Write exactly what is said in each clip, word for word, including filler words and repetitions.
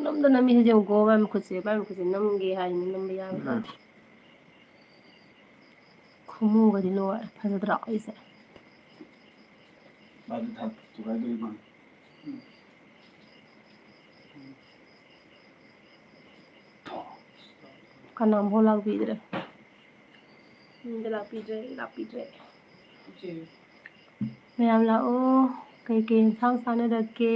ꯄꯨꯡꯅꯝꯗ ꯅꯝꯃꯤ꯫ ꯍꯧꯖꯤꯛ ꯌꯦꯡꯉꯨꯀꯣ, ꯃꯥꯏ ꯃꯈꯨꯠꯁꯦ, ꯃꯥꯏ ꯃꯈꯨꯠꯁꯦ ꯅꯝꯒꯦ ꯍꯥꯏꯅꯤ, ꯅꯝꯕ ꯌꯥꯔꯣꯏ꯫ ꯎꯝ꯫ ꯈꯨꯃꯨꯒꯗꯤ ꯂꯣꯏꯔꯦ꯫ ꯐꯖꯗ꯭ꯔꯣ ꯑꯩꯁꯦ? ꯃꯥꯗꯤ ꯊꯥ ꯊꯨꯒꯥꯏꯗꯣꯔꯤ ꯃꯥꯜꯂꯦ꯫ ꯎꯝ꯫ ꯀꯅꯥꯝꯐꯥꯎ ꯂꯥꯛꯄꯤꯗ꯭ꯔꯦ꯫ ꯌꯨꯝꯗ ꯂꯥꯛꯄꯤꯗ꯭ꯔꯦ, ꯂꯥꯛꯄꯤꯗ꯭ꯔꯦ꯫ ꯃꯌꯥꯝ ꯂꯥꯛꯑꯣ꯫ ꯀꯩꯀꯩ ꯌꯦꯟꯁꯥꯡ ꯆꯥꯅꯔꯛꯀꯦ?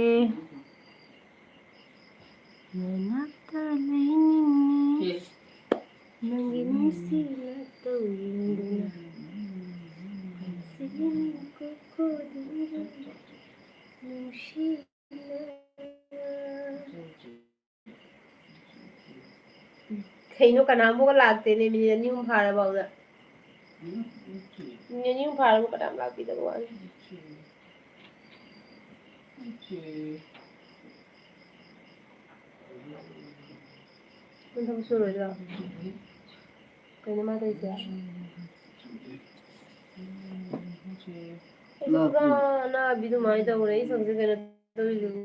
ꯅꯅꯥꯛꯇ ꯂꯩꯅꯤꯡꯉꯤ꯫ ꯅꯪꯒꯤ ꯅꯨꯡꯁꯤꯅ ꯇꯧꯔꯤꯗꯨꯅ꯫ ꯁꯤꯒꯤ ꯀꯣꯀꯣꯗꯨꯅ ꯅꯨꯡꯁꯤꯅ꯫ ꯀꯩꯅꯣ, ꯀꯅꯥꯝꯕꯨꯒ ꯂꯥꯛꯇꯦꯅꯦ, ꯃꯤꯅꯤꯠ ꯑꯅꯤ ꯑꯍꯨꯝ ꯐꯥꯔꯕꯧꯗ꯫ ꯃꯤꯅꯤꯠ ꯑꯅꯤ ꯑꯍꯨꯝ ꯐꯥꯔꯕꯧ ꯀꯅꯥꯝ ꯂꯥꯛꯄꯤꯗꯕ ꯋꯥꯅꯤ꯫ ꯅꯪ ꯊꯕꯛ ꯁꯨꯔꯣꯏꯗ꯭ꯔꯣ? ꯀꯩꯅꯣ ꯃꯥ ꯇꯧꯔꯤꯁꯦ? ꯑꯩꯁꯨ ꯄꯨꯔꯥ ꯑꯅꯥꯕꯤ ꯑꯗꯨꯃꯥꯏꯅ ꯇꯧꯔꯦ꯫ ꯑꯩ ꯁꯝꯁꯦ ꯀꯩꯅꯣ ꯇꯧꯔꯤꯁꯤꯕꯨ?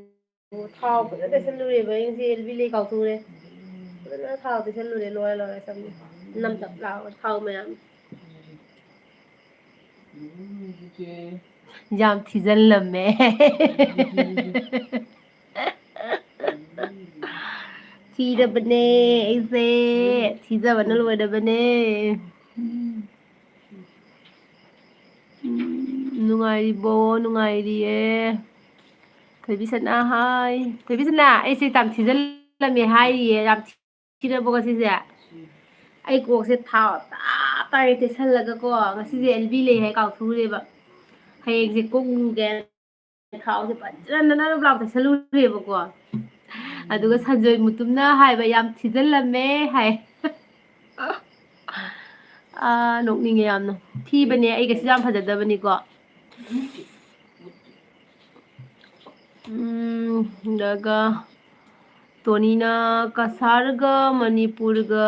ꯊꯥꯎ ꯐꯖꯅ ꯇꯩꯁꯜꯂꯨꯔꯦꯕ ꯑꯩ ꯉꯁꯤ, ꯑꯦꯜ ꯕꯤ ꯂꯩ ꯀꯥꯎꯊꯣꯛꯎꯔꯦ꯫ ꯐꯖꯅ ꯊꯥꯎ ꯇꯩꯁꯜꯂꯨꯔꯦ, ꯂꯣꯏꯔꯦ, ꯂꯣꯏꯔꯦ, ꯁꯝꯁꯦ ꯅꯝꯇꯛ ꯂꯥꯎꯔꯦ ꯊꯥꯎ ꯃꯌꯥꯝ꯫ ꯌꯥꯝ ꯊꯤꯖꯤꯜꯂꯝꯃꯦ꯫ ꯊꯤꯔꯕꯅꯦ ꯑꯩꯁꯦ, ꯊꯤꯖꯕꯅ ꯂꯣꯏꯔꯕꯅꯦ꯫ ꯎꯝ, ꯅꯨꯡꯉꯥꯏꯔꯤꯕꯣ? ꯅꯨꯡꯉꯥꯏꯔꯤꯌꯦ꯫ ꯊꯣꯏꯕꯤꯁꯅꯥ, ꯍꯥꯏ꯫ ꯊꯣꯏꯕꯤꯁꯅꯥ, ꯑꯩꯁꯦ ꯌꯥꯝ ꯊꯤꯖꯤꯜꯂꯝꯃꯦ ꯍꯥꯏꯔꯤꯌꯦ꯫ ꯌꯥꯝ ꯊꯤꯔꯕꯣ ꯉꯁꯤꯁꯦ? ꯑꯩ ꯀꯣꯛꯁꯦ ꯊꯥꯎ ꯇꯥ ꯇꯥꯔꯦ ꯇꯩꯁꯜꯂꯒꯀꯣ꯫ ꯉꯁꯤꯁꯦ ꯑꯦꯜ ꯕꯤ ꯂꯩ ꯍꯥꯏ ꯀꯥꯎꯊꯣꯛꯎꯔꯦꯕ꯫ ꯍꯌꯦꯡꯁꯦ ꯀꯣꯛ ꯂꯨꯒꯦ ꯊꯥꯎꯁꯦ ꯐꯖꯅ ꯅꯞ ꯅꯞ ꯂꯥꯎ ꯇꯩꯁꯜꯂꯨꯔꯦꯕꯀꯣ꯫ ꯑꯗꯨꯒ ꯁꯟꯖꯣꯏ ꯃꯨꯇꯨꯝꯅ ꯍꯥꯏꯕ, "ꯌꯥꯝ ꯊꯤꯖꯤꯜꯂꯝꯃꯦ" ꯍꯥꯏ꯫ ꯑꯥ, ꯅꯣꯛꯅꯤꯡꯉꯦ ꯌꯥꯝꯅ꯫ ꯊꯤꯕꯅꯦ, ꯑꯩ ꯀꯩꯁꯨ ꯌꯥꯝ ꯐꯖꯗꯕꯅꯤꯀꯣ꯫ ꯎꯝ, ꯑꯗꯨꯒ ꯇꯣꯅꯤꯅ ꯀꯁꯥꯔꯒ ꯃꯅꯤꯄꯨꯔꯒ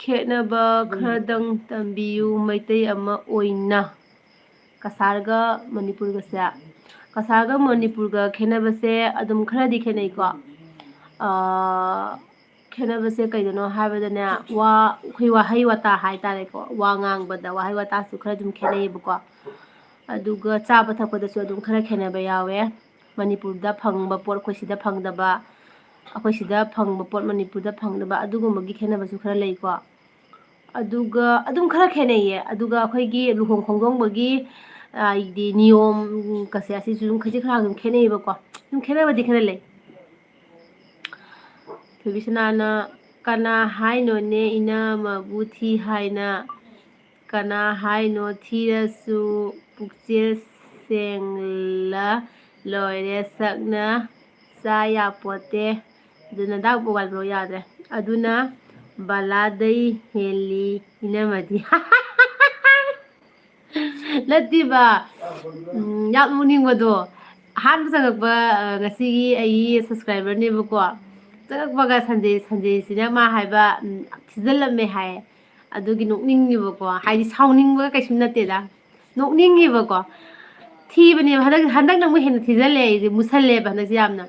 ꯈꯦꯠꯅꯕ ꯈꯔꯗꯪ ꯇꯝꯕꯤꯌꯨ, ꯃꯩꯇꯩ ꯑꯃ ꯑꯣꯏꯅ꯫ ꯀꯁꯥꯔꯒ ꯃꯅꯤꯄꯨꯔꯒꯁꯦ ꯀꯁꯥꯔꯒ ꯃꯅꯤꯄꯨꯔꯒ ꯈꯦꯠꯅꯕꯁꯦ ꯑꯗꯨꯝ ꯈꯔꯗꯤ ꯈꯦꯠꯅꯩꯀꯣ꯫ ꯑꯥ, ꯈꯦꯠꯅꯕꯁꯦ ꯀꯩꯗꯅꯣ ꯍꯥꯏꯕꯗꯅꯦ, ꯋꯥ, ꯑꯩꯈꯣꯏ ꯋꯥꯍꯩ ꯋꯥꯇꯥ ꯍꯥꯏꯇꯥꯔꯦꯀꯣ, ꯋꯥ ꯉꯥꯡꯕꯗ ꯋꯥꯍꯩ ꯋꯥꯇꯥꯁꯨ ꯈꯔ ꯑꯗꯨꯝ ꯈꯦꯠꯅꯩꯌꯦꯕꯀꯣ꯫ ꯑꯗꯨꯒ ꯆꯥꯕ ꯊꯛꯄꯗꯁꯨ ꯑꯗꯨꯝ ꯈꯔ ꯈꯦꯠꯅꯕ ꯌꯥꯎꯋꯦ꯫ ꯃꯅꯤꯄꯨꯔꯗ ꯐꯪꯕ ꯄꯣꯠ ꯑꯩꯈꯣꯏ ꯁꯤꯗ ꯐꯪꯗꯕ, ꯑꯩꯈꯣꯏ ꯁꯤꯗ ꯐꯪꯕ ꯄꯣꯠ ꯃꯅꯤꯄꯨꯔꯗ ꯐꯪꯗꯕ, ꯑꯗꯨꯒꯨꯝꯕꯒꯤ ꯈꯦꯠꯅꯕꯁꯨ ꯈꯔ ꯂꯩꯀꯣ꯫ ꯑꯗꯨꯒ ꯑꯗꯨꯝ ꯈꯔ ꯈꯦꯠꯅꯩꯌꯦ꯫ ꯑꯗꯨꯒ ꯑꯩꯈꯣꯏꯒꯤ ꯂꯨꯍꯣꯡ ꯈꯣꯡꯗꯣꯡꯕꯒꯤ, ꯍꯥꯏꯗꯤ, ꯅꯤꯌꯣꯝ ꯀꯁꯦ ꯑꯁꯤꯁꯨ ꯑꯗꯨꯝ ꯈꯖꯤꯛ ꯈꯔ ꯑꯗꯨꯝ ꯈꯦꯠꯅꯩꯌꯦꯕꯀꯣ꯫ ꯑꯗꯨꯝ ꯈꯦꯠꯅꯕꯗꯤ ꯈꯔ ꯂꯩ꯫ ꯊꯣꯏꯕꯤꯁꯅꯥꯅ, "ꯀꯅꯥ ꯍꯥꯏꯅꯣꯅꯦ ꯏꯅꯝꯃꯕꯨ ꯊꯤ ꯍꯥꯏꯅ? ꯀꯅꯥ ꯍꯥꯏꯅꯣ ꯊꯤꯔꯁꯨ ꯄꯨꯛꯆꯦꯜ ꯁꯦꯡꯂ ꯂꯣꯏꯔꯦ, ꯁꯛꯅ ꯆꯥ ꯌꯥꯄꯣꯠꯇꯦ꯫ ꯑꯗꯨꯅ ꯗꯥꯛ ꯄꯣꯒꯥꯏꯕ꯭ꯔꯣ ꯌꯥꯗ꯭ꯔꯦ꯫ ꯑꯗꯨꯅ ꯕꯂꯥꯗꯩ ꯍꯦꯜꯂꯤ ꯏꯅꯝꯃꯗꯤ꯫" ꯅꯠꯇꯦꯕ, ꯎꯝ, ꯌꯥꯝ ꯅꯣꯛꯅꯤꯡꯕꯗꯣ꯫ ꯑꯍꯥꯟꯕ ꯆꯪꯉꯛꯄ, ꯑ, ꯉꯁꯤꯒꯤ ꯑꯩꯒꯤ subscriberꯅꯦꯕꯀꯣ꯫ ꯆꯪꯉꯛꯄꯒ ꯁꯟꯖꯦ, ꯁꯟꯖꯦꯁꯤꯅ ꯃꯥ ꯍꯥꯏꯕ, ꯎꯝ, ꯊꯤꯖꯤꯜꯂꯝꯃꯦ ꯍꯥꯏ꯫ ꯑꯗꯨꯒꯤ ꯅꯣꯛꯅꯤꯡꯉꯤꯕꯀꯣ꯫ ꯍꯥꯏꯗꯤ ꯁꯥꯎꯅꯤꯡꯕꯒ ꯀꯩꯁꯨ ꯅꯠꯇꯦꯗ꯫ ꯅꯣꯛꯅꯤꯡꯉꯤꯕꯀꯣ꯫ ꯊꯤꯕꯅꯦꯕ꯫ ꯍꯟꯗꯛ, ꯍꯟꯗꯛꯅ ꯑꯃꯨꯛ ꯍꯦꯟꯅ ꯊꯤꯖꯤꯜꯂꯦ ꯑꯩꯁꯦ꯫ ꯃꯨꯁꯜꯂꯦꯕ ꯍꯟꯗꯛꯁꯦ ꯌꯥꯝꯅ꯫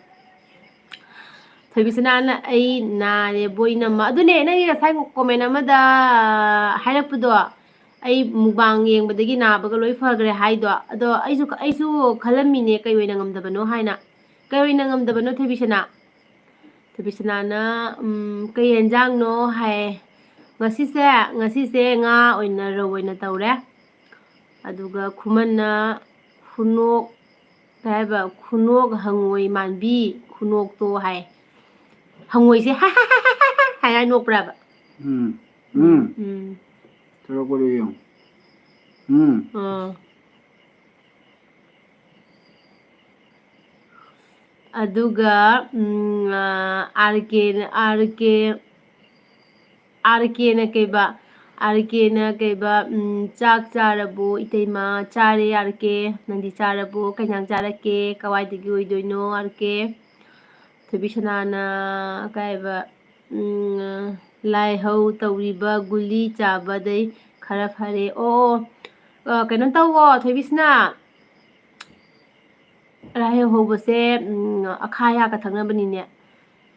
ꯊꯣꯏꯕꯤꯁꯅꯥꯅ, "ꯑꯩ ꯅꯥꯔꯦꯕꯣ ꯏꯅꯝꯃ꯫" ꯑꯗꯨꯅꯦ ꯅꯪꯒꯤ ꯉꯁꯥꯏ comment ꯑꯃꯗ ꯍꯥꯏꯔꯛꯄꯗꯣ, "ꯑꯩ mukbang ꯌꯦꯡꯕꯗꯒꯤ ꯅꯥꯕꯒ ꯂꯣꯏ ꯐꯈ꯭ꯔꯦ" ꯍꯥꯏꯗꯣ꯫ ꯑꯗꯣ ꯑꯩꯁꯨ, ꯑꯩꯁꯨ ꯈꯜꯂꯝꯃꯤꯅꯦ ꯀꯩ ꯑꯣꯏꯅ ꯉꯝꯗꯕꯅꯣ ꯍꯥꯏꯅ꯫ ꯀꯩ ꯑꯣꯏꯅ ꯉꯝꯗꯕꯅꯣ, ꯊꯣꯏꯕꯤꯁꯅꯥ? ꯊꯣꯏꯕꯤꯁꯅꯥꯅ, ꯎꯝ, "ꯀꯩ ꯌꯦꯟꯖꯥꯡꯅꯣ?" ꯍꯥꯏ꯫ "ꯉꯁꯤꯁꯦ, ꯉꯁꯤꯁꯦ ꯉꯥ ꯑꯣꯏꯅ, ꯔꯧ ꯑꯣꯏꯅ ꯇꯧꯔꯦ꯫" ꯑꯗꯨꯒ ꯈꯨꯃꯟꯅ, "ꯈꯨꯅꯣꯛ", ꯀꯩ ꯍꯥꯏꯕ, "ꯈꯨꯅꯣꯛ ꯍꯪꯉꯣꯏ ꯃꯥꯟꯕꯤ, ꯈꯨꯅꯣꯛꯇꯣ" ꯍꯥꯏ꯫ ꯍꯪꯉꯣꯏꯁꯦ ꯍꯥꯏ ꯍꯥꯏ ꯅꯣꯛꯄ꯭ꯔꯕ? ꯎꯝ, ꯎꯝ꯫ ꯎꯝ꯫ ꯊꯣꯔꯛꯄꯗꯣ ꯌꯦꯡꯉꯨ꯫ ꯎꯝ꯫ ꯑꯥ꯫ ꯑꯗꯨꯒ, ꯎꯝ, ꯑꯥ, ꯑꯥꯔ ꯀꯦꯅ, ꯑꯥꯔ ꯀꯦ, ꯑꯥꯔ ꯀꯦꯅ ꯀꯩꯕ? ꯑꯥꯔ ꯀꯦꯅ ꯀꯩꯕ? ꯎꯝ, "ꯆꯥꯛ ꯆꯥꯔꯕꯣ ꯏꯇꯩꯃ?" "ꯆꯥꯔꯦ ꯑꯥꯔ ꯀꯦ꯫ ꯅꯪꯗꯤ ꯆꯥꯔꯕꯣ? ꯀꯩ ꯏꯟꯖꯥꯡ ꯆꯥꯔꯛꯀꯦ? ꯀꯋꯥꯏꯗꯒꯤ ꯑꯣꯏꯗꯣꯏꯅꯣ ꯑꯥꯔ ꯀꯦ?" ꯊꯣꯏꯕꯤꯁꯅꯥꯅ ꯀꯩ ꯍꯥꯏꯕ? ꯎꯝ, "ꯂꯥꯏꯍꯧ ꯇꯧꯔꯤꯕ ꯒꯨꯂꯤ ꯆꯥꯕꯗꯩ ꯈꯔ ꯐꯔꯦ꯫" ꯑꯣ, ꯑꯣ, ꯑ, ꯀꯩꯅꯣ ꯇꯧꯋꯣ, ꯊꯣꯏꯕꯤꯁꯅꯥ꯫ ꯂꯥꯏꯍꯧ ꯍꯧꯕꯁꯦ, ꯎꯝ, ꯑꯈꯥ ꯑꯌꯥꯛꯀ ꯊꯛꯅꯕꯅꯤꯅꯦ꯫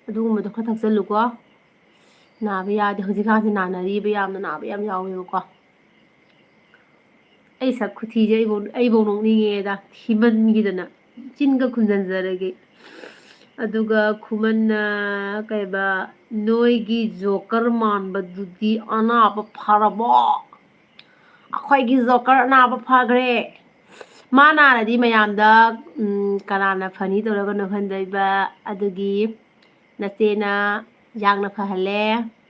ꯑꯗꯨꯒꯨꯝꯕꯗꯣ ꯈꯔ ꯊꯛꯆꯜꯂꯨꯀꯣ꯫ ꯅꯥꯕ ꯌꯥꯗꯦ꯫ ꯍꯧꯖꯤꯛꯀꯥꯟꯁꯦ ꯅꯥꯅꯔꯤꯕ ꯌꯥꯝꯅ, ꯅꯥꯕ ꯌꯥꯝ ꯌꯥꯎꯋꯦꯕꯀꯣ꯫ ꯑꯩ ꯁꯛ ꯈꯨꯊꯤꯁꯦ ꯑꯩꯕꯧ, ꯑꯩꯕꯧ ꯅꯣꯛꯅꯤꯡꯉꯦꯗ, ꯊꯤꯃꯟꯈꯤꯗꯅ꯫ ꯆꯤꯟꯒ ꯈꯨꯝꯖꯟꯖꯔꯒꯦ꯫ ꯑꯗꯨꯒ ꯈꯨꯃꯟꯅ ꯀꯩꯕ, "ꯅꯣꯏꯒꯤ ꯖꯣꯀꯔ ꯃꯥꯟꯕꯗꯨꯗꯤ ꯑꯅꯥꯕ ꯐꯔꯕꯣ?" ꯑꯩꯈꯣꯏꯒꯤ ꯖꯣꯀꯔ ꯑꯅꯥꯕ ꯐꯈ꯭ꯔꯦ꯫ ꯃꯥ ꯅꯥꯔꯗꯤ ꯃꯌꯥꯝꯗ, ꯎꯝ, ꯀꯅꯥꯅ ꯐꯅꯤ ꯇꯧꯔꯒ ꯅꯣꯛꯍꯟꯗꯣꯏꯕ? ꯑꯗꯨꯒꯤ ꯅꯆꯦꯅ ꯌꯥꯡꯅ ꯐꯍꯜꯂꯦ,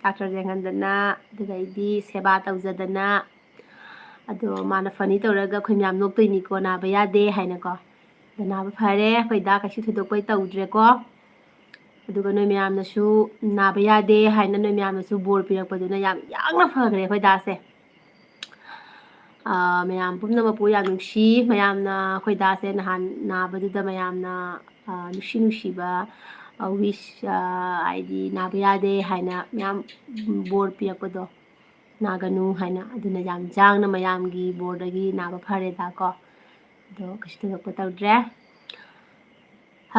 ꯗꯥꯛꯇꯔ ꯌꯦꯡꯍꯟꯗꯅ, ꯑꯗꯨꯗꯩꯗꯤ ꯁꯦꯕꯥ ꯇꯧꯖꯗꯅ꯫ ꯑꯗꯣ ꯃꯥꯅ ꯐꯅꯤ ꯇꯧꯔꯒ ꯑꯩꯈꯣꯏ ꯃꯌꯥꯝ ꯅꯣꯛꯇꯣꯏꯅꯤꯀꯣ, ꯅꯥꯕ ꯌꯥꯗꯦ ꯍꯥꯏꯅꯀꯣ꯫ ꯑꯗꯣ ꯅꯥꯕ ꯐꯔꯦ, ꯑꯩꯈꯣꯏ ꯗꯥ ꯀꯩꯁꯨ ꯊꯣꯏꯗꯣꯛꯄ ꯇꯧꯗ꯭ꯔꯦꯀꯣ꯫ ꯑꯗꯨꯒ ꯅꯣꯏ ꯃꯌꯥꯝꯅꯁꯨ ꯅꯥꯕ ꯌꯥꯗꯦ ꯍꯥꯏꯅ ꯅꯣꯏ ꯃꯌꯥꯝꯅꯁꯨ ꯕꯣꯔ ꯄꯤꯔꯛꯄꯗꯨꯅ ꯌꯥꯝ ꯌꯥꯡꯅ ꯐꯈ꯭ꯔꯦ ꯑꯩꯈꯣꯏ ꯗꯥꯁꯦ꯫ ꯑꯥ, ꯃꯌꯥꯝ ꯄꯨꯝꯅꯃꯛꯄꯨ ꯌꯥꯝ ꯅꯨꯡꯁꯤ꯫ ꯃꯌꯥꯝꯅ ꯑꯩꯈꯣꯏ ꯗꯥꯁꯦ ꯅꯍꯥꯟ ꯅꯥꯕꯗꯨꯗ ꯃꯌꯥꯝꯅ, ꯑꯥ, ꯅꯨꯡꯁꯤ ꯅꯨꯡꯁꯤꯕ, ꯑꯥ, wish, ꯑꯥ, ꯍꯥꯏꯗꯤ ꯅꯥꯕ ꯌꯥꯗꯦ ꯍꯥꯏꯅ ꯃꯌꯥꯝ ꯕꯣꯔ ꯄꯤꯔꯛꯄꯗꯣ, ꯅꯥꯒꯅꯨ ꯍꯥꯏꯅ, ꯑꯗꯨꯅ ꯌꯥꯝ ꯌꯥꯡꯅ ꯃꯌꯥꯝꯒꯤ ꯕꯣꯔꯗꯒꯤ ꯅꯥꯕ ꯐꯔꯦꯗꯀꯣ꯫ ꯑꯗꯣ ꯀꯩꯁꯨ ꯊꯣꯏꯗꯣꯛꯄ ꯇꯧꯗ꯭ꯔꯦ꯫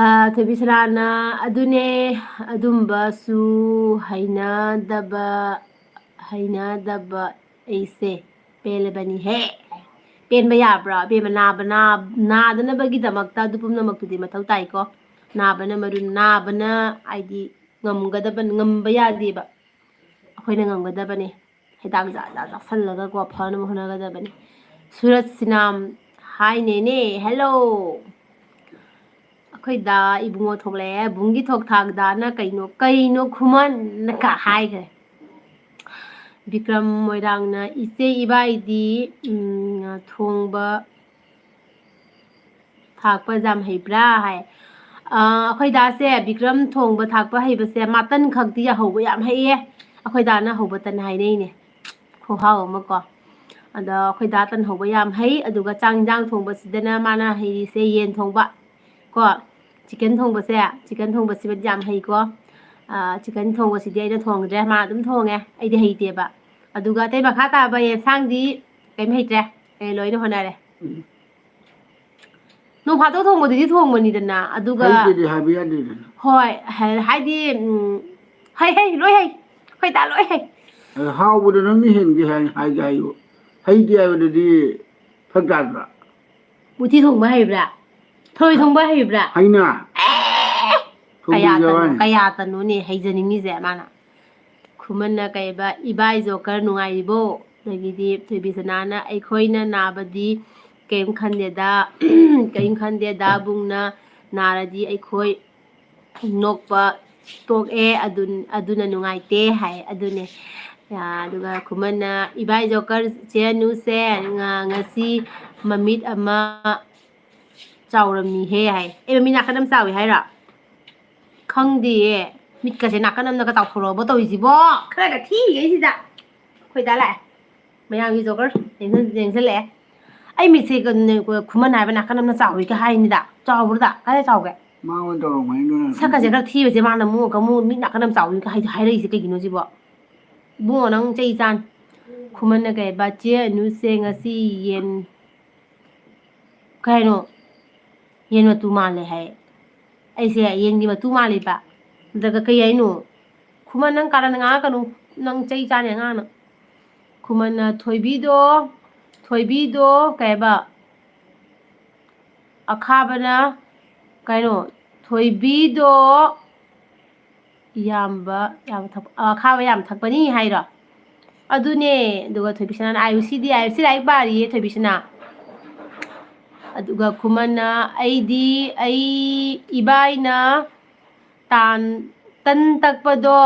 ꯑꯥ, ꯊꯣꯏꯕꯤ ꯁꯅꯥꯅ, "ꯑꯗꯨꯅꯦ, ꯑꯗꯨꯝꯕꯁꯨ ꯍꯩꯅꯗꯕ, ꯍꯩꯅꯗꯕ ꯑꯩꯁꯦ ꯄꯦꯜꯂꯕꯅꯤꯍꯦ꯫" ꯄꯦꯟꯕ ꯌꯥꯕ꯭ꯔꯥ? ꯑꯕꯦꯝꯃ, ꯅꯥꯕ, ꯅꯥ-, ꯅꯥꯗꯅꯕꯒꯤꯗꯃꯛꯇ ꯑꯗꯨ ꯄꯨꯝꯅꯃꯛꯇꯨꯗꯤ ꯃꯊꯧ ꯇꯥꯏꯀꯣ꯫ ꯅꯥꯕꯅ ꯃꯔꯨ, ꯅꯥꯕꯅ ꯍꯥꯏꯗꯤ ꯉꯝꯒꯗꯕ, ꯉꯝꯕ ꯌꯥꯗꯦꯕ꯫ ꯑꯩꯈꯣꯏꯅ ꯉꯝꯒꯗꯕꯅꯦ꯫ ꯍꯤꯗꯥꯛ ꯖꯥꯠ ꯖꯥꯠ ꯆꯥꯁꯜꯂꯒꯀꯣ, ꯐꯅꯕ ꯍꯣꯠꯅꯒꯗꯕꯅꯦ꯫ ꯁꯨꯔꯠ ꯁꯤꯅꯥꯝ, "Hi ꯅꯦꯅꯦ, hello꯫" ꯑꯩꯈꯣꯏ ꯗꯥ ꯏꯕꯨꯡꯉꯣ ꯊꯣꯛꯂꯛꯑꯦ꯫ ꯕꯨꯡꯒꯤ ꯊꯣꯛ ꯊꯥꯛ ꯗꯥꯅ ꯀꯩꯅꯣ, ꯀꯩꯅꯣ ꯈꯨꯃꯟꯅ ꯀ ꯍꯥꯏꯈ꯭ꯔꯦ꯫ ꯕꯤꯀ꯭ꯔꯝ ꯃꯣꯏꯔꯥꯡꯅ, "ꯏꯆꯦ ꯏꯕꯥꯏꯗꯤ, ꯎꯝ, ꯊꯣꯡꯕ ꯊꯥꯛꯄ ꯌꯥꯝ ꯍꯩꯕ꯭ꯔꯥ?" ꯍꯥꯏ꯫ ꯑꯥ, ꯑꯩꯈꯣꯏ ꯗꯥꯁꯦ ꯕꯤꯀ꯭ꯔꯝ ꯊꯣꯡꯕ ꯊꯥꯛꯄ ꯍꯩꯕꯁꯦ, ꯃꯥ ꯇꯟ ꯈꯛꯇꯤ ꯌꯥꯍꯧꯕ ꯌꯥꯝ ꯍꯩꯌꯦ꯫ ꯑꯩꯈꯣꯏ ꯗꯥꯅ ꯍꯧꯕ ꯇꯟ ꯍꯥꯏꯅꯩꯅꯦ, ꯈꯨꯍꯥꯎ ꯑꯃꯀꯣ꯫ ꯑꯗ ꯑꯩꯈꯣꯏ ꯗꯥ ꯇꯟ ꯍꯧꯕ ꯌꯥꯝ ꯍꯩ꯫ ꯑꯗꯨꯒ ꯆꯥꯛ ꯏꯟꯖꯥꯡ ꯊꯣꯡꯕꯁꯤꯗꯅ ꯃꯥꯅ ꯍꯩꯔꯤꯁꯦ ꯌꯦꯟ ꯊꯣꯡꯕ ꯀꯣ, chicken ꯊꯣꯡꯕꯁꯦ, chicken ꯊꯣꯡꯕꯁꯤꯃꯗꯤ ꯌꯥꯝ ꯍꯩꯀꯣ꯫ ꯑꯥ, chicken ꯊꯣꯡꯕꯁꯤꯗꯤ ꯑꯩꯅ ꯊꯣꯡꯗ꯭ꯔꯦ, ꯃꯥ ꯑꯗꯨꯝ ꯊꯣꯡꯉꯦ, ꯑꯩꯗꯤ ꯍꯩꯇꯦꯕ꯫ ꯑꯗꯨꯒ ꯑꯇꯩ ꯃꯈꯥ ꯇꯥꯕ ꯌꯦꯟꯁꯥꯡꯗꯤ ꯀꯩꯝ ꯍꯩꯇ꯭ꯔꯦ, ꯑꯩ ꯂꯣꯏꯅ ꯍꯣꯠꯅꯔꯦ꯫ ꯅꯣꯡ ꯐꯥꯗꯣꯛ ꯊꯣꯡꯕꯗꯨꯗꯤ ꯊꯣꯡꯕꯅꯤꯗꯅ, ꯑꯗꯨꯒ ꯍꯩꯇꯦꯗꯤ ꯍꯥꯏꯕ ꯌꯥꯗꯦꯗꯅ꯫ ꯍꯣꯏ, ꯍꯥꯏ-, ꯍꯥꯏꯗꯤ, ꯎꯝ, ꯍꯩ, ꯍꯩ, ꯂꯣꯏ ꯍꯩ꯫ ꯑꯩꯈꯣꯏ ꯗꯥ ꯂꯣꯏ ꯍꯩ꯫ ꯑꯗ ꯍꯥꯎꯕꯗ ꯅꯪꯅ ꯍꯦꯟꯒꯦ ꯍꯥꯏ-, ꯍꯥꯏꯒꯦ ꯍꯥꯏꯌꯨ꯫ ꯍꯩꯇꯦ ꯍꯥꯏꯕꯗꯨꯗꯤ ꯐꯔꯛ ꯇꯥꯗ꯭ꯔꯥ? ꯎꯇꯤ ꯊꯣꯡꯕ ꯍꯩꯕ꯭ꯔꯥ? ꯊꯔꯣꯏ ꯊꯣꯡꯕ ꯍꯩꯕ꯭ꯔꯥ? ꯍꯩꯅ꯫ ꯊꯣꯡꯕꯤꯒꯦ ꯀꯌꯥꯗꯅꯣ, ꯍꯥꯏꯕꯅꯤ꯫ ꯀꯌꯥꯗꯅꯣꯅꯦ ꯍꯩꯖꯅꯤꯡꯉꯤꯁꯦ ꯃꯥꯅ? ꯈꯨꯃꯟꯅ ꯀꯩꯕ, "ꯏꯕꯥꯏ ꯖꯣꯀꯔ ꯅꯨꯡꯉꯥꯏꯔꯤꯕꯣ?" ꯑꯗꯒꯤꯗꯤ ꯊꯣꯏꯕꯤꯁꯅꯥꯅ, "ꯑꯩꯈꯣꯏꯅ ꯅꯥꯕꯗꯤ ꯀꯩꯝ ꯈꯟꯗꯦꯗ, ꯀꯩꯝ ꯈꯟꯗꯦ, ꯗꯥ ꯕꯨꯡꯅ ꯅꯥꯔꯗꯤ ꯑꯩꯈꯣꯏ ꯅꯣꯛꯄ ꯇꯣꯛꯑꯦ, ꯑꯗꯨ-, ꯑꯗꯨꯅ ꯅꯨꯡꯉꯥꯏꯇꯦ" ꯍꯥꯏ꯫ ꯑꯗꯨꯅꯦ꯫ ꯑꯗꯨꯒ ꯈꯨꯃꯟꯅ, "ꯏꯕꯥꯏ ꯖꯣꯀꯔ ꯆꯦ ꯑꯅꯨꯁꯦ ꯉ-, ꯉꯁꯤ ꯃꯃꯤꯠ ꯑꯃ ꯆꯥꯎꯔꯝꯃꯤꯍꯦ" ꯍꯥꯏ꯫ ꯑꯦ, ꯃꯃꯤꯠ ꯅꯥꯀꯟ ꯑꯃ ꯆꯥꯎꯋꯤ ꯍꯥꯏꯔꯣ? ꯈꯪꯗꯤꯌꯦ꯫ ꯃꯤꯠꯀꯁꯦ ꯅꯥꯀꯟ ꯑꯃꯅꯒ ꯆꯥꯎꯊꯣꯔꯛꯑꯕꯣ ꯇꯧꯔꯤꯁꯤꯕꯣ? ꯈꯔꯒ ꯊꯤꯔꯤꯉꯩꯁꯤꯗ꯫ ꯑꯩꯈꯣꯏ ꯗꯥ ꯂꯥꯛꯑꯦ꯫ ꯃꯌꯥꯡꯒꯤ ꯖꯣꯀꯔ ꯌꯦꯡꯁꯤꯜ-, ꯌꯦꯡꯁꯤꯜꯂꯛꯑꯦ꯫ ꯑꯩ ꯃꯤꯠꯁꯦ ꯀꯩꯅꯣ, ꯈꯨꯃꯟ ꯍꯥꯏꯕ ꯅꯥꯀꯟ ꯑꯃꯅ ꯆꯥꯎꯋꯤꯒ ꯍꯥꯏꯅꯤꯗ꯫ ꯆꯥꯎꯕ꯭ꯔꯗ? ꯀꯗꯥꯏ ꯆꯥꯎꯒꯦ? ꯃꯉꯣꯟꯗ ꯇꯧꯔꯝꯒꯅꯤ ꯑꯗꯨꯅ꯫ ꯁꯛꯀꯁꯦ ꯈꯔ ꯊꯤꯕꯁꯦ ꯃꯥꯅ ꯑꯃꯨꯛ, ꯑꯃꯨꯛ ꯃꯤꯠ ꯅꯥꯀꯟ ꯑꯃ ꯆꯥꯎꯋꯤꯒ ꯍꯥꯏ-, ꯍꯥꯏꯔꯛꯏꯁꯦ ꯀꯩꯒꯤꯅꯣ ꯁꯤꯕꯣ? ꯏꯕꯨꯡꯉꯣ, ꯅꯪ ꯆꯩ ꯆꯥꯅꯤ꯫ ꯈꯨꯃꯟꯅ ꯀꯩ ꯍꯥꯏꯕ? "ꯆꯦ ꯑꯅꯨꯁꯦ ꯉꯁꯤ ꯌꯦꯟ" ꯀꯩ ꯍꯥꯏꯅꯣ? "ꯌꯦꯟ ꯃꯇꯨ ꯃꯥꯜꯂꯦ" ꯍꯥꯏ꯫ ꯑꯩꯁꯦ ꯌꯦꯟꯒꯤ ꯃꯇꯨ ꯃꯥꯜꯂꯤꯕ꯫ ꯑꯗꯨꯒ ꯀꯩ ꯍꯥꯏꯅꯣ? ꯈꯨꯃꯟ, ꯅꯪ ꯀꯥꯔꯟ ꯉꯥꯡꯉꯛꯀꯅꯨ꯫ ꯅꯪ ꯆꯩ ꯆꯥꯅꯤ ꯑꯉꯥꯡꯅ꯫ ꯈꯨꯃꯟꯅ ꯊꯣꯏꯕꯤꯗꯣ, ꯊꯣꯏꯕꯤꯗꯣ ꯀꯩ ꯍꯥꯏꯕ? ꯑꯈꯥꯕꯅ ꯀꯩꯅꯣ? ꯊꯣꯏꯕꯤꯗꯣ ꯌꯥꯝꯕ, ꯌꯥꯝ ꯊꯛ-, ꯑꯈꯥꯕ ꯌꯥꯝ ꯊꯛꯄꯅꯤ ꯍꯥꯏꯔꯣ? ꯑꯗꯨꯅꯦ꯫ ꯑꯗꯨꯒ ꯊꯣꯏꯕꯤꯁꯅꯥꯅ, "I U CD, I U ꯁꯤ ꯂꯥꯏꯔꯤꯛ ꯄꯥꯔꯤꯌꯦ ꯊꯣꯏꯕꯤꯁꯅꯥ"꯫ ꯑꯗꯨꯒ ꯈꯨꯃꯟꯅ, "ꯑꯩꯗꯤ, ꯑꯩ ꯏꯕꯥꯏꯅ ꯇꯥꯟ, ꯇꯟ ꯇꯛꯄꯗꯣ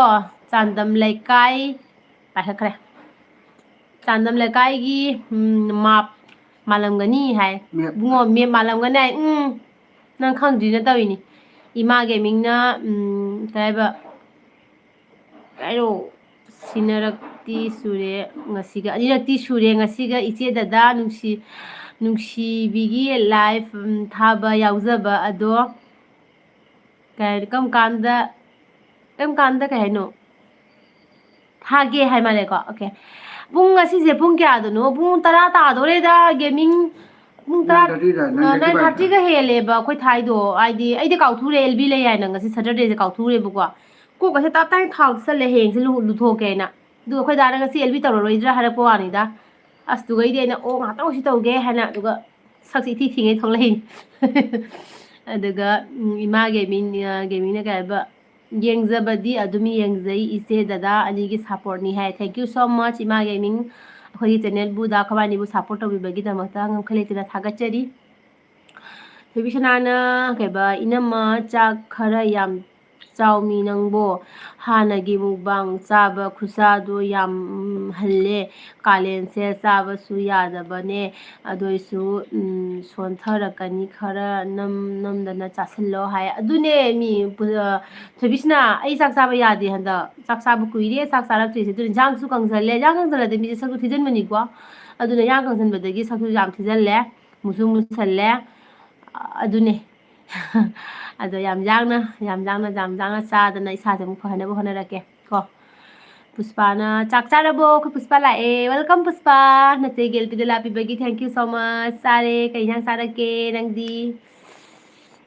ꯆꯥꯟꯗꯝ ꯂꯩꯀꯥꯏ" ꯄꯥꯏꯈꯠꯈ꯭ꯔꯦ꯫ "ꯆꯥꯟꯗꯝ ꯂꯩꯀꯥꯏꯒꯤ, ꯎꯝ, ꯃꯥꯞ ꯃꯥꯜꯂꯝꯒꯅꯤ" ꯍꯥꯏ꯫ ꯃꯦꯞ꯫ "ꯏꯕꯨꯡꯉꯣ, ꯃꯦꯞ ꯃꯥꯜꯂꯝꯒꯅꯤ" ꯍꯥꯏ꯫ ꯎꯝ, ꯅꯪ ꯈꯪꯗ꯭ꯔꯤꯅ ꯇꯧꯔꯤꯅꯤ꯫ ꯏꯃꯥ ꯒꯦꯃꯤꯡꯅ, ꯎꯝ, ꯀꯩ ꯍꯥꯏꯕ, ꯀꯩꯅꯣ, ꯁꯤꯟꯅꯔꯛꯇꯤ ꯁꯨꯔꯦ ꯉꯁꯤꯒ, ꯑꯅꯤꯔꯛꯇꯤ ꯁꯨꯔꯦ ꯉꯁꯤꯒ ꯏꯆꯦ ꯗꯗꯥ ꯅꯨꯡꯁꯤ-, ꯅꯨꯡꯁꯤꯕꯤꯒꯤ ꯂꯥꯏꯐ, ꯎꯝ, ꯊꯥꯕ ꯌꯥꯎꯖꯕ ꯑꯗꯣ꯫ ꯀꯩ ꯍꯥꯏꯅꯤ, ꯀꯔꯝ ꯀꯥꯟꯗ, ꯀꯔꯝ ꯀꯥꯟꯗ ꯀꯩ ꯍꯥꯏꯅꯣ? ꯊꯥꯒꯦ ꯍꯥꯏ ꯃꯥꯜꯂꯦꯀꯣ꯫ ꯑꯣꯀꯦ꯫ ꯄꯨꯡ ꯉꯁꯤꯁꯦ ꯄꯨꯡ ꯀꯌꯥꯗꯅꯣ? ꯄꯨꯡ ꯇꯔꯥ ꯇꯥꯗꯣꯔꯦꯗ, ꯒꯦꯃꯤꯡ꯫ ꯄꯨꯡ ꯇꯔꯥ, ꯅꯥꯏꯟ ꯊꯥꯔꯇꯤꯗ, ꯅꯥꯏꯟ ꯊꯥꯔꯇꯤꯒ ꯍꯦꯜꯂꯦꯕ ꯑꯩꯈꯣꯏ ꯊꯥꯏꯗꯣ꯫ ꯍꯥꯏꯗꯤ ꯑꯩꯗꯤ ꯀꯥꯎꯊꯣꯛꯎꯔꯦ, ꯑꯦꯜ ꯕꯤ ꯂꯩ ꯍꯥꯏꯅ꯫ ꯉꯁꯤ ꯁꯇꯔꯗꯦꯁꯦ ꯀꯥꯎꯊꯣꯛꯎꯔꯦꯕꯀꯣ꯫ ꯀꯣꯛꯀꯁꯦ ꯇꯞ ꯇꯥꯏꯅ ꯊꯥꯎ ꯆꯠꯁꯜꯂꯦ, ꯍꯌꯦꯡꯁꯦ ꯂꯨ-, ꯂꯨꯊꯣꯛꯀꯦ ꯍꯥꯏꯅ꯫ ꯑꯗꯨꯒ ꯑꯩꯈꯣꯏ ꯗꯥꯅ ꯉꯁꯤ ꯑꯦꯜ ꯕꯤ ꯇꯧꯔꯔꯣꯏꯗ꯭ꯔꯥ ꯍꯥꯏꯔꯛꯄ ꯋꯥꯅꯤꯗ꯫ ꯑꯁ, ꯑꯗꯨꯒꯩꯗꯤ ꯑꯩꯅ, "ꯑꯣ, ꯉꯥꯏꯍꯥꯛꯇꯪ ꯑꯣꯏꯁꯤ ꯇꯧꯒꯦ" ꯍꯥꯏꯅ꯫ ꯑꯗꯨꯒ ꯁꯛꯁꯦ ꯏꯊꯤ ꯊꯤꯉꯩ ꯊꯣꯛꯂꯛꯏꯅꯤ꯫ ꯑꯗꯨꯒ, ꯎꯝ, ꯏꯃꯥ ꯒꯦꯃꯤꯡ, ꯑ, ꯒꯦꯃꯤꯡꯅ ꯀꯩ ꯍꯥꯏꯕ, "ꯌꯦꯡꯖꯕꯗꯤ ꯑꯗꯨꯝ ꯌꯦꯡꯖꯩ ꯏꯆꯦ, ꯗꯗꯥ ꯑꯅꯤꯒꯤ ꯁꯞꯄꯣꯔꯠꯅꯤ" ꯍꯥꯏ꯫ Thank you so much, ꯏꯃꯥ ꯒꯦꯃꯤꯡ꯫ ꯑꯩꯈꯣꯏꯒꯤ ꯆꯦꯅꯦꯜꯕꯨ ꯗꯥ ꯑꯩꯈꯣꯏꯕꯥꯅꯤꯕꯨ ꯁꯞꯄꯣꯔꯠ ꯇꯧꯕꯤꯕꯒꯤꯗꯃꯛꯇ ꯉꯝꯈꯩ ꯂꯩꯇꯅ ꯊꯥꯒꯠꯆꯔꯤ꯫ ꯊꯣꯏꯕꯤ ꯁꯅꯥꯅ ꯀꯩꯕ, "ꯏꯅꯝꯃ, ꯆꯥꯛ ꯈꯔ ꯌꯥꯝ ꯆꯥꯎꯃꯤ ꯅꯪꯕꯣ꯫ ꯍꯥꯟꯅꯒꯤ ꯃꯨꯛꯕꯥꯡ ꯆꯥꯕ ꯈꯨꯆꯥꯗꯣ ꯌꯥꯝ, ꯎꯝ, ꯍꯜꯂꯦ꯫ ꯀꯥꯂꯦꯟꯁꯦ ꯆꯥꯕꯁꯨ ꯌꯥꯗꯕꯅꯦ꯫ ꯑꯗꯨꯏꯁꯨ, ꯎꯝ, ꯁꯣꯟꯊꯔꯛꯀꯅꯤ, ꯈꯔ ꯅꯝ-, ꯅꯝꯗꯅ ꯆꯥꯁꯤꯜꯂꯣ" ꯍꯥꯏ꯫ ꯑꯗꯨꯅꯦ ꯃꯤ ꯄꯨ-, ꯑ, ꯊꯣꯏꯕꯤꯁꯅꯥ, ꯑꯩ ꯆꯥꯛ ꯆꯥꯕ ꯌꯥꯗꯦ ꯍꯟꯗꯛ꯫ ꯆꯥꯛ ꯆꯥꯕ ꯀꯨꯏꯔꯦ, ꯆꯥꯛ ꯆꯥꯔꯛꯇ꯭ꯔꯤꯁꯦ꯫ ꯑꯗꯨꯅ ꯏꯟꯁꯥꯡꯁꯨ ꯀꯪꯁꯜꯂꯦ꯫ ꯏꯟꯁꯥꯡ ꯀꯪꯁꯜꯂꯗꯤ ꯃꯤꯁꯦ ꯁꯛꯁꯨ ꯊꯤꯖꯤꯟꯕꯅꯤꯀꯣ꯫ ꯑꯗꯨꯅ ꯏꯟꯁꯥꯡ ꯀꯪꯁꯟꯕꯗꯒꯤ ꯁꯛꯁꯨ ꯌꯥꯝ ꯊꯤꯖꯤꯜꯂꯦ, ꯃꯨꯁꯨ ꯃꯨꯁꯜꯂꯦ꯫ ꯑꯗꯨꯅꯦ꯫ ꯑꯗꯣ ꯌꯥꯝ ꯌꯥꯡꯅ, ꯌꯥꯝ ꯌꯥꯡꯅ, ꯌꯥꯝ ꯌꯥꯡꯅ ꯆꯥꯗꯅ ꯏꯁꯥꯁꯦ ꯑꯃꯨꯛ ꯐꯅꯕ ꯍꯣꯠꯅꯔꯛꯀꯦ ꯀꯣ꯫ ꯄꯨꯁꯄꯥꯅ, "ꯆꯥꯛ ꯆꯥꯔꯕꯣ?" ꯑꯩꯈꯣꯏ ꯄꯨꯁꯄꯥ ꯂꯥꯛꯑꯦ꯫ Welcome ꯄꯨꯁꯄꯥ꯫ ꯅꯆꯦꯒꯤ ꯑꯦꯜ ꯕꯤꯗ ꯂꯥꯛꯄꯤꯕꯒꯤ thank you so much꯫ ꯆꯥꯔꯦ꯫ ꯀꯩ ꯏꯟꯁꯥꯡ ꯆꯥꯔꯛꯀꯦ ꯅꯪꯗꯤ?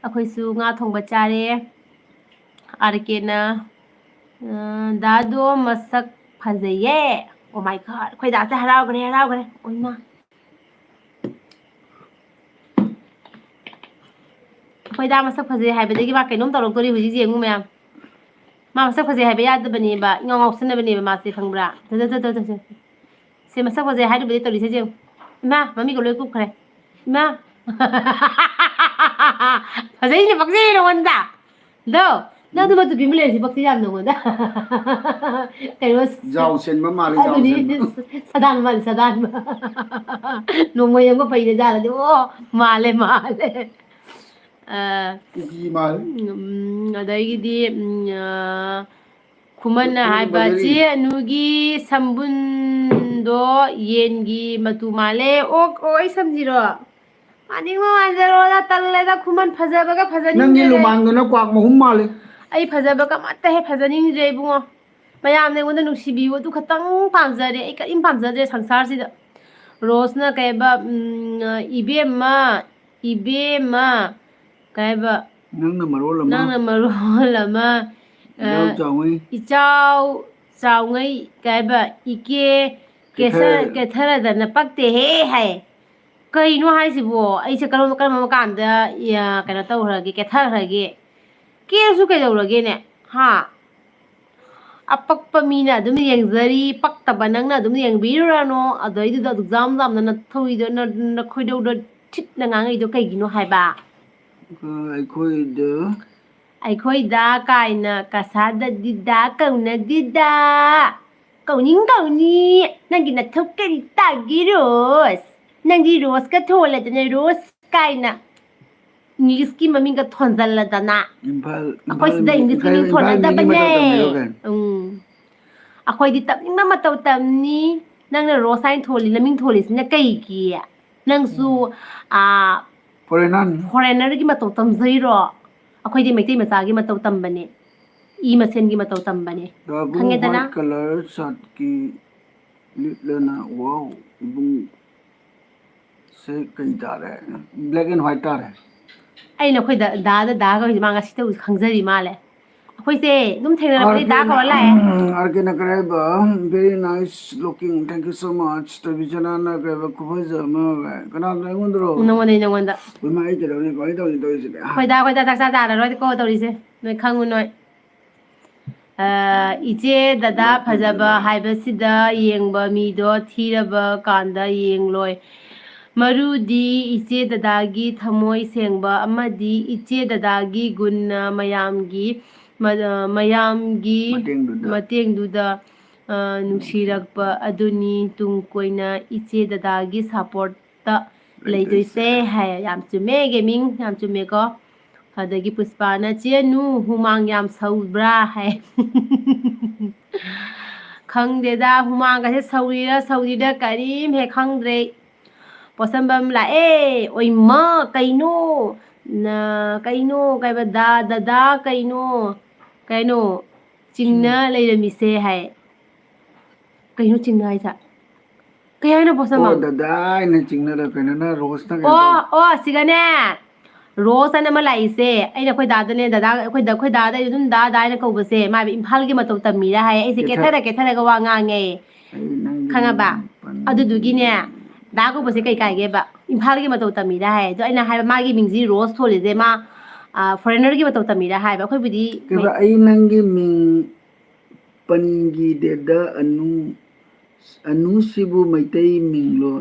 ꯑꯩꯈꯣꯏꯁꯨ ꯉꯥ ꯊꯣꯡꯕ ꯆꯥꯔꯦ꯫ ꯑꯥꯔ ꯀꯦꯅ, ꯑ, "ꯗꯥꯗꯣ ꯃꯁꯛ ꯐꯖꯩꯌꯦ"꯫ Oh my God, ꯑꯩꯈꯣꯏ ꯗꯥꯁꯦ ꯍꯔꯥꯎꯈ꯭ꯔꯦ, ꯍꯔꯥꯎꯈ꯭ꯔꯦ꯫ ꯑꯣꯏꯃꯥ꯫ ꯑꯩꯈꯣꯏ ꯗꯥ ꯃꯁꯛ ꯐꯖꯩ ꯍꯥꯏꯕꯗꯒꯤ ꯃꯥ ꯀꯩꯅꯣꯝ ꯇꯧꯔꯛꯇꯣꯔꯤ ꯍꯧꯖꯤꯛ, ꯌꯦꯡꯉꯨ ꯃꯌꯥꯝ꯫ ꯃꯥ ꯃꯁꯛ ꯐꯖꯩ ꯍꯥꯏꯕ ꯌꯥꯗꯕꯅꯦꯕ, ꯏꯉꯥꯎ ꯉꯥꯎꯁꯟꯅꯕꯅꯦꯕ ꯃꯥꯁꯦ, ꯈꯪꯕ꯭ꯔꯥ? ꯇ, ꯇ, ꯇ, ꯇ, ꯇ, ꯇ꯫ ꯁꯦ, ꯃꯁꯛ ꯐꯖꯩ ꯍꯥꯏꯔꯨꯕꯗꯤ ꯇꯧꯔꯤꯁꯦ ꯌꯦꯡꯉꯨ꯫ ꯏꯃꯥ, ꯃꯃꯤꯠꯀ ꯂꯣꯏ ꯀꯨꯞꯈ꯭ꯔꯦ꯫ ꯏꯃꯥ! ꯐꯖꯩꯅꯦ, ꯄꯛꯆꯩ ꯅꯉꯣꯟꯗ꯫ ꯗꯣ, ꯅꯪ ꯑꯗꯨꯃ ꯇꯨꯄꯤ ꯑꯃ ꯂꯩꯔꯁꯤ ꯄꯛꯆꯩ ꯌꯥꯝ ꯅꯉꯣꯟꯗ꯫ ꯀꯩꯅꯣ, ꯖꯥꯎ ꯁꯦꯟꯕ ꯃꯥꯜꯂꯦ, ꯖꯥꯎ ꯑꯗꯨꯅꯤ, ꯁꯦꯟꯕ꯫ ꯁꯗꯥꯟ ꯃꯥꯜꯂꯦ, ꯁꯗꯥꯟ꯫ ꯅꯣꯡꯃꯩ ꯑꯃ ꯄꯩꯔꯦ ꯖꯥꯠꯂꯗꯤ, ꯑꯣ, ꯃꯥꯜꯂꯦ, ꯃꯥꯜꯂꯦ꯫ ꯑ, ꯀꯨꯀꯤ ꯃꯥꯜꯂꯦ꯫ ꯎꯝ, ꯑꯗꯒꯤꯗꯤ, ꯎꯝ, ꯑ, ꯈꯨꯃꯟꯅ ꯍꯥꯏꯕ, ꯕꯒꯔꯤ꯫ "ꯆꯦ ꯑꯅꯨꯒꯤ ꯁꯝꯕꯨꯟꯗꯣ ꯌꯦꯟꯒꯤ ꯃꯇꯨ ꯃꯥꯜꯂꯦ"꯫ ꯑꯣ, ꯑꯣ, ꯑꯩ ꯁꯝꯁꯤꯔꯣ? ꯃꯥꯅꯤꯡꯕ ꯃꯥꯟꯖꯔꯣꯗ, ꯇꯜꯂꯦꯗ, ꯈꯨꯃꯟ ꯐꯖꯕꯒ ꯐꯖꯅꯤꯡꯗ꯭ꯔꯦ꯫ ꯅꯪꯒꯤ ꯂꯨꯃꯥꯡꯗꯨꯅ ꯀ꯭ꯋꯥꯛ ꯃꯍꯨꯝ ꯃꯥꯜꯂꯦ꯫ ꯑꯩ ꯐꯖꯕꯒ ꯑꯃꯠꯇ ꯍꯦꯛ ꯐꯖꯅꯤꯡꯗ꯭ꯔꯦ, ꯏꯕꯨꯡꯉꯣ꯫ ꯃꯌꯥꯝꯅ ꯑꯩꯉꯣꯟꯗ ꯅꯨꯡꯁꯤꯕꯤꯌꯨ, ꯑꯗꯨ ꯈꯛꯇꯪ ꯄꯥꯝꯖꯔꯦ꯫ ꯑꯩ ꯀꯔꯤꯝ ꯄꯥꯝꯖꯗ꯭ꯔꯦ ꯁꯪꯁꯥꯔꯁꯤꯗ꯫ ꯔꯣꯁꯅ ꯀꯩ ꯍꯥꯏꯕ, ꯎꯝ, ꯏꯕꯦꯝꯃ, ꯏꯕꯦꯝꯃ, ꯀꯩ ꯍꯥꯏꯕ, ꯅꯪꯅ ꯃꯔꯣꯜ ꯑꯃ, ꯅꯪꯅ ꯃꯔꯣꯜ ꯑꯃ, ꯏꯆꯥꯎ ꯑ, ꯆꯥꯎꯉꯩ, ꯏꯆꯥꯎ ꯆꯥꯎꯉꯩ, ꯀꯩ ꯍꯥꯏꯕ, ꯏꯀꯦ ꯀꯦꯊ-, ꯀꯦꯊꯔ-, ꯀꯦꯊꯔꯗꯅ ꯄꯛꯇꯦꯍꯦ ꯍꯥꯏ꯫ ꯀꯩꯅꯣ ꯍꯥꯏꯁꯤꯕꯣ? ꯑꯩꯁꯦ ꯀꯔꯝ-, ꯀꯔꯝꯕ ꯀꯥꯟꯗ, ꯌꯥ, ꯀꯩꯅꯣ ꯇꯧꯈ꯭ꯔꯒꯦ, ꯀꯦꯊꯈ꯭ꯔꯒꯦ? ꯀꯦꯔꯁꯨ ꯀꯩꯗꯧꯔꯒꯦꯅꯦ? ꯍꯥ? ꯑꯄꯛꯄ ꯃꯤꯅ ꯑꯗꯨꯝ ꯌꯦꯡꯖꯔꯤ, ꯄꯛꯇꯕ ꯅꯪꯅ ꯑꯗꯨꯝ ꯌꯦꯡꯕꯤꯔꯨꯔꯅꯣ꯫ ꯑꯗꯩꯗꯨꯗ ꯑꯗꯨꯛ ꯖꯥꯝ ꯖꯥꯝꯅ ꯅꯊꯧꯔꯤꯗꯣ, ꯅ-, ꯅꯈꯣꯏꯗꯧꯗꯣ ꯊꯤꯠꯅ ꯉꯥꯡꯉꯛꯏꯗꯣ ꯀꯩꯒꯤꯅꯣ ꯍꯥꯏꯕ? ꯑ, ꯑꯩꯈꯣꯏꯗ ꯑꯩꯈꯣꯏꯗ ꯀꯥꯏꯅ ꯀꯁꯥꯗ ꯗꯤꯗꯥ ꯀꯧꯅꯗꯦꯗ꯫ ꯀꯧꯅꯤꯡ ꯀꯧꯅꯤ, ꯅꯪꯒꯤ ꯅꯊꯧ ꯀꯔꯤ ꯇꯥꯒꯦ ꯔꯣꯁ? ꯅꯪꯗꯤ ꯔꯣꯁꯀ ꯊꯣꯜꯂꯗꯅ ꯔꯣꯁ ꯀꯥꯏꯅ꯫ ꯏꯪꯂꯤꯁꯀꯤ ꯃꯃꯤꯡꯒ ꯊꯣꯟꯖꯜꯂꯗꯅ꯫ ꯏꯝꯐꯥꯜ, ꯑꯩꯈꯣꯏ ꯏꯝꯐꯥꯜ ꯁꯤꯗ ꯃꯤ-, ꯏꯪꯂꯤꯁꯀꯤ ꯏꯝꯐꯥꯜ, ꯃꯤꯡ ꯏꯝꯐꯥꯜ ꯃꯤꯒꯤ ꯊꯣꯟꯅꯗꯕꯅꯦ꯫ ꯃꯇꯧ ꯇꯝꯕꯤꯔꯣ ꯀꯩꯅꯣ? ꯎꯝ꯫ ꯑꯩꯈꯣꯏꯗꯤ ꯇꯝꯅꯤꯡꯕ ꯃꯇꯧ ꯇꯝꯅꯤ꯫ ꯅꯪꯅ ꯔꯣꯁ ꯍꯥꯏꯅ ꯊꯣꯜꯂꯤ, ꯅꯃꯤꯡ ꯊꯣꯜꯂꯤꯁꯤꯅ ꯀꯩꯒꯤ? ꯅꯪꯁꯨ, ꯎꯝ꯫ ꯑꯥ, ꯐꯣꯔꯦꯅꯔꯅꯤ꯫ ꯐꯣꯔꯦꯅꯔꯒꯤ ꯃꯇꯧ ꯇꯝꯖꯩꯔꯣ? ꯑꯩꯈꯣꯏꯗꯤ ꯃꯩꯇꯩ ꯃꯆꯥꯒꯤ ꯃꯇꯧ ꯇꯝꯕꯅꯦ꯫ ꯏ ꯃꯁꯦꯟꯒꯤ ꯃꯇꯧ ꯇꯝꯕꯅꯦ꯫ ꯗꯥꯕꯨꯡ ꯈꯪꯉꯦꯗꯅ? White colour shirt ꯀꯤ ꯂꯤꯠꯂꯅ, wow, ꯏꯕꯨꯡ꯫ ꯁꯤ ꯀꯩ ꯇꯥꯔꯦ? Black and white ꯇꯥꯔꯦ꯫ ꯑꯩꯅ ꯑꯩꯈꯣꯏ ꯗ-, ꯗꯥꯗ ꯗꯥ ꯀꯧꯔꯤꯁꯦ ꯃꯥ ꯉꯁꯤꯇꯕꯨ ꯈꯪꯖꯔꯤ ꯃꯥꯜꯂꯦ꯫ ꯑꯩꯈꯣꯏꯁꯦ ꯑꯗꯨꯝ ꯊꯦꯡꯅꯔꯛꯄꯗꯒꯤ ꯗꯥ ꯑꯥꯔ ꯀꯦꯅ-, ꯀꯧꯔ ꯂꯥꯛꯑꯦ꯫ ꯎꯝ, ꯑꯥꯔ ꯀꯦꯅ ꯀꯔꯤ ꯍꯥꯏꯕ? Very nice looking, thank you so much꯫ ꯇꯕꯤꯆꯅꯥꯅ ꯀꯔꯤ ꯍꯥꯏꯕ? ꯈꯨꯐꯖ ꯑꯃ꯫ ꯀꯅꯥꯗꯅꯣ, ꯑꯩꯉꯣꯟꯗꯔꯣ? ꯅꯉꯣꯟꯗꯅꯦ, ꯅꯉꯣꯟꯗ꯫ ꯏꯃꯥ, ꯑꯩ ꯀꯩꯗꯧꯅꯤ? ꯀꯃꯥꯏꯅ ꯇꯧꯅꯤ ꯇꯧꯔꯤꯁꯤꯗꯤ? ꯑꯩꯈꯣꯏ ꯗꯥ, ꯑꯩꯈꯣꯏ ꯗꯥ ꯆꯥꯛ ꯆꯥ ꯆꯥꯔꯔꯣꯏꯀꯣ ꯇꯧꯔꯤꯁꯦ꯫ ꯅꯣꯏ ꯈꯪꯉꯨ ꯅꯣꯏ꯫ ꯑ, ꯏꯆꯦ ꯗꯗꯥ ꯐꯖꯕ ꯍꯥꯏꯕꯁꯤꯗ ꯌꯦꯡꯕ ꯃꯤꯗꯣ ꯊꯤꯔꯕ ꯀꯥꯟꯗ ꯌꯦꯡꯂꯣꯏ꯫ ꯃꯔꯨꯗꯤ ꯏꯆꯦ ꯗꯗꯥꯒꯤ ꯊꯃꯣꯏ ꯁꯦꯡꯕ ꯑꯃꯗꯤ ꯏꯆꯦ ꯗꯗꯥꯒꯤ ꯒꯨꯟꯅ ꯃꯌꯥꯝꯒꯤ, ꯃ-, ꯃꯌꯥꯝꯒꯤ ꯃꯇꯦꯡꯗꯨꯗ꯫ ꯃꯇꯦꯡꯗꯨꯗ, ꯑ, ꯅꯨꯡꯁꯤꯔꯛꯄ ꯑꯗꯨꯅꯤ ꯇꯨꯡ ꯀꯣꯏꯅ ꯏꯆꯦ ꯗꯗꯥꯒꯤ support ꯇ ꯂꯩꯗꯣꯏꯁꯦ꯫ ꯂꯩꯗꯣꯏꯁꯦ ꯍꯥꯏ꯫ ꯌꯥꯝ ꯆꯨꯝꯃꯦ, ꯒꯦꯃꯤꯡ, ꯌꯥꯝ ꯆꯨꯝꯃꯦꯀꯣ꯫ ꯑꯗꯒꯤ ꯄꯨꯁꯄꯥꯅ, "ꯆꯦ ꯅꯨ, ꯍꯨꯃꯥꯡ ꯌꯥꯝ ꯁꯧꯕ꯭ꯔꯥ?" ꯍꯥꯏ꯫ ꯈꯪꯗꯦꯗ, ꯍꯨꯃꯥꯡꯒꯁꯦ ꯁꯧꯔꯤꯔꯥ ꯁꯧꯔꯤꯔꯥ ꯀꯔꯤꯝ ꯍꯦꯛ ꯈꯪꯗ꯭ꯔꯦ꯫ ꯄꯣꯠꯁꯝꯕꯝ ꯂꯥꯛꯑꯦ꯫ ꯑꯣꯏꯃ, ꯀꯩꯅꯣ? ꯅ-, ꯀꯩꯅꯣ? ꯀꯩꯕ? ꯗꯥ, ꯗꯗꯥ, ꯀꯩꯅꯣ? ꯀꯩꯅꯣ? ꯆꯤꯡꯅ ꯆꯤꯡ- ꯂꯩꯔꯝꯃꯤꯁꯦ ꯍꯥꯏ꯫ ꯀꯩꯅꯣ ꯆꯤꯡꯅ ꯍꯥꯏꯁꯦ? ꯀꯩ ꯍꯥꯏꯅꯣ ꯄꯣꯠꯁꯝꯕꯝ? ꯑꯣ ꯗꯗꯥ ꯍꯥꯏꯅ ꯆꯤꯡꯅꯔ ꯀꯩꯅꯣ, ꯅꯪ ꯔꯣꯁꯅ ꯀꯩꯅꯣ ꯑꯣ ꯇꯧꯔ ꯑꯣ ꯁꯤꯒꯅꯦ, ꯔꯣꯁ ꯍꯥꯏꯅ ꯑꯃ ꯂꯥꯛꯏꯁꯦ꯫ ꯑꯩꯅ ꯑꯩꯈꯣꯏ ꯗꯥꯗꯅꯦ, ꯗꯗꯥ, ꯑꯩꯈꯣꯏ ꯗ- ꯑꯩꯈꯣꯏ ꯗꯥꯗ ꯑꯩ ꯑꯗꯨꯝ ꯗꯥ ꯗꯥ ꯍꯥꯏꯅ ꯀꯧꯕꯁꯦ, ꯃꯥꯕ ꯏꯝꯐꯥꯜꯒꯤ ꯃꯇꯧ ꯇꯝꯃꯤꯔ ꯍꯥꯏ꯫ ꯑꯩꯁꯦ ꯀꯦꯊ- ꯀꯦꯊꯔ ꯀꯦꯊꯔꯒ ꯋꯥ ꯉꯥꯡꯉꯦ, ꯑꯩ ꯅꯪꯒꯤ ꯈꯪꯉꯕ? ꯃꯤꯡ ꯄꯟ- ꯑꯗꯨꯗꯨꯒꯤꯅꯦ, ꯗꯥ ꯀꯧꯕꯁꯦ ꯀꯩ ꯀꯥꯏꯒꯦꯕ? ꯏꯝꯐꯥꯜꯒꯤ ꯃꯇꯧ ꯇꯝꯃꯤꯔ ꯍꯥꯏ꯫ ꯑꯗꯣ ꯑꯩꯅ ꯍꯥꯏꯕ, ꯃꯥꯒꯤ ꯃꯤꯡꯁꯤ ꯔꯣꯁ ꯊꯣꯜꯂꯤꯁꯦ ꯃꯥ ꯐꯣꯔꯦꯅꯔꯒꯤ ꯃꯇꯧ ꯇꯝꯃꯤꯔ ꯍꯥꯏꯕ꯫ ꯑꯩꯈꯣꯏꯕꯨꯗꯤ ꯃꯩ- ꯀꯩꯕ, ꯑꯩ ꯅꯪꯒꯤ ꯃꯤꯡ ꯄꯟꯈꯤꯗꯦꯗ ꯑꯅꯨ꯫ ꯑꯅꯨꯁꯤꯕꯨ ꯃꯩꯇꯩ ꯃꯤꯡꯂꯣ?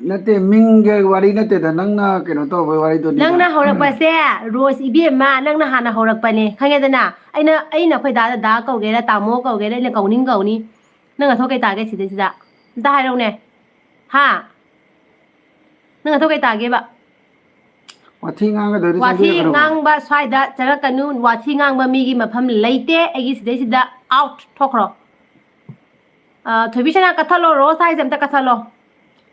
ꯅꯠꯇꯦ, ꯃꯤꯡꯒꯤ ꯋꯥꯔꯤ ꯅꯠꯇꯦꯗ, ꯅꯪꯅ ꯀꯩꯅꯣ ꯇꯧꯕꯩ ꯋꯥꯔꯤꯗꯨꯅꯤꯗ꯫ ꯅꯪꯅ ꯍꯧꯔꯛꯄꯁꯦ, ꯔꯣꯁ ꯏꯕꯦꯝꯃ, ꯅꯪꯅ ꯍꯥꯟꯅ ꯍꯧꯔꯛꯄꯅꯦ, ꯈꯪꯉꯦꯗꯅ? ꯑꯩꯅ ꯑꯩꯅ ꯑꯩꯈꯣꯏ ꯗꯥꯗ ꯗꯥ ꯀꯧꯒꯦꯔꯥ, ꯇꯥꯃꯣ ꯀꯧꯒꯦꯔꯥ, ꯑꯩꯅ ꯀꯧꯅꯤꯡ ꯀꯧꯅꯤ꯫ ꯅꯪ ꯅꯊꯧ ꯀꯩ ꯇꯥꯒꯦ ꯁꯤꯗꯩꯁꯤꯗ? ꯑꯝꯇ ꯍꯥꯏꯔꯛꯎꯅꯦ꯫ ꯍꯥ? ꯅꯪ ꯅꯊꯧ ꯀꯩ ꯇꯥꯒꯦꯕ? ꯋꯥꯊꯤ ꯉꯥꯡꯒꯗꯣꯏꯗꯤ ꯋꯥꯊꯤ ꯆꯪꯕꯤꯔꯛꯀꯅꯣ꯫ ꯉꯥꯡꯕ ꯁ꯭ꯋꯥꯏꯗ ꯆꯪꯉꯛꯀꯅꯨ꯫ ꯋꯥꯊꯤ ꯉꯥꯡꯕ ꯃꯤꯒꯤ ꯃꯐꯝ ꯂꯩꯇꯦ ꯑꯩꯒꯤ ꯁꯤꯗꯩꯁꯤꯗ꯫ ꯑꯥꯎꯠ ꯊꯣꯛꯈ꯭ꯔꯣ꯫ ꯑ, ꯊꯣꯏꯕꯤꯁꯅꯥ, ꯀꯠꯊꯠꯂꯣ, ꯔꯣꯁ ꯍꯥꯏꯁꯦ ꯑꯝꯇ ꯀꯠꯊꯠꯂꯣ꯫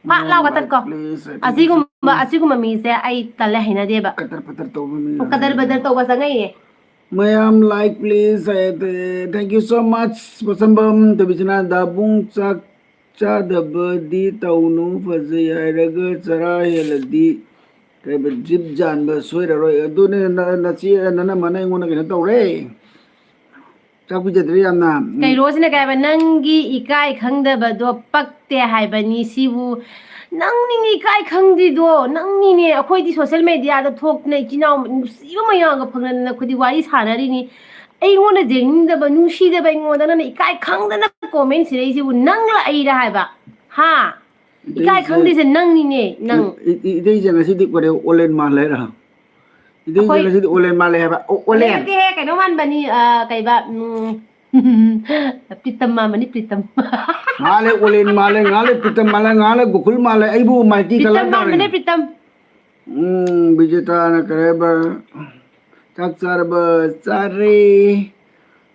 ꯐꯥꯠ ꯂꯥꯎ ꯀꯠꯊꯠꯀꯣ꯫ Please, ꯑꯁꯤꯒꯨꯝꯕ ꯑꯁꯤꯒꯨꯝꯕ ꯃꯤꯁꯦ ꯑꯩ ꯇꯜꯂꯦ, ꯍꯩꯅꯗꯦꯕ꯫ ꯀꯇꯔ ꯐꯇꯔ ꯇꯧꯕ ꯃꯤ ꯀꯗꯔ ꯕꯗꯔ ꯇꯧꯕ ꯆꯪꯉꯛꯏꯌꯦ꯫ ꯃꯌꯥꯝ like please high. Thank you so much ꯄꯣꯠꯁꯝꯕꯝ ꯊꯣꯏꯕꯤꯁꯅꯥ꯫ ꯗꯥꯕꯨꯡ ꯆꯥꯛ ꯆꯥꯗꯕꯗꯤ ꯇꯧꯅꯨ, ꯐꯖꯩ ꯍꯥꯏꯔꯒ ꯆꯔꯥ ꯍꯦꯜꯂꯗꯤ ꯀꯩꯕ ꯖꯤꯞ ꯌꯥꯟꯕ ꯁꯣꯏꯔꯔꯣꯏ꯫ ꯑꯗꯨꯅꯦ ꯅ- ꯅꯆꯦ ꯅꯅꯝꯃꯅ ꯑꯩꯉꯣꯟꯗ ꯀꯩꯅꯣ ꯇꯧꯔꯦ, ꯆꯥꯛ ꯄꯤꯖꯗ꯭ꯔꯦ ꯌꯥꯝꯅ꯫ ꯎꯝ꯫ ꯀꯩꯔꯣꯁꯤꯅ ꯀꯩ ꯍꯥꯏꯕ? "ꯅꯪꯒꯤ ꯏꯀꯥꯏ ꯈꯪꯗꯕꯗꯣ ꯄꯛꯇꯦ ꯍꯥꯏꯕꯅꯤ ꯁꯤꯕꯨ꯫ ꯅꯪꯅꯤꯅꯦ ꯏꯀꯥꯏ ꯈꯪꯗ꯭ꯔꯤꯗꯣ, ꯅꯪꯅꯤꯅꯦ꯫ ꯑꯩꯈꯣꯏꯗꯤ ꯁꯣꯁꯦꯜ ꯃꯦꯗꯤꯌꯥꯗ ꯊꯣꯛꯇꯅ ꯏꯆꯤꯟ ꯏꯅꯥꯎ ꯅꯨꯡꯁꯤꯕ ꯃꯌꯥꯝꯒ ꯐꯪꯅꯗꯅ ꯑꯩꯈꯣꯏꯗꯤ ꯋꯥꯔꯤ ꯁꯥꯟꯅꯔꯤꯅꯤ꯫ ꯑꯩꯉꯣꯟꯗ ꯌꯦꯡꯅꯤꯡꯗꯕ, ꯅꯨꯡꯁꯤꯗꯕ ꯑꯩꯉꯣꯟꯗ ꯅꯪꯅ ꯏꯀꯥꯏ ꯈꯪꯗꯅ ꯀꯣꯃꯦꯟ ꯁꯤꯔꯛꯏꯁꯤꯕꯨ ꯅꯪꯂ ꯑꯩꯔ ꯍꯥꯏꯕ? ꯍꯥ? ꯏꯀꯥꯏ ꯏꯇꯩꯁꯦ- ꯈꯪꯗ꯭ꯔꯤꯁꯦ ꯅꯪꯅꯤꯅꯦ, ꯅꯪ꯫ ꯏ- ꯏ- ꯏꯇꯩꯁꯦ ꯉꯁꯤꯗꯤ ꯀꯣꯔꯦ ꯑꯣꯂꯦꯟ ꯃꯥꯜꯂꯦ ꯍꯥꯏꯔ? ꯏꯇꯩꯁꯦ ꯑꯩꯈꯣꯏ ꯉꯁꯤꯗꯤ ꯑꯣꯂꯦꯟ ꯃꯥꯜꯂꯦ ꯍꯥꯏꯕ? ꯑꯣ, ꯑꯣꯂꯦꯟ꯫ ꯅꯠꯇꯦꯍꯦ, ꯀꯩꯅꯣ ꯃꯥꯟꯕꯅꯤ, ꯑ, ꯀꯩꯕ, ꯎꯝ, ꯄ꯭ꯔꯤꯇꯝ ꯃꯥꯟꯕꯅꯤ, ꯄ꯭ꯔꯤꯇꯝ꯫ ꯉꯥꯜꯂꯦ ꯑꯣꯂꯦꯟ ꯃꯥꯜꯂꯦ, ꯉꯥꯜꯂꯦ ꯄ꯭ꯔꯤꯇꯝ ꯃꯥꯜꯂꯦ, ꯉꯥꯜꯂꯦ ꯒꯣꯀꯨꯜ ꯃꯥꯜꯂꯦ, ꯑꯩꯕꯨ ꯃꯥꯏꯇꯤ ꯄ꯭ꯔꯤꯇꯝ ꯀꯂꯔ ꯇꯥꯔꯦ꯫ ꯃꯥꯟꯕꯅꯦ, ꯄ꯭ꯔꯤꯇꯝ꯫ ꯎꯝ, ꯕꯤꯖꯦꯇꯥꯅ ꯀꯔꯤ ꯍꯥꯏꯕ? ꯆꯥꯛ ꯆꯥꯔꯕ? ꯆꯥꯔꯦ꯫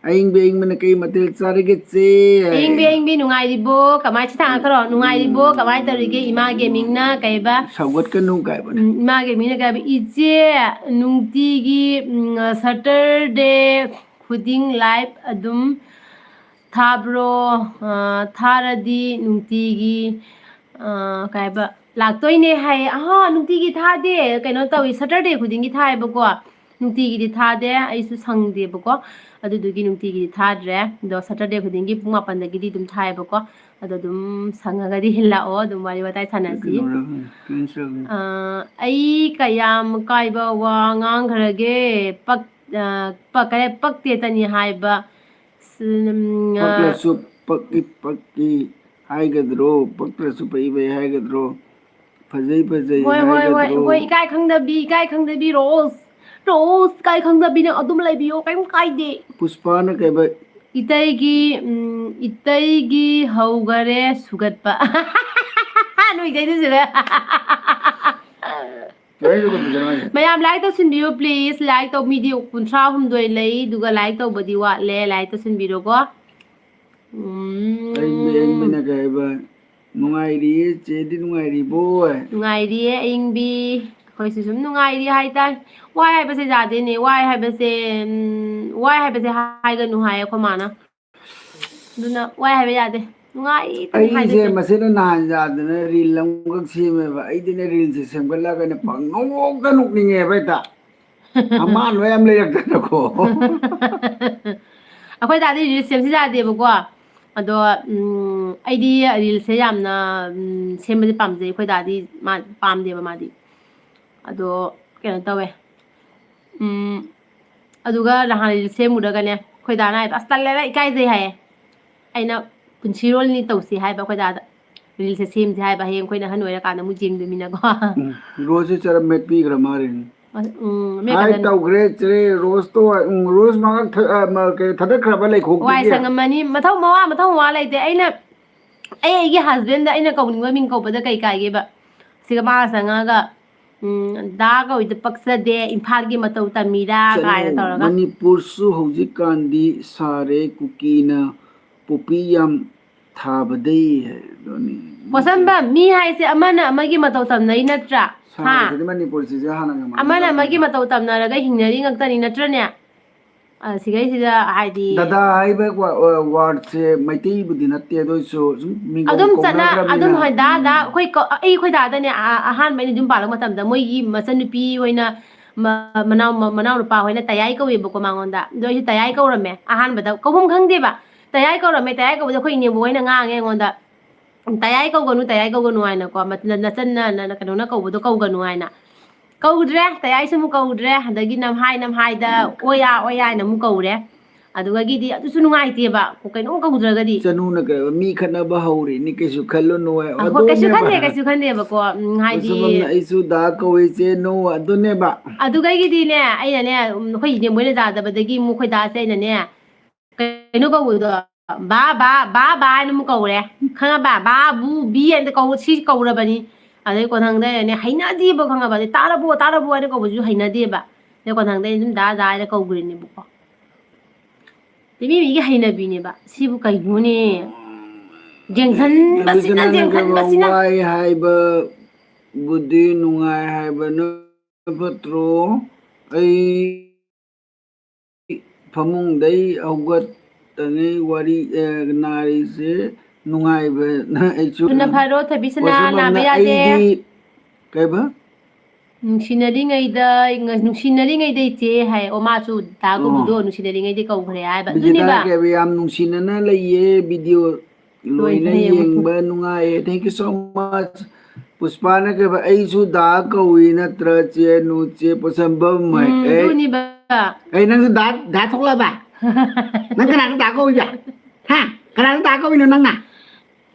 ꯑꯌꯤꯡꯕꯤ ꯑꯌꯤꯡꯕꯅ ꯀꯩ ꯃꯊꯦꯜ ꯆꯥꯔꯒꯦ ꯆꯦ? ꯑꯌꯤꯡꯕꯤ ꯑꯌꯤꯡꯕꯤ ꯅꯨꯡꯉꯥꯏꯔꯤꯕꯣ? ꯀꯃꯥꯏ ꯁꯤ ꯊꯥꯡꯉꯛꯈ꯭ꯔꯣ? ꯅꯨꯡꯉꯥꯏꯔꯤꯕꯣ? ꯀꯃꯥꯏ ꯇꯧꯔꯤꯒꯦ? ꯏꯃꯥ ꯒꯦꯃꯤꯡꯅ ꯀꯩꯕ? ꯁꯧꯒꯠꯀꯅꯨ ꯀꯥꯏꯕꯅꯦ꯫ ꯎꯝ, ꯏꯃꯥ ꯒꯦꯃꯤꯡꯅ ꯀꯩꯕ? "ꯏꯆꯦ, ꯅꯨꯡꯇꯤꯒꯤ, ꯎꯝ, ꯁꯇꯔꯗꯦ ꯈꯨꯗꯤꯡ ꯂꯥꯏꯚ ꯑꯗꯨꯝ ꯊꯥꯕ꯭ꯔꯣ? ꯑ, ꯊꯥꯔꯗꯤ ꯅꯨꯡꯇꯤꯒꯤ, ꯑ, ꯀꯩ ꯍꯥꯏꯕ, ꯂꯥꯛꯇꯣꯏꯅꯦ ꯍꯥꯏꯌꯦ꯫ ꯑꯍꯥ, ꯅꯨꯡꯇꯤꯒꯤ ꯊꯥꯗꯦ꯫ ꯀꯩꯅꯣ ꯇꯧꯏ, Saturday ꯈꯨꯗꯤꯡꯒꯤ ꯊꯥꯏꯌꯦꯕꯀꯣ꯫ ꯅꯨꯡꯇꯤꯒꯤꯗꯤ ꯊꯥꯗꯦ, ꯑꯩꯁꯨ ꯁꯪꯗꯦꯕꯀꯣ꯫ ꯑꯗꯨꯗꯨꯒꯤ ꯅꯨꯡꯇꯤꯒꯤꯗꯤ ꯊꯥꯗ꯭ꯔꯦ꯫ ꯑꯗꯣ Saturday ꯈꯨꯗꯤꯡꯒꯤ ꯄꯨꯡ ꯃꯥꯄꯟꯗꯒꯤꯗꯤ ꯑꯗꯨꯝ ꯊꯥꯏꯌꯦꯕꯀꯣ꯫ ꯑꯗꯣ ꯑꯗꯨꯝ ꯁꯪꯉꯒꯗꯤ ꯍꯤꯜꯂꯛꯑꯣ, ꯑꯗꯨꯝ ꯋꯥꯔꯤ ꯋꯥꯇꯥꯏ ꯁꯥꯟꯅꯁꯤ꯫ ꯀꯩꯅꯣꯔ ꯈꯪꯗꯦ, ꯀꯩꯅꯣ ꯁꯥꯟꯅꯕꯅꯤ꯫ ꯑ, ꯑꯩ ꯀꯌꯥꯝ ꯀꯥꯏꯕ ꯋꯥ ꯉꯥꯡꯈ꯭ꯔꯒꯦ? ꯄꯛ-, ꯑ, ꯄꯛ-, ꯀꯩ-, ꯄꯛꯇꯦꯇꯅꯤ ꯍꯥꯏꯕ꯫ ꯁ-, ꯎꯝ, ꯑ, ꯄꯛꯂꯁꯨ ꯄꯛꯏ ꯄꯛꯏ ꯍꯥꯏꯒꯗ꯭ꯔꯣ? ꯄꯛꯇ꯭ꯔꯁꯨ ꯄꯛꯏ ꯄꯛꯏ ꯍꯥꯏꯒꯗ꯭ꯔꯣ? ꯐꯖꯩ ꯐꯖꯩ ꯍꯣꯏ, ꯍꯣꯏ, ꯍꯣꯏ, ꯍꯥꯏꯒꯗ꯭ꯔꯣ? ꯍꯣꯏ, ꯏꯀꯥꯏ ꯈꯪꯗꯕꯤ, ꯏꯀꯥꯏ ꯈꯪꯗꯕꯤ, ꯔꯣꯁ꯫ ꯔꯣꯁ, ꯏꯀꯥꯏ ꯈꯪꯗꯕꯤ, ꯅꯪ ꯑꯗꯨꯝ ꯂꯩꯕꯤꯌꯣ, ꯀꯩꯝ ꯀꯥꯏꯗꯦ꯫ ꯄꯨꯁꯄꯥꯅ ꯀꯩꯕ? ꯏꯇꯩꯒꯤ, ꯎꯝ, ꯏꯇꯩꯒꯤ ꯍꯧꯒꯔꯦ ꯁꯨꯒꯠꯄ꯫ ꯅꯣꯏ ꯏꯇꯩꯗꯨꯁꯨꯅꯦ꯫ ꯀꯃꯥꯏꯅ ꯇꯧꯗꯣꯏꯅꯣ ꯍꯥꯏꯁꯦ? ꯃꯌꯥꯝ like ꯇꯧꯁꯤꯟꯕꯤꯌꯨ, please꯫ Like ꯇꯧ-, ꯃꯤꯗꯤ ꯀꯨꯟꯊ꯭ꯔꯥ ꯍꯨꯝꯗꯣꯏ ꯂꯩ, ꯑꯗꯨꯒ like ꯇꯧꯕꯗꯤ ꯋꯥꯠꯂꯦ꯫ Like ꯇꯧꯁꯤꯟꯕꯤꯔꯣꯀꯣ꯫ ꯎꯝ꯫ ꯑꯩ ꯃꯤ, ꯑꯩ ꯃꯤꯅ ꯀꯩ ꯍꯥꯏꯕ? "ꯅꯨꯡꯉꯥꯏꯔꯤꯌꯦ, ꯆꯦꯗꯤ ꯅꯨꯡꯉꯥꯏꯔꯤꯕꯣ?" ꯅꯨꯡꯉꯥꯏꯔꯤꯌꯦ, ꯑꯏꯪꯕꯤ꯫ ꯑꯩꯈꯣꯏꯁꯨ ꯁꯨꯝ ꯅꯨꯡꯉꯥꯏꯔꯤ ꯍꯥꯏꯇꯥꯔꯦ꯫ ꯋꯥꯏ ꯍꯥꯏꯕꯁꯦ ꯌꯥꯗꯦꯅꯦ꯫ ꯋꯥꯏ ꯍꯥꯏꯕꯁꯦ, ꯎꯝ, ꯋꯥꯏ ꯍꯥꯏꯕꯁꯦ ꯍꯥꯏꯒꯅꯨ ꯍꯥꯏꯌꯦ ꯑꯩꯈꯣꯏ ꯃꯥꯅ꯫ ꯑꯗꯨꯅ ꯋꯥꯏ ꯍꯥꯏꯕ ꯌꯥꯗꯦ꯫ ꯅꯨꯡꯉꯥꯏ ꯑꯗꯨꯝ ꯑꯩꯁꯦ ꯍꯥꯏꯖꯁꯦ꯫ ꯃꯁꯤꯅ ꯅꯍꯥꯟ ꯌꯥꯗꯅ reel ꯑꯃꯈꯛ ꯁꯦꯝꯃꯦꯕ꯫ ꯑꯩꯗꯤꯅꯦ reelꯁꯦ ꯁꯦꯝꯒꯠꯂꯒꯅꯦ ꯄꯪꯅꯣꯛꯇ ꯅꯣꯛꯅꯤꯡꯉꯦꯕ ꯍꯦꯛꯇ꯫ ꯑꯃꯥꯟꯕ ꯌꯥꯝ ꯂꯩꯔꯛꯇꯅꯀꯣ꯫ ꯑꯩꯈꯣꯏ ꯗꯥꯗꯤ reels ꯁꯦꯝꯁꯤ ꯌꯥꯗꯦꯕꯀꯣ꯫ ꯑꯗꯣ, ꯎꯝ, ꯑꯩꯗꯤ reelsꯁꯦ ꯌꯥꯝꯅ, ꯎꯝ, ꯁꯦꯝꯕꯁꯦ ꯄꯥꯝꯖꯩ꯫ ꯑꯩꯈꯣꯏ ꯗꯥꯗꯤ ꯃꯥ ꯄꯥꯝꯗꯦꯕ ꯃꯥꯗꯤ꯫ ꯑꯗꯣ ꯀꯩꯅꯣ ꯇꯧꯋꯦ꯫ ꯎꯝ, ꯑꯗꯨꯒ ꯅꯍꯥꯟ reel ꯁꯦꯝꯃꯨꯔꯒꯅꯦ, ꯑꯩꯈꯣꯏ ꯗꯥꯅ ꯍꯥꯏꯕ, "ꯑꯁ, ꯇꯜꯂꯦꯗ, ꯏꯀꯥꯏꯖꯩ" ꯍꯥꯏꯌꯦ꯫ ꯑꯩꯅ ꯄꯨꯟꯁꯤꯔꯣꯜꯅꯤ ꯇꯧꯁꯤ ꯍꯥꯏꯕ ꯑꯩꯈꯣꯏ ꯗꯥꯗ꯫ Reelsꯁꯦ ꯁꯦꯝꯁꯤ ꯍꯥꯏꯕ, ꯍꯌꯦꯡ ꯑꯩꯈꯣꯏꯅ ꯑꯍꯟ ꯑꯣꯏꯔꯀꯥꯟꯗ ꯑꯃꯨꯛ ꯌꯦꯡꯗꯣꯏꯃꯤꯅꯀꯣ꯫ ꯎꯝ, ꯔꯣꯁꯁꯦ ꯆꯔꯝ ꯃꯦꯠꯄꯤꯈ꯭ꯔ ꯃꯥꯜꯂꯦꯅꯦ꯫ ꯑꯁ, ꯎꯝ, ꯃꯦꯠꯈ꯭ꯔꯖꯅꯤ꯫ ꯍꯥꯏ ꯇꯧꯈ꯭ꯔꯦ, ꯆꯦ ꯔꯣꯁꯇꯣ, ꯎꯝ, ꯔꯣꯁ ꯃꯉꯛ ꯊ-, ꯑ, ꯃ-, ꯀꯩ, ꯊꯥꯗꯠꯈ꯭ꯔꯕ ꯂꯩꯈꯣꯛꯇꯒꯤ? ꯋꯥꯏ ꯁꯪꯉꯝꯃꯅꯤ꯫ ꯃꯊꯧ ꯃꯋꯥ, ꯃꯊꯧ ꯃꯋꯥ ꯂꯩꯇꯦ꯫ ꯑꯩꯅ, ꯑꯩ ꯑꯩꯒꯤ husbandꯗ ꯑꯩꯅ ꯀꯧꯅꯤꯡꯕ ꯃꯤꯡ ꯀꯧꯕꯗ ꯀꯩ ꯀꯥꯏꯒꯦꯕ? ꯁꯤꯒ ꯃꯥꯒ ꯆꯪꯉꯒ, ꯎꯝ, "ꯗꯥ ꯀꯧꯏꯗ ꯄꯛꯆꯗꯦ, ꯏꯝꯐꯥꯜꯒꯤ ꯃꯇꯧ ꯇꯝꯃꯤꯔꯥ?" ꯆꯠꯂꯣ, ꯀꯥꯏꯅ ꯇꯧꯔꯒ꯫ ꯃꯅꯤꯄꯨꯔꯁꯨ ꯍꯧꯖꯤꯛꯀꯥꯟꯗꯤ ꯁꯥꯔꯦ, ꯀꯨꯀꯤꯅ ꯄꯣꯄꯤ ꯌꯥꯝ ꯊꯥꯕꯗꯩ ꯍꯥꯏ ꯑꯗꯨꯅꯤ꯫ ꯄꯣꯠꯁꯝꯕ, ꯃꯤ ꯍꯥꯏꯁꯦ ꯑꯃꯅ ꯑꯃꯒꯤ ꯃꯇꯧ ꯇꯝꯅꯩ ꯅꯠꯇ꯭ꯔꯥ? ꯍꯥ? ꯁꯥꯕꯁꯤꯗꯤ ꯃꯅꯤꯄꯨꯔꯁꯤꯁꯨ ꯍꯥꯟꯅꯒ ꯃꯥꯟꯅꯗꯕꯅꯤ꯫ ꯑꯃꯅ ꯑꯃꯒꯤ ꯃꯇꯧ ꯇꯝꯅꯔꯒ ꯍꯤꯡꯅꯔꯤ ꯉꯥꯛꯇꯅꯤ ꯅꯠꯇ꯭ꯔꯅꯦ? ꯑ, ꯁꯤꯈꯩꯁꯤꯗ ꯍꯥꯏꯗꯤ ꯗꯗꯥ ꯍꯥꯏꯕ ꯋꯥ-, ꯋꯥꯔꯗꯁꯦ ꯃꯩꯇꯩꯕꯨꯗꯤ ꯅꯠꯇꯦ, ꯑꯗꯨ ꯑꯣꯏꯁꯨ ꯁꯨꯝ ꯃꯤꯡꯒꯧ ꯑꯗꯨꯝ ꯆꯠꯅ-, ꯀꯧꯅꯈ꯭ꯔꯕꯅꯤꯅ꯫ ꯑꯗꯨꯝ ꯍꯣꯏ, ꯗꯥ, ꯗꯥ, ꯎꯝ꯫ ꯑꯩꯈꯣꯏ ꯀ-, ꯑꯩ ꯑꯩꯈꯣꯏ ꯗꯥꯗꯅꯦ, ꯑ-, ꯑꯍꯥꯟꯕ ꯑꯩꯅ ꯌꯨꯝ ꯄꯥꯜꯂꯛꯄ ꯃꯇꯝꯗ ꯃꯣꯏꯒꯤ ꯃꯆꯟꯅꯨꯄꯤ ꯍꯣꯏꯅ ꯃ-, ꯃꯅꯥꯎ-, ꯃ-, ꯃꯅꯥꯎꯅꯨꯄꯥ ꯍꯣꯏꯅ ꯇꯌꯥꯏ ꯀꯧꯋꯦꯕꯀꯣ ꯃꯉꯣꯟꯗ꯫ ꯑꯗꯣ ꯑꯩꯁꯨ ꯇꯌꯥꯏ ꯀꯧꯔꯝꯃꯦ ꯑꯍꯥꯟꯕꯗ꯫ ꯀꯧꯐꯝ ꯈꯪꯗꯦꯕ꯫ ꯇꯌꯥꯏ ꯀꯧꯔꯝꯃꯦ, ꯇꯌꯥꯏ ꯀꯧꯕꯗ ꯑꯩꯈꯣꯏ ꯏꯅꯦꯕꯣꯛ ꯍꯣꯏꯅ ꯉꯥꯡꯉꯦ ꯑꯩꯉꯣꯟꯗ, "ꯇꯌꯥꯏ ꯀꯧꯒꯅꯨ, ꯇꯌꯥꯏ ꯀꯧꯒꯅꯨ" ꯍꯥꯏꯅꯀꯣ, ꯃ-, ꯅ-, ꯅꯆꯟꯅ, ꯅ-, ꯀꯩꯅꯣꯅ ꯀꯧꯕꯗꯣ ꯀꯧꯒꯅꯨ ꯍꯥꯏꯅ꯫ ꯀꯧꯗ꯭ꯔꯦ, ꯇꯌꯥꯏꯁꯨ ꯑꯃꯨꯛ ꯀꯧꯗ꯭ꯔꯦ꯫ ꯑꯗꯒꯤ ꯅꯝꯍꯥꯏ ꯅꯝꯍꯥꯏꯗ "ꯑꯣꯌꯥ, ꯑꯣꯌꯥ" ꯍꯥꯏꯅ ꯑꯃꯨꯛ ꯀꯧꯔꯦ꯫ ꯑꯗꯨꯗꯒꯤꯗꯤ ꯑꯗꯨꯁꯨ ꯅꯨꯡꯉꯥꯏꯇꯦꯕ, ꯀꯣ-, ꯀꯩꯅꯣꯝ ꯀꯧꯗ꯭ꯔꯒꯗꯤ꯫ ꯆꯅꯨꯅ ꯀꯩ-, ꯃꯤ ꯈꯠꯅꯕ ꯍꯧꯔꯦꯅꯦ, ꯀꯩꯁꯨ ꯈꯜꯂꯨꯅꯨ ꯍꯥꯏ꯫ ꯑ, ꯍꯣꯏ, ꯀꯩꯁꯨ ꯑꯗꯨꯅꯦꯕ꯫ ꯈꯟꯗꯦ, ꯀꯩꯁꯨ ꯈꯟꯗꯦꯕꯀꯣ꯫ ꯎꯝ, ꯍꯥꯏꯗꯤ ꯃꯁꯨꯝ ꯑꯃꯅ "ꯑꯩꯁꯨ ꯗꯥ ꯀꯧꯏ ꯆꯦ ꯅꯨ", ꯑꯗꯨꯅꯦꯕ꯫ ꯑꯗꯨꯗꯒꯤꯗꯤꯅꯦ, ꯑꯩꯅꯅꯦ, ꯎꯝ, ꯑꯩꯈꯣꯏ ꯏꯅꯦꯝꯕꯣꯏꯅ ꯌꯥꯗꯕꯗꯒꯤ ꯑꯃꯨꯛ ꯑꯩꯈꯣꯏ ꯗꯥꯁꯦ ꯑꯩꯅꯅꯦ, ꯀꯩꯅꯣ ꯀꯧꯕꯗꯣ, "ꯕꯥ, ꯕꯥ, ꯕꯥ, ꯕꯥ" ꯍꯥꯏꯅ ꯑꯃꯨꯛ ꯀꯧꯔꯦ꯫ ꯈꯪꯉꯕ? ꯕꯥ, ꯕꯨ, ꯕꯤ ꯍꯥꯏꯅ ꯀꯧ-, ꯁꯤ ꯀꯧꯔꯕꯅꯤ꯫ ꯑꯗꯩ ꯀꯣꯟꯊꯪꯗ ꯑꯩꯅꯅꯦ ꯍꯩꯅꯗꯦꯕ, ꯈꯪꯉꯕ? ꯑꯗꯩ "ꯇꯥꯔꯕꯣ, ꯇꯥꯔꯕꯣ" ꯍꯥꯏꯅ ꯀꯧꯕꯁꯨ ꯍꯩꯅꯗꯦꯕ꯫ ꯑꯗꯩ ꯀꯣꯟꯊꯪꯗ ꯑꯩꯅ ꯑꯗꯨꯝ "ꯗꯥ, ꯗꯥ" ꯍꯥꯏꯅ ꯀꯧꯈ꯭ꯔꯤꯅꯦꯕꯀꯣ꯫ ꯃꯤ ꯃꯤꯒꯤ ꯍꯩꯅꯕꯤꯅꯦꯕ꯫ ꯁꯤꯕꯨ ꯀꯩꯅꯣꯅꯦ? ꯌꯦꯡꯁꯟꯕꯁꯤꯅ, ꯌꯦꯡꯁꯟꯕꯁꯤꯅ꯫ ꯋꯥꯏ ꯍꯥꯏꯕꯕꯨꯗꯤ ꯅꯨꯡꯉꯥꯏ ꯍꯥꯏꯕꯅ ꯐꯠꯇ꯭ꯔꯣ? ꯑꯩ ꯐꯃꯨꯡꯗꯩ ꯍꯧꯒꯠꯇꯉꯩ ꯋꯥꯔꯤ, ꯑꯦ, ꯅꯥꯔꯤꯁꯦ ꯅꯨꯡꯉꯥꯏꯕꯅ ꯑꯩꯁꯨ ꯊꯨꯅ ꯐꯔꯣ, ꯊꯣꯏꯕꯤꯁꯅꯥ, ꯄꯣꯠꯁꯝ ꯑꯃꯅ ꯅꯥꯕ ꯌꯥꯗꯦ꯫ ꯑꯩꯗꯤ ꯀꯩꯕ? ꯅꯨꯡꯁꯤꯅꯔꯤꯉꯩꯗ, ꯅꯨꯡꯁꯤꯅꯔꯤꯉꯩꯗ ꯏꯆꯦ ꯍꯥꯏ꯫ ꯑꯣ, ꯃꯥꯁꯨ ꯗꯥ ꯑꯣ꯫ ꯀꯧꯕꯗꯣ ꯅꯨꯡꯁꯤꯅꯔꯤꯉꯩꯗ ꯀꯧꯈ꯭ꯔꯦ ꯍꯥꯏꯕ꯫ ꯕꯤꯖꯤꯇꯥ ꯑꯗꯨꯅꯦꯕ꯫ ꯀꯩꯕ ꯌꯥꯝ ꯅꯨꯡꯁꯤꯅꯅ ꯂꯩꯌꯦ, ꯚꯤꯗꯤꯑꯣ ꯂꯣꯏꯅ ꯂꯣꯏꯅ ꯌꯦꯡꯉꯨ꯫ ꯌꯦꯡꯕ ꯅꯨꯡꯉꯥꯏꯌꯦ꯫ Thank you so much꯫ ꯄꯨꯁꯄꯥꯅ ꯀꯩꯕ, "ꯑꯩꯁꯨ ꯗꯥ ꯀꯧꯏ ꯅꯠꯇ꯭ꯔ ꯆꯦ ꯅꯨ, ꯆꯦ ꯄꯣꯠꯁꯝꯕꯝ?" ꯍꯥꯏ꯫ ꯎꯝ, ꯑꯦ꯫ ꯑꯗꯨꯅꯤꯕ꯫ ꯑꯩ ꯅꯪꯁꯨ ꯗꯥ, ꯗꯥ ꯊꯣꯛꯂꯛꯑꯕ? ꯅꯪ ꯀꯅꯥꯗ ꯗꯥ ꯀꯧꯏꯕ? ꯍꯥ? ꯀꯅꯥꯗ ꯗꯥ ꯀꯧꯏꯅꯣ ꯅꯪꯅ?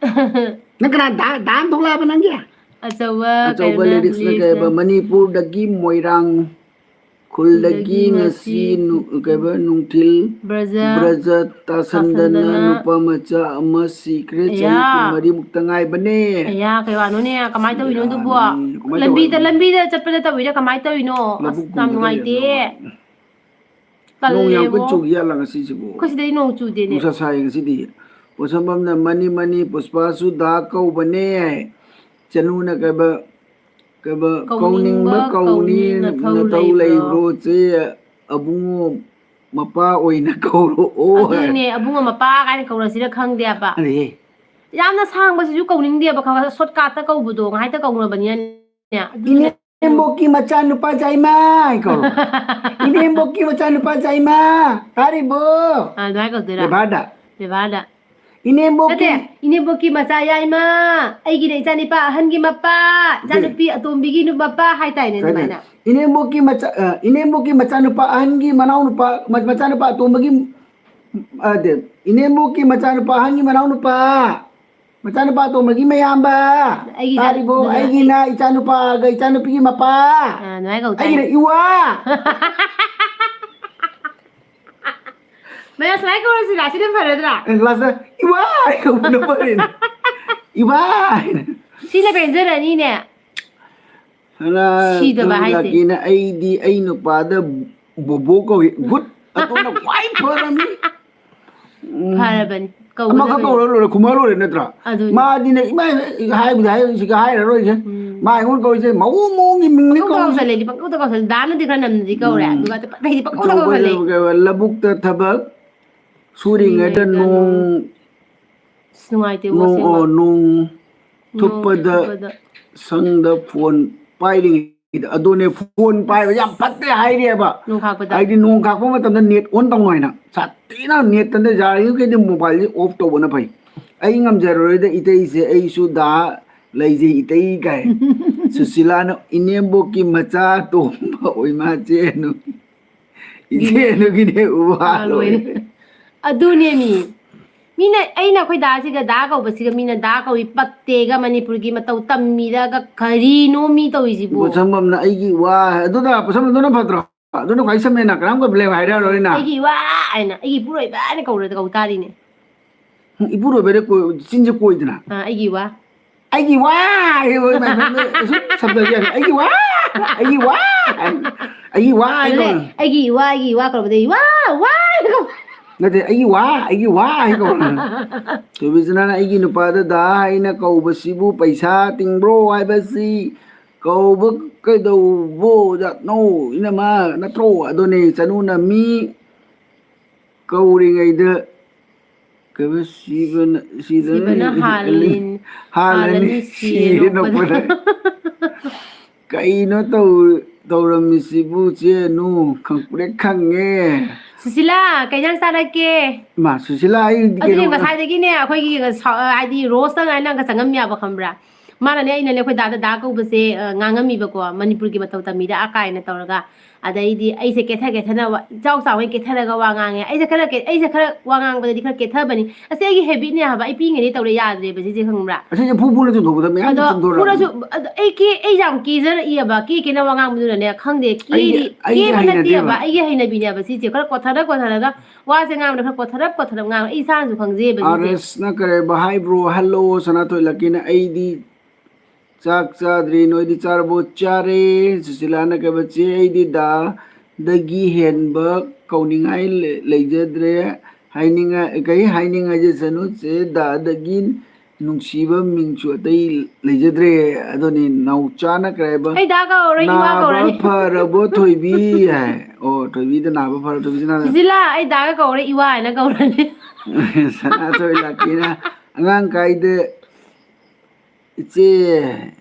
ꯅꯪ ꯀꯅꯥ ꯗꯥ, ꯗꯥ ꯑꯃ ꯊꯣꯛꯂꯛꯑꯕ ꯅꯪꯒꯤ? ꯑꯆꯧꯕ ꯑꯆꯧꯕ ꯀꯩꯅꯣꯅ ꯂꯤꯔꯤꯛꯁꯅ ꯂꯤꯔꯤꯛꯁꯅ꯫ ꯀꯩꯕ, ꯃꯅꯤꯄꯨꯔꯗꯒꯤ ꯃꯣꯏꯔꯥꯡ ꯈꯨꯜꯗꯒꯤ ꯈꯨꯜꯗꯒꯤ ꯉꯁꯤ ꯉꯁꯤ ꯅꯨ-, ꯀꯩꯕ, ꯅꯨꯡꯊꯤꯜ ꯕ꯭ꯔꯖ ꯕ꯭ꯔꯖ ꯇꯥꯁꯟꯗꯅ ꯇꯥꯁꯟꯗꯅ ꯅꯨꯄꯥ ꯃꯆꯥ ꯑꯃ ꯁꯤꯈ꯭ꯔꯦ, ꯆꯍꯤ ꯑꯌꯥ꯫ ꯀꯨꯟꯃꯔꯤꯃꯨꯛꯇ ꯉꯥꯏꯕꯅꯦ꯫ ꯑꯌꯥ, ꯀꯩ ꯋꯥꯅꯣꯅꯦ? ꯀꯃꯥꯏꯅ ꯇꯧꯔꯤꯅꯣ ꯑꯗꯨꯕꯣ? ꯕꯦꯔꯥꯅꯤ꯫ ꯀꯃꯥꯏꯅ ꯂꯝꯕꯤꯗ, ꯇꯧꯔꯤꯅꯣ? ꯂꯝꯕꯤꯗ ꯆꯠꯄꯗ ꯇꯧꯔꯤꯔꯥ? ꯀꯃꯥꯏꯅ ꯇꯧꯔꯤꯅꯣ? ꯑꯁ, ꯌꯥꯝ ꯂꯧꯕꯨꯛꯀꯨꯝꯕꯗ ꯅꯨꯡꯉꯥꯏꯇꯦ꯫ ꯂꯩꯔꯝꯗꯧ ꯃꯥꯜꯂꯦ꯫ ꯅꯣꯡ ꯌꯥꯝ ꯀꯟꯅ ꯇꯜꯂꯦꯕꯣ꯫ ꯆꯨꯒꯦ ꯌꯥꯠꯂ ꯉꯁꯤꯁꯤꯕꯨ? ꯑꯩꯈꯣꯏ ꯁꯤꯗꯗꯤ ꯅꯣꯡ ꯆꯨꯗꯦꯅꯦ꯫ ꯅꯨꯡꯁꯥ ꯁꯥꯏ ꯉꯁꯤꯗꯤ꯫ ꯄꯣꯠꯁꯝꯕꯝꯅ "ꯃꯅꯤ ꯃꯅꯤ ꯄꯨꯁꯄꯥꯁꯨ ꯗꯥ ꯀꯧꯕꯅꯦ" ꯍꯥꯏ꯫ ꯆꯅꯨꯅ ꯀꯩꯕ, ꯀꯩꯕ, ꯀꯧꯅꯤꯡꯕ "ꯀꯧꯅꯤꯡꯕ ꯀꯧꯅꯤ, ꯀꯧꯅꯤ, ꯅꯊꯧ ꯅꯊꯧ ꯂꯩꯕ꯭ꯔꯣ?" ꯂꯩꯕ꯭ꯔꯣ? ꯆꯦ ꯑꯕꯨꯡꯉꯣ, ꯃꯄꯥ ꯑꯣꯏꯅ ꯀꯧꯔꯛꯑꯣ꯫ ꯑꯗꯨꯅꯦ, ꯑꯕꯨꯡꯉꯣ ꯃꯄꯥ ꯀꯥꯏꯅ ꯀꯧꯔꯁꯤꯔ ꯈꯪꯗꯦꯕ꯫ ꯑꯗꯨꯗꯤ ꯌꯥꯝꯅ ꯁꯥꯡꯕꯁꯤꯁꯨ ꯀꯧꯅꯤꯡꯗꯦꯕ, ꯈꯔ ꯈꯔ shortcut ꯇ ꯀꯧꯕꯗꯣ, ꯉꯥꯏꯍꯥꯛꯇ ꯀꯧꯅꯕꯅꯤꯅꯅꯦ꯫ ꯑꯗꯨꯅꯦ꯫ ꯏꯅꯦꯝꯕꯣꯛꯀꯤ ꯃꯆꯥꯅꯨꯄꯥ ꯆꯥꯏꯃ ꯀꯧꯔꯣ꯫ ꯏꯅꯦꯝꯕꯣꯛꯀꯤ ꯃꯆꯥꯅꯨꯄꯥ ꯆꯥꯏꯃ, ꯇꯥꯔꯤꯕꯣ? ꯑꯥ, ꯑꯗꯨꯃꯥꯏꯅ ꯀꯧꯗꯣꯏꯔꯥ? ꯕꯦꯕꯥꯔꯗ꯫ ꯕꯦꯕꯥꯔꯗ꯫ ꯏꯅꯦꯝꯕꯣꯛꯀꯤ ꯅꯠꯇꯦ, ꯏꯅꯦꯝꯕꯣꯛꯀꯤ ꯃꯆꯥ ꯌꯥꯏꯃ, ꯑꯩꯒꯤꯅ ꯏꯆꯥꯅꯤꯄꯥ ꯑꯍꯟꯒꯤ ꯃꯄꯥ, ꯏꯆꯥꯅꯨꯄꯤ ꯑꯇꯣꯝꯕꯤꯒꯤ ꯅꯨ-, ꯃꯄꯥ ꯍꯥꯏꯇꯥꯏꯅꯦ ꯑꯗꯨꯃꯥꯏꯅ꯫ ꯏꯅꯦꯝꯕꯣꯛꯀꯤ ꯃꯆꯥ, ꯑ, ꯏꯅꯦꯝꯕꯣꯛꯀꯤ ꯃꯆꯥꯅꯨꯄꯥ ꯑꯍꯟꯒꯤ ꯃꯅꯥꯎꯅꯨꯄꯥ, ꯃ-, ꯃꯆꯥꯅꯨꯄꯥ ꯑꯇꯣꯝꯕꯒꯤ, ꯑ, ꯗꯦ, ꯏꯅꯦꯝꯕꯣꯛꯀꯤ ꯃꯆꯥꯅꯨꯄꯥ ꯑꯍꯟꯒꯤ ꯃꯅꯥꯎꯅꯨꯄꯥ, ꯃꯆꯥꯅꯨꯄꯥ ꯑꯇꯣꯝꯕꯒꯤ ꯃꯌꯥꯝꯕ, ꯑꯩꯒꯤ ꯏꯆꯥ-, ꯇꯥꯔꯤꯕꯣ? ꯑꯗꯨꯅꯦ꯫ ꯑꯩꯒꯤꯅ ꯏꯆꯥꯅꯨꯄꯥꯒ ꯏꯆꯥꯅꯨꯄꯤꯒꯤ ꯃꯄꯥ, ꯑꯥ, ꯑꯗꯨꯃꯥꯏꯅ ꯀꯧ ꯇꯥꯏ꯫ ꯑꯩꯒꯤꯅ ꯏꯋꯥ꯫ ꯃꯌꯥꯝ ꯁꯨꯃꯥꯏꯅ ꯀꯧꯔꯁꯤꯔꯥ? ꯁꯤꯅ ꯐꯔꯗ꯭ꯔꯥ? ꯑꯦ, ꯂꯥꯁꯇ ꯏꯋꯥ ꯀꯧꯕꯅ ꯐꯔꯦꯅꯦ꯫ ꯏꯋꯥ ꯍꯥꯏꯅ꯫ ꯁꯤꯅ ꯄꯦꯟꯖꯔꯅꯤꯅꯦ꯫ ꯍꯅꯥ ꯁꯤꯗꯕ ꯍꯥꯏꯁꯦ꯫ ꯂꯥꯛꯀꯦꯅ ꯑꯩꯗꯤ ꯑꯩ ꯅꯨꯄꯥꯗ ꯕꯣꯕꯣ ꯀꯧꯏ꯫ Good꯫ ꯑꯗꯨꯅ ꯈ꯭ꯋꯥꯏ ꯐꯔꯝꯅꯤ꯫ ꯎꯝ꯫ ꯐꯔꯕꯅꯤ꯫ ꯑꯃꯈꯛ ꯀꯧꯒꯗꯕꯅꯤ꯫ ꯀꯧꯔ ꯂꯣꯏꯔꯦ, ꯈꯨꯝꯃ ꯂꯣꯏꯔꯦ ꯅꯠꯇ꯭ꯔꯥ? ꯑꯗꯨꯅꯤ꯫ ꯃꯥꯗꯤꯅꯦ, ꯏꯃꯥ, ꯍꯥꯏꯕꯨꯗꯤ ꯍꯥꯏ, ꯍꯧꯖꯤꯛ ꯍꯥꯏꯔꯔꯣꯏꯁꯦ꯫ ꯎꯝ꯫ ꯃꯥ ꯑꯩꯉꯣꯟꯗ ꯀꯧꯔꯤꯁꯦ ꯃꯑꯣꯡ ꯃꯑꯣꯡꯒꯤ ꯃꯤꯡꯅꯤ ꯄꯪꯀꯧꯗ ꯀꯧꯔꯤꯁꯦ꯫ ꯀꯧꯁꯜꯂꯦ, ꯑꯩꯗꯤ ꯄꯪꯀꯧꯗ ꯀꯧꯁꯜꯂꯦ꯫ ꯗꯥꯅꯗꯤ ꯈꯔ ꯅꯝꯅꯗꯤ ꯀꯧꯔꯦ꯫ ꯎꯝ꯫ ꯑꯗꯨꯒ ꯑꯇꯩꯗꯤ ꯄꯪꯀꯧꯗ ꯀꯧꯁꯜꯂꯦ꯫ ꯑꯆꯧꯕ ꯂꯧꯕꯒꯤ ꯂꯧꯕꯨꯛꯇ ꯊꯕꯛ ꯁꯨꯔꯤꯉꯩꯗ ꯁꯨꯔꯤꯉꯩꯗ ꯅꯣꯡ ꯅꯣꯡ꯫ ꯑꯁ, ꯅꯨꯡꯉꯥꯏꯇꯦ, ꯅꯣꯡ, ꯑꯁꯦꯡꯕ꯫ ꯑꯣ, ꯅꯣꯡ ꯅꯣꯡ ꯊꯨꯞꯄꯗ ꯊꯨꯞꯄꯗ꯫ ꯁꯪꯗ ꯐꯣꯟ ꯄꯥꯏꯔꯤꯉꯩꯗ, ꯑꯗꯨꯅꯦ ꯐꯣꯟ ꯄꯥꯏꯕ ꯌꯥꯝ ꯐꯠꯇꯦ ꯍꯥꯏꯔꯤꯑꯕ꯫ ꯅꯣꯡ ꯈꯥꯛꯄꯗ꯫ ꯍꯥꯏꯗꯤ ꯅꯣꯡ ꯈꯥꯛꯄ ꯃꯇꯝꯗ net on ꯇꯧꯅꯣ ꯍꯥꯏꯅ꯫ ꯁꯥꯊꯤꯅ net ꯇꯅ ꯌꯥꯔꯤꯈꯩꯗꯤ mobile ꯁꯦ off ꯇꯧꯕꯅ ꯐꯩ꯫ "ꯑꯩ ꯉꯝꯖꯔꯔꯣꯏꯗ ꯏꯇꯩꯁꯦ, ꯑꯩꯁꯨ ꯗꯥ ꯂꯩꯖꯩ ꯏꯇꯩ" ꯀꯥꯏ꯫ ꯁꯨꯁꯤꯂꯥꯅ "ꯏꯅꯦꯝꯕꯣꯛꯀꯤ ꯃꯆꯥ ꯇꯣꯝꯕ ꯑꯣꯏꯃꯥ ꯆꯦꯅꯨ꯫ ꯏꯆꯦꯅꯨꯒꯤꯅꯦ ꯎꯕ ꯂꯣꯏꯔꯦ"꯫ ꯑꯗꯨꯅꯦ ꯃꯤ꯫ ꯃꯤꯅ, ꯑꯩꯅ ꯑꯩꯈꯣꯏ ꯗꯥꯁꯤꯒ ꯗꯥ ꯀꯧꯕꯁꯤꯒ ꯃꯤꯅ ꯗꯥ ꯀꯧꯏ, ꯄꯛꯇꯦꯒ ꯃꯅꯤꯄꯨꯔꯒꯤ ꯃꯇꯧ ꯇꯝꯃꯤꯔꯒ ꯀꯔꯤꯅꯣ ꯃꯤ ꯇꯧꯔꯤꯁꯤꯕꯨ? ꯄꯣꯠꯁꯝꯕꯝꯅ "ꯑꯩꯒꯤ ꯋꯥ", ꯑꯗꯨꯅ ꯄꯣꯠꯁꯝꯕꯝꯗꯨꯅ ꯐꯠꯇ꯭ꯔꯣ? ꯑꯗꯨꯅ ꯈ꯭ꯋꯥꯏ ꯁꯝꯃꯦꯅ, ꯀꯅꯥꯝ complain ꯍꯥꯏꯔꯛꯑꯔꯣꯏꯅ꯫ "ꯑꯩꯒꯤ ꯏꯋꯥ" ꯍꯥꯏꯅ, "ꯑꯩꯒꯤ ꯏꯄꯨꯔꯣꯏꯕ" ꯍꯥꯏꯅ ꯀꯧꯔ ꯀꯧ ꯇꯥꯔꯤꯅꯦ꯫ ꯎꯝ, ꯏꯄꯨꯔꯣꯏꯕ ꯍꯥꯏꯅ ꯀꯣꯏ-, ꯆꯤꯟꯁꯦ ꯀꯣꯏꯗꯅ꯫ ꯑꯥ, "ꯑꯩꯒꯤ ꯏꯋꯥ"꯫ "ꯑꯩꯒꯤ ꯋꯥ" ꯍꯥꯏ ꯍꯣꯏ, ꯃꯥꯏ ꯐ꯭ꯔꯦꯟꯗ ꯁꯨꯝ ꯁꯝꯗꯕ ꯌꯥꯅꯤ꯫ "ꯑꯩꯒꯤ ꯋꯥ! ꯑꯩꯒꯤ ꯋꯥ!" "ꯑꯩꯒꯤ ꯋꯥ!" ꯍꯥꯏ ꯑꯗꯨꯅꯦ, ꯀꯧꯔꯦ꯫ "ꯑꯩꯒꯤ ꯏꯋꯥ, ꯑꯩꯒꯤ ꯏꯋꯥ" ꯀꯧꯔꯕꯗ "ꯏꯋꯥ! ꯋꯥ!" ꯍꯥꯏꯅ ꯀꯧ-꯫ ꯅꯠꯇꯦ, "ꯑꯩꯒꯤ ꯋꯥ! ꯑꯩꯒꯤ ꯋꯥ!" ꯍꯥꯏ ꯀꯧꯔꯦ꯫ ꯇꯣꯕꯤꯁꯅꯥꯅ "ꯑꯩꯒꯤ ꯅꯨꯄꯥꯗ ꯗꯥ ꯍꯥꯏꯅ ꯀꯧꯕꯁꯤꯕꯨ ꯄꯩꯁꯥ ꯇꯤꯡꯕ꯭ꯔꯣ ꯍꯥꯏꯕꯁꯤ ꯀꯧꯕ ꯀꯩꯗꯧꯕꯣ ꯖꯥꯠꯅꯣ, ꯏꯅꯝꯃ ꯅꯠꯇ꯭ꯔꯣ?" ꯑꯗꯨꯅꯦ, ꯆꯅꯨꯅ ꯃꯤ ꯀꯧꯔꯤꯉꯩꯗ ꯀꯩꯕ, ꯁꯤꯕꯅ, ꯁꯤꯗꯅ ꯁꯤꯕꯅ ꯍꯥꯜꯂꯤꯟ-, ꯍꯥꯜꯂꯅꯤ, ꯍꯥꯜꯂꯅꯤ, ꯁꯤꯔꯦ ꯁꯤꯔꯦ ꯅꯣꯛꯄꯗ꯫ ꯅꯣꯛꯄꯗ꯫ ꯀꯩꯅꯣ ꯇꯧ-, ꯇꯧꯔꯝꯃꯤꯁꯤꯕꯨ ꯆꯦ ꯑꯅꯨ? ꯈꯪꯄ꯭ꯔꯦꯛ ꯈꯪꯉꯦ꯫ ꯁꯨꯁꯤꯂꯥ, ꯀꯩ ꯏꯟꯖꯥꯡ ꯆꯥꯔꯛꯀꯦ? ꯏꯃꯥ, ꯁꯨꯁꯤꯂꯥ, ꯑꯩ ꯑꯗꯨꯅꯦ ꯀꯩꯅꯣ ꯉꯁꯥꯏꯗꯒꯤꯅꯦ ꯑꯩꯈꯣꯏꯒꯤ ꯁꯥ-, ꯍꯥꯏꯗꯤ ꯔꯣꯁꯇ ꯉꯥꯏ ꯅꯪꯒ ꯆꯪꯉꯝꯃꯦꯕ, ꯈꯪꯕ꯭ꯔꯥ? ꯃꯥꯅꯅꯦ ꯑꯩꯅꯅꯦ ꯑꯩꯈꯣꯏ ꯗꯥꯗ ꯗꯥ ꯀꯧꯕꯁꯦ, ꯑ, ꯉꯥꯡꯉꯝꯃꯤꯕꯀꯣ, ꯃꯅꯤꯄꯨꯔꯒꯤ ꯃꯇꯧ ꯇꯝꯃꯤꯗ ꯑ ꯀꯥꯏꯅ ꯇꯧꯔꯒ꯫ ꯑꯗꯩꯗꯤ ꯑꯩꯁꯦ ꯀꯦꯊ ꯀꯦꯊꯅ ꯋꯥ-, ꯏꯆꯥꯎ ꯆꯥꯎꯉꯩ ꯀꯦꯊꯔꯒ ꯋꯥ ꯉꯥꯡꯉꯦ꯫ ꯑꯩꯁꯦ ꯈꯔ ꯀꯦ-, ꯑꯩꯁꯦ ꯈꯔ ꯋꯥ ꯉꯥꯡꯕꯗꯗꯤ ꯈꯔ ꯀꯦꯊꯕꯅꯤ꯫ ꯑꯁꯤ ꯑꯩꯒꯤ ꯍꯦꯕꯤꯠꯅꯦ ꯍꯥꯏꯕ꯫ ꯑꯩ ꯄꯤꯛꯏꯉꯩꯗꯩ ꯇꯧꯔꯛ ꯌꯥꯗ꯭ꯔꯦꯕ ꯁꯤꯁꯦ, ꯈꯪꯕ꯭ꯔꯥ? ꯑꯁꯤꯁꯦ ꯐꯨ ꯐꯨꯅ ꯆꯨꯝꯊꯣꯛꯄꯗ ꯃꯌꯥꯝ ꯑꯗꯣ ꯆꯨꯝꯊꯣꯔꯛꯑꯕꯅꯤ꯫ ꯐꯨꯔꯁꯨ, ꯑꯗꯣ ꯑꯩ ꯀꯦ-, ꯑꯩ ꯌꯥꯝ ꯀꯦꯖꯔꯛꯏꯑꯕ꯫ ꯀꯦ ꯀꯦꯅ ꯋꯥ ꯉꯥꯡꯕꯗꯨꯅꯅꯦ, ꯈꯪꯗꯦ, ꯑꯩꯒꯤ, ꯀꯦꯔꯤ-, ꯑꯩꯒꯤ ꯀꯦꯕ ꯍꯩꯅꯗꯦꯕ꯫ ꯅꯠꯇꯦꯕ꯫ ꯑꯩꯒꯤ ꯍꯩꯅꯕꯤꯅꯦꯕ ꯁꯤꯁꯦ꯫ ꯈꯔ ꯀꯣꯊꯔ ꯀꯣꯊꯔꯒ ꯋꯥꯁꯦ ꯉꯥꯡꯕꯗ ꯈꯔ ꯀꯣꯊꯔꯞ ꯀꯣꯊꯔꯞ ꯉꯥꯡꯉꯦ꯫ ꯑꯩ ꯏꯁꯥꯅꯁꯨ ꯈꯪꯖꯩꯕ ꯁꯤꯁꯦ꯫ ꯑꯥꯔ ꯑꯦꯁꯅ ꯀꯔꯦꯕ ꯍꯥꯏꯕ꯭ꯔꯣ? ꯍꯜꯂꯣ, ꯁꯅꯥꯊꯣꯏ ꯂꯛꯀꯤꯅ, ꯑꯩꯗꯤ ꯆꯥꯛ ꯆꯥꯗ꯭ꯔꯤ, ꯅꯣꯏꯗꯤ ꯆꯥꯔꯕꯣ? ꯆꯥꯔꯦ꯫ ꯁꯨꯁꯤꯂꯥꯅ ꯀꯩꯕ, ꯆꯦ, ꯑꯩꯗꯤ ꯗꯥꯗꯒꯤ ꯍꯦꯟꯕ ꯀꯧꯅꯤꯡꯉꯥꯏ ꯂꯩ-, ꯂꯩꯖꯗ꯭ꯔꯦ꯫ ꯍꯥꯏꯅꯤꯡꯉꯥꯏ, ꯀꯩ ꯍꯥꯏꯅꯤꯡꯉꯥꯏ ꯂꯩꯖꯁꯅꯨ, ꯆꯦ, ꯗꯥꯗꯒꯤ ꯅꯨꯡꯁꯤꯕ ꯃꯤꯡꯁꯨ ꯑꯇꯩ ꯂꯩꯖꯗ꯭ꯔꯦ꯫ ꯑꯗꯨꯅꯤ ꯅꯥꯎꯆꯥꯅ ꯀꯩ ꯍꯥꯏꯕ, ꯑꯩ ꯗꯥ ꯀꯧꯔꯔꯣꯏ, ꯏꯋꯥ ꯅꯥꯕ ꯀꯧꯔꯅꯤ꯫ ꯐꯔꯕꯣ ꯊꯣꯏꯕꯤ? ꯍꯥꯏ꯫ ꯑꯣ, ꯊꯣꯏꯕꯤꯗ ꯅꯥꯕ ꯐꯔ-, ꯊꯣꯏꯕꯤꯁꯤꯅ ꯁꯨꯁꯤꯂꯥ, ꯑꯩ ꯗꯥꯒ ꯀꯧꯔꯦ, ꯏꯋꯥ ꯍꯥꯏꯅ ꯀꯧꯔꯅꯤ꯫ ꯁꯅꯥꯊꯣꯏ ꯂꯛꯀꯤꯅ ꯑꯉꯥꯡ ꯀꯥꯏꯗ ꯏꯆꯦ,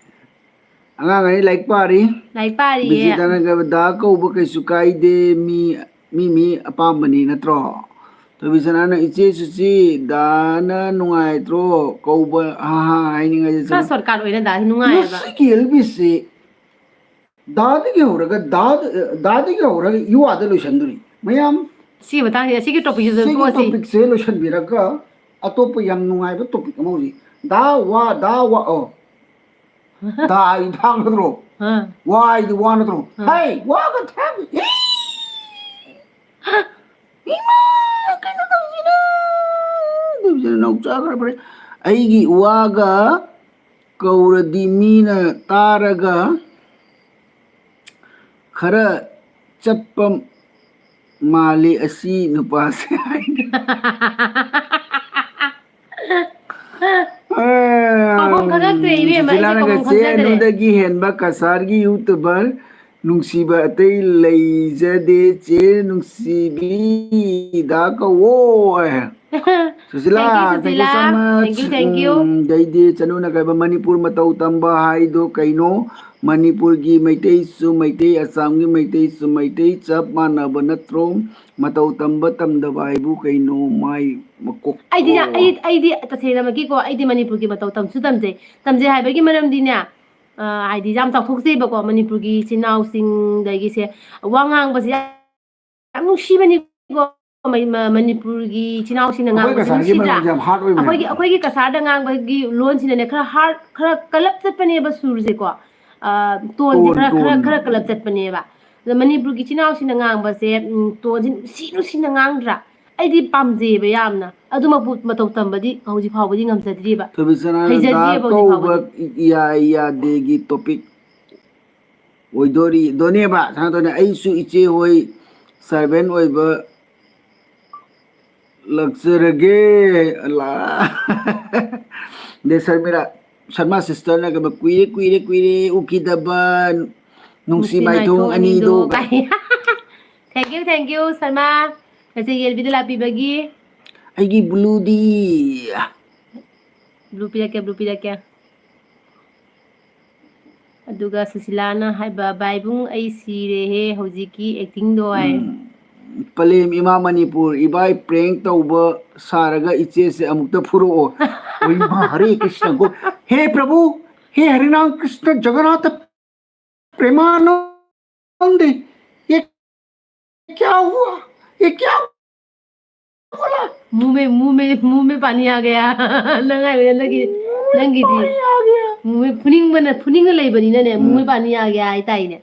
ꯑꯉꯥꯡ ꯑꯅꯤ ꯂꯥꯏꯔꯤꯛ ꯄꯥꯔꯤ꯫ ꯂꯥꯏꯔꯤꯛ ꯄꯥꯔꯤꯌꯦ꯫ ꯕꯤꯖꯤꯇꯥꯅ ꯀꯩꯕ, ꯗꯥ ꯀꯧꯕ ꯀꯩꯁꯨ ꯀꯥꯏꯗꯦ, ꯃꯤ, ꯃꯤ, ꯃꯤ ꯑꯄꯥꯝꯕꯅꯤ ꯅꯠꯇ꯭ꯔꯣ? ꯊꯣꯏꯕꯤꯁꯅꯥꯅ, "ꯏꯆꯦ ꯁꯨꯆꯤ, ꯗꯥꯅ ꯅꯨꯡꯉꯥꯏꯇ꯭ꯔꯣ ꯀꯧꯕ? ꯍꯥ ꯍꯥ ꯍꯥꯏꯅꯤꯡꯉꯥꯏꯁꯦ ꯈꯔ ꯆꯠꯂꯣ꯫" Shortcut ꯑꯣꯏꯅ ꯗꯥꯁꯤ ꯅꯨꯡꯉꯥꯏꯌꯦꯕ꯫ ꯃꯁꯤꯒꯤ ꯑꯦꯜ ꯕꯤꯁꯤ ꯗꯥꯗꯒꯤ ꯍꯧꯔꯒ, ꯗꯥ, ꯗꯥꯗꯒꯤ ꯍꯧꯔꯒ ꯏꯋꯥꯗ ꯂꯣꯏꯁꯟꯗꯣꯔꯤ꯫ ꯃꯌꯥꯝ, ꯁꯤꯒꯤ ꯃꯇꯥꯡꯁꯦ, ꯁꯤꯒꯤ topicꯁꯤꯗ ꯁꯤꯒꯤ ꯇꯣꯛꯑꯁꯤ꯫ Topicꯁꯦ ꯂꯣꯏꯁꯟꯕꯤꯔꯒ ꯑꯇꯣꯞꯄ ꯌꯥꯝ ꯅꯨꯡꯉꯥꯏꯕ topic ꯑꯃ ꯍꯧꯖꯤꯛ꯫ ꯗꯥ ꯋꯥ, ꯗꯥ ꯋꯥ, ꯑꯣ꯫ ꯗꯥ ꯍꯥꯏꯗꯤ ꯗꯥ ꯅꯠꯇ꯭ꯔꯣ? ꯑꯥ꯫ ꯋꯥ ꯍꯥꯏꯗꯤ ꯋꯥ ꯅꯠꯇ꯭ꯔꯣ? ꯑꯥ꯫ ꯍꯩ, ꯋꯥꯒ ꯊꯥꯡ-, ꯏ! ꯏꯃꯥ, ꯀꯩꯅꯣ ꯇꯧꯁꯤꯅ? ꯇꯧꯁꯤꯅ ꯅꯧ ꯆꯥꯈ꯭ꯔ ꯐꯔꯦ꯫ ꯑꯩꯒꯤ ꯏꯋꯥꯒ ꯀꯧꯔꯗꯤ ꯃꯤꯅ ꯇꯥꯔꯒ ꯈꯔ ꯆꯠꯄ ꯃꯥꯜꯂꯤ ꯑꯁꯤ ꯅꯨꯄꯥꯁꯦ ꯍꯥꯏꯅ꯫ ꯄꯥꯎꯈꯨꯝ ꯈꯪꯉꯛꯇ꯭ꯔꯦ, ꯏꯕꯦꯝꯃ, ꯑꯩꯁꯦ ꯁꯨꯁꯤꯂꯥꯅꯒ ꯄꯥꯎꯈꯨꯝ ꯆꯦ ꯈꯪꯖꯗ꯭ꯔꯦ꯫ ꯑꯅꯨꯗꯒꯤ ꯍꯦꯟꯕ ꯀꯁꯥꯔꯒꯤ YouTuber ꯅꯨꯡꯁꯤꯕ ꯑꯇꯩ ꯂꯩꯖꯗꯦ, ꯆꯦ ꯅꯨꯡꯁꯤꯕꯤꯗ ꯀꯧꯋꯣ꯫ Sushila, Thank you, thank you so Sushila. much. Thank you, thank you. ꯎꯝ, ꯑꯗꯩꯗꯤ ꯆꯅꯨꯅ ꯀꯩꯕ, ꯃꯅꯤꯄꯨꯔ ꯃꯇꯧ ꯇꯝꯕ ꯍꯥꯏꯗꯣ ꯀꯩꯅꯣ? ꯃꯅꯤꯄꯨꯔꯒꯤ ꯃꯩꯇꯩꯁꯨ ꯃꯩꯇꯩ, ꯑꯁꯥꯝꯒꯤ ꯃꯩꯇꯩꯁꯨ ꯃꯩꯇꯩ, ꯆꯞ ꯃꯥꯟꯅꯕ ꯅꯠꯇ꯭ꯔꯣ? ꯃꯇꯧ ꯇꯝꯕ ꯇꯝꯗꯕ ꯍꯥꯏꯕꯨ ꯀꯩꯅꯣ? ꯃꯥꯏ ꯃꯀꯣꯛ ꯑꯩꯗꯤ ꯑꯣ꯫ ꯑꯩ ꯑꯩꯗꯤ ꯇꯁꯦꯡꯅꯃꯛꯀꯤꯀꯣ, ꯑꯩꯗꯤ ꯃꯅꯤꯄꯨꯔꯒꯤ ꯃꯇꯧ ꯇꯝꯁꯨ ꯇꯝꯖꯩ꯫ ꯇꯝꯖꯩ ꯍꯥꯏꯕꯒꯤ ꯃꯔꯝꯗꯤꯅꯦ, ꯑ, ꯍꯥꯏꯗꯤ ꯌꯥꯝ ꯆꯥꯎꯊꯣꯛꯆꯩꯕꯀꯣ, ꯃꯅꯤꯄꯨꯔꯒꯤ ꯏꯆꯤꯟ ꯏꯅꯥꯎꯁꯤꯡꯗꯒꯤꯁꯦ ꯋꯥ ꯉꯥꯡꯕꯁꯦ ꯌꯥꯝ ꯅꯨꯡꯁꯤꯕꯅꯤꯀꯣ꯫ ꯃ-, ꯃ-, ꯃꯅꯤꯄꯨꯔꯒꯤ ꯏꯆꯤꯟ ꯏꯅꯥꯎꯁꯤꯡꯅ ꯑꯩꯈꯣꯏ ꯉꯥꯡꯕꯁꯦ ꯀꯁꯥꯔꯒꯤ ꯅꯨꯡꯁꯤꯗ꯭ꯔꯥ? ꯃꯔꯝꯁꯦ ꯌꯥꯝ hard ꯑꯣꯏꯕꯅꯦ꯫ ꯑꯩꯈꯣꯏꯒꯤ, ꯑꯩꯈꯣꯏꯒꯤ ꯀꯁꯥꯔꯗ ꯉꯥꯡꯕꯒꯤ ꯂꯣꯟꯁꯤꯅꯅꯦ ꯈꯔ hard, ꯈꯔ ꯀꯜꯂꯞ ꯆꯠꯄꯅꯦꯕ ꯁꯨꯔꯁꯦꯀꯣ꯫ ꯑ, ꯇꯣꯟꯁꯦ ꯇꯣꯟ, ꯈꯔ, ꯈꯔ, ꯇꯣꯟ꯫ ꯈꯔ ꯀꯜꯂꯞ ꯆꯠꯄꯅꯦꯕ꯫ ꯑꯗꯣ ꯃꯅꯤꯄꯨꯔꯒꯤ ꯏꯆꯤꯟ ꯏꯅꯥꯎꯁꯤꯡꯅ ꯉꯥꯡꯕꯁꯦ, ꯎꯝ, ꯇꯣꯟꯁꯦ ꯅꯨꯡꯁꯤ ꯅꯨꯡꯁꯤꯅ ꯉꯥꯡꯗ꯭ꯔꯥ? ꯑꯩꯗꯤ ꯄꯥꯝꯖꯩꯌꯦꯕ ꯌꯥꯝꯅ꯫ ꯑꯗꯨꯃꯛꯄꯨ ꯃꯇꯧ ꯇꯝꯕꯗꯤ ꯍꯧꯖꯤꯛ ꯐꯥꯎꯕꯗꯤ ꯉꯝꯖꯗ꯭ꯔꯤꯕ꯫ ꯊꯣꯏꯕꯤꯆꯅꯥꯅ ꯗꯥ ꯍꯩꯖꯗ꯭ꯔꯤꯕ ꯍꯧꯖꯤꯛ ꯀꯧꯕ ꯐꯥꯎꯕꯗꯤ꯫ ꯌꯥꯏ ꯌꯥꯗꯦꯒꯤ topic ꯑꯣꯏꯗꯣꯔꯤ, ꯗꯣꯅꯦꯕ, ꯁꯨꯃꯥꯏꯅ ꯇꯧꯅꯤ, "ꯑꯩꯁꯨ ꯏꯆꯦ ꯍꯣꯏ servant ꯑꯣꯏꯕ ꯂꯥꯛꯆꯔꯒꯦ꯫" ꯑꯂꯥ꯫ ꯗꯦ ꯁꯔꯃꯤꯂꯥ, ꯁꯔꯃꯥ sisterꯅ ꯀꯩꯕ, "ꯀꯨꯏꯔꯦ, ꯀꯨꯏꯔꯦ, ꯀꯨꯏꯔꯦ ꯎꯈꯤꯗꯕ, ꯅꯨꯡꯁꯤ ꯃꯥꯏꯊꯣꯡ ꯑꯅꯤꯗꯣ" ꯀꯥꯏ꯫ Thank you, thank you, Sharma. ꯉꯁꯤ ꯌꯦꯜꯕꯤꯗ ꯂꯥꯛꯄꯤꯕꯒꯤ꯫ ꯑꯩꯒꯤ blueꯗꯤ꯫ Blue ꯄꯤꯔꯛꯀꯦ, blue ꯄꯤꯔꯛꯀꯦ꯫ ꯑꯗꯨꯒ ꯁꯨꯁꯤꯂꯥꯅ ꯍꯥꯏꯕ, "ꯚꯥꯏꯕꯨꯡ, ꯑꯩ ꯁꯤꯔꯦꯍꯦ ꯍꯧꯖꯤꯛꯀꯤ actingꯗꯣ" ꯍꯥꯏ꯫ ꯎꯝ꯫ ꯄꯂꯦꯝ ꯏꯃꯥ ꯃꯅꯤꯄꯨꯔ, ꯏꯕꯥꯏ prank ꯇꯧꯕ ꯁꯥꯔꯒ ꯏꯆꯦꯁꯦ ꯑꯃꯨꯛꯇ ꯐꯨꯔꯛꯑꯣ꯫ ꯑꯣ ꯏꯃꯥ, ꯍꯔꯦ ꯀ꯭ꯔꯤꯁꯅ ꯒꯣ-, ꯍꯦ ꯄ꯭ꯔꯚꯨ, ꯍꯦ ꯍꯔꯤꯅꯥꯝ ꯀ꯭ꯔꯤꯁꯅ ꯖꯒꯟꯅꯥꯊ ꯄ꯭ꯔꯦꯃꯥꯅꯟꯗ, ꯌꯦ ꯀ꯭ꯌꯥ ꯍꯨꯋꯥ? ꯌꯦ ꯀ꯭ꯌꯥ ꯕꯣꯂꯥ? ꯃꯨꯃꯦ, ꯃꯨꯃꯦ, ꯃꯨꯃꯦ ꯄꯥꯅꯤ ꯑꯥ ꯒꯌꯥ꯫ ꯅꯪ ꯍꯥꯏꯕ ꯅꯪꯒꯤ, ꯅꯪꯒꯤꯗꯤ꯫ ꯃꯨꯃꯦ ꯐꯨꯅꯤꯡꯕꯅ, ꯐꯨꯅꯤꯡꯉ ꯂꯩꯕꯅꯤꯅꯅꯦ, ꯎꯝ꯫ ꯃꯨꯃꯦ ꯄꯥꯅꯤ ꯑꯥ ꯒꯌꯥ ꯍꯥꯏꯇꯥꯏꯅꯦ꯫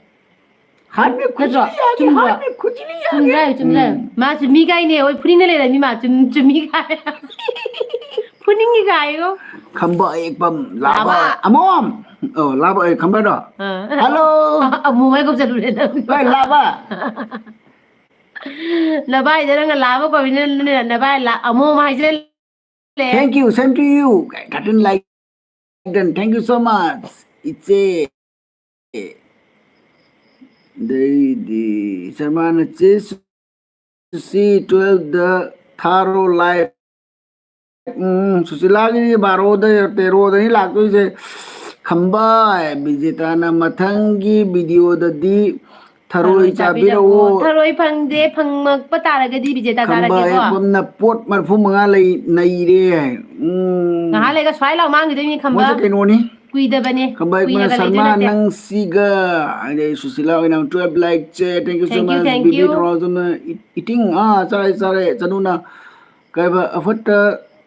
ꯍꯥꯠ ꯃꯦ ꯈꯨꯖꯂꯤ ꯑꯥ ꯒꯌꯥ, ꯍꯥꯠ ꯃꯦ ꯈꯨꯖꯂꯤ ꯑꯥ ꯒꯌꯥ꯫ ꯆꯨꯝꯗ꯭ꯔꯥ? ꯆꯨꯝꯗ꯭ꯔꯥ? ꯎꯝ꯫ ꯃꯥ ꯆꯨꯝꯃꯤ ꯀꯥꯏꯅꯦ, ꯍꯣꯏ, ꯐꯨꯅꯤꯡꯉ ꯂꯩꯔꯅꯤ ꯃꯥ, ꯆꯨꯝ-, ꯆꯨꯝꯃꯤ ꯀꯥꯏ꯫ ꯐꯨꯅꯤꯡꯉꯤ ꯀꯥꯏꯒꯣ꯫ ꯈꯝꯕ ꯑꯦꯛꯄꯝ, ꯂꯥꯕ, ꯂꯥꯕ꯫ ꯑꯃꯣꯝ꯫ ꯑꯣ, ꯂꯥꯕ, ꯑꯦ, ꯈꯝꯕꯗꯣ꯫ ꯑꯥ꯫ Hello꯫ ꯑꯃꯣꯝ ꯍꯥꯏ ꯀꯧꯁꯜꯂꯨꯔꯦ ꯅꯪ꯫ ꯍꯣꯏ, ꯂꯥꯕ꯫ ꯅꯚꯥꯏꯗ ꯅꯪꯅ ꯂꯥꯕ ꯀꯧꯕꯅꯤꯅ ꯅꯚꯥꯏ ꯂꯥ-, ꯑꯃꯣꯝ ꯍꯥꯏꯖꯜꯂꯦ꯫ Thank you, same to you꯫ Thirteen like done, thank you so much, ꯏꯆꯦ꯫ ꯑꯗꯩꯗꯤ ꯁꯔꯃꯥꯅ ꯆꯦ ꯁꯨꯁꯤ twelve ꯗ ꯊꯥꯔꯣ live꯫ ꯎꯝ, ꯁꯨꯁꯤꯂꯥꯒꯤꯗꯤ ꯕꯥꯔꯣꯗ, ꯇꯦꯔꯣꯗꯅꯤ ꯂꯥꯛꯇꯣꯏꯁꯦ꯫ ꯈꯝꯕ, ꯕꯤꯖꯦꯇꯥꯅ ꯃꯊꯪꯒꯤ video ꯗꯗꯤ ꯊꯔꯣꯏ ꯊꯔꯣꯏ ꯆꯥꯕꯤꯔꯛꯑꯣ꯫ ꯆꯥꯕꯤꯔꯛꯑꯣ꯫ ꯊꯔꯣꯏ ꯐꯪꯗꯦ, ꯐꯪꯉꯛꯄ ꯇꯥꯔꯒꯗꯤ ꯕꯤꯖꯦꯇꯥ ꯈꯝꯕ ꯆꯥꯔꯒꯦꯀꯣ꯫ ꯑꯦꯐ ꯑꯦꯝꯅ ꯄꯣꯠ ꯃꯔꯤꯐꯨ ꯃꯉꯥ ꯂꯩ-, ꯅꯩꯔꯦ꯫ ꯎꯝ꯫ ꯉꯥꯏꯍꯥꯛ ꯂꯩꯒ ꯁ꯭ꯋꯥꯏ ꯂꯥꯎ ꯃꯥꯡꯈꯤꯗꯣꯏꯅꯤ ꯈꯝꯕ꯫ ꯃꯣꯏꯁꯦ ꯀꯩꯅꯣꯅꯤ꯫ ꯀꯨꯏꯗꯕꯅꯦ꯫ ꯈꯝꯕ ꯑꯦꯐ ꯑꯦꯝꯅ ꯀꯨꯏꯅꯒ ꯂꯩꯗꯣꯏ ꯁꯔꯃꯥ ꯅꯠꯇꯦ꯫ ꯅꯪꯁꯤꯒ, ꯑꯗꯩ ꯁꯨꯁꯤꯂꯥ ꯑꯣꯏꯅ twelve like ꯆꯦ, thank you so Thank you, much꯫ thank BB you꯫ ꯔꯣꯖꯟꯅ eating, ꯑꯥ, ꯆꯥꯔꯦ, ꯆꯥꯔꯦ꯫ ꯆꯅꯨꯅ ꯀꯩꯕ, ꯑꯐꯠꯇ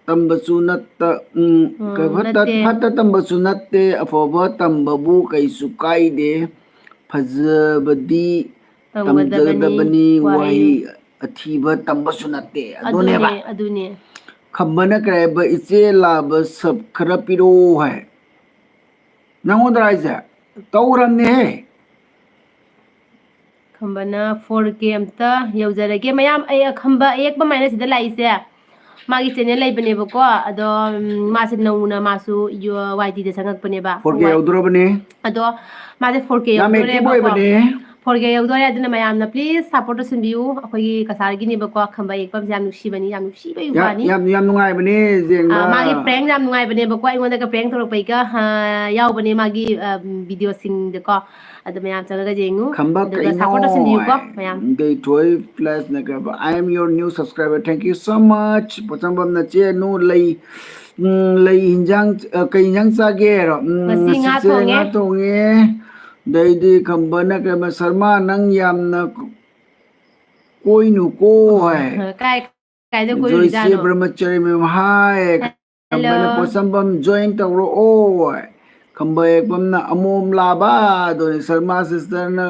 ꯇꯝꯕꯁꯨ ꯅꯠꯇ-, ꯎꯝ, ꯎꯝ, ꯀꯩ ꯐꯠꯇ, ꯅꯠꯇꯦ꯫ ꯐꯠꯇ ꯇꯝꯕꯁꯨ ꯅꯠꯇꯦ, ꯑꯐꯕ ꯇꯝꯕꯕꯨ ꯀꯩꯁꯨ ꯀꯥꯏꯗꯦ꯫ ꯐꯖꯕꯗꯤ ꯇꯝꯒꯗꯕꯅꯤ, ꯇꯝꯖꯒꯗꯕꯅꯤ, ꯋꯥꯍꯩ ꯋꯥꯍꯩ ꯑꯊꯤꯕ ꯇꯝꯕꯁꯨ ꯅꯠꯇꯦ꯫ ꯑꯗꯨꯅꯦꯕ꯫ ꯑꯗꯨꯅꯦ, ꯑꯗꯨꯅꯦ꯫ ꯈꯝꯕꯅ ꯀꯩ ꯍꯥꯏꯕ, "ꯏꯆꯦ ꯂꯥꯕ sub ꯈꯔ ꯄꯤꯔꯛꯑꯣ" ꯍꯥꯏ꯫ ꯅꯪꯉꯣꯟꯗꯔ ꯍꯥꯏꯁꯦ? ꯇꯧꯔꯝꯅꯦꯍꯦ꯫ ꯈꯝꯕꯅ four K ꯑꯝꯇ ꯌꯧꯖꯔꯒꯦ꯫ ꯃꯌꯥꯝ, ꯑꯩ ꯈꯝꯕ ꯑꯌꯦꯛꯄ ꯃꯥꯏꯅ ꯁꯤꯗ ꯂꯥꯛꯏꯁꯦ꯫ ꯃꯥꯒꯤ channel ꯂꯩꯕꯅꯦꯕꯀꯣ꯫ ꯑꯗꯣ, ꯎꯝ, ꯃꯥꯁꯦ ꯅꯧꯅ ꯃꯥꯁꯨ ꯌꯣ-, Y T ꯗ ꯆꯪꯉꯛꯄꯅꯦꯕ꯫ Four K ꯌꯧꯗꯣꯔꯕꯅꯦ꯫ ꯑꯗꯣ ꯃꯥꯁꯦ four K ꯌꯥꯝ active ꯌꯧꯗꯣꯔꯦꯕꯀꯣ꯫ ꯑꯣꯏꯕꯅꯦ꯫ Four K ꯌꯧꯗꯣꯔꯦ, ꯑꯗꯨꯅ ꯃꯌꯥꯝꯅ please support ꯇꯧꯁꯤꯟꯕꯤꯌꯨ꯫ ꯑꯩꯈꯣꯏꯒꯤ ꯀꯁꯥꯔꯒꯤꯅꯦꯕꯀꯣ, ꯈꯝꯕ ꯑꯌꯦꯛꯄꯝꯁꯦ ꯌꯥꯝ ꯅꯨꯡꯁꯤꯕꯅꯤ, ꯌꯥꯝ ꯅꯨꯡꯁꯤꯕ ꯌꯥꯝ, ꯌꯨꯕꯥꯅꯤ꯫ ꯌꯥꯝ, ꯌꯥꯝ ꯅꯨꯡꯉꯥꯏꯕꯅꯦ ꯌꯦꯡꯕ꯫ ꯑꯥ, ꯃꯥꯒꯤ prank ꯌꯥꯝ ꯅꯨꯡꯉꯥꯏꯕꯅꯦꯕꯀꯣ, ꯑꯩꯉꯣꯟꯗꯒ prank ꯇꯧꯔꯛꯄꯩꯒ, ꯑꯥ, ꯌꯥꯎꯕꯅꯦ ꯃꯥꯒꯤ, ꯑꯥ, video ꯁꯤꯡꯗꯀꯣ꯫ ꯑꯗꯨ ꯃꯌꯥꯝ ꯆꯪꯉꯒ ꯌꯦꯡꯉꯨ꯫ ꯈꯝꯕ ꯑꯗꯨꯒ ꯀꯩꯅꯣ? Support ꯇꯧꯁꯤꯟꯕꯤꯌꯨꯀꯣ ꯃꯌꯥꯝ꯫ ꯗꯦꯠ twelve plus ꯅ ꯀꯩ ꯍꯥꯏꯕ? I am your new subscriber, thank you so much꯫ ꯄꯣꯠꯁꯝꯕꯝ ꯅꯆꯦ ꯅꯨ ꯂꯩ, ꯎꯝ, ꯂꯩ ꯍꯤꯟꯖꯥꯡ, ꯑ, ꯀꯩ ꯍꯤꯟꯖꯥꯡ ꯆꯥꯒꯦ? ꯎꯝ, ꯉꯁꯤ ꯉꯥ ꯉꯁꯤꯁꯦ ꯊꯣꯡꯉꯦ꯫ ꯉꯥ ꯊꯣꯡꯉꯦ꯫ ꯑꯗꯩꯗꯤ ꯈꯝꯕꯅ ꯀꯩ ꯍꯥꯏꯕ? ꯁꯔꯃꯥ ꯅꯪ ꯌꯥꯝꯅ ꯀꯣꯏꯅꯨꯀꯣ ꯍꯥꯏ꯫ ꯀꯥꯏ ꯀꯥꯏꯗ ꯖꯣꯏꯁꯤ ꯀꯣꯏꯔꯨꯔꯤꯖꯥꯠꯅꯣ? ꯕ꯭ꯔꯍꯃꯆꯥꯔꯤ ꯃꯦꯝ, ꯍꯥꯏ꯫ ꯍꯜꯂꯣ꯫ ꯈꯝꯕꯅ ꯄꯣꯠꯁꯝꯕꯝ join ꯇꯧꯔꯛꯑꯣ꯫ ꯈꯝꯕ ꯑꯦꯛꯕꯝꯅ ꯑꯃꯣꯝ ꯂꯥꯕ, ꯑꯗꯨꯅꯤ ꯁꯔꯃꯥ sister ꯅ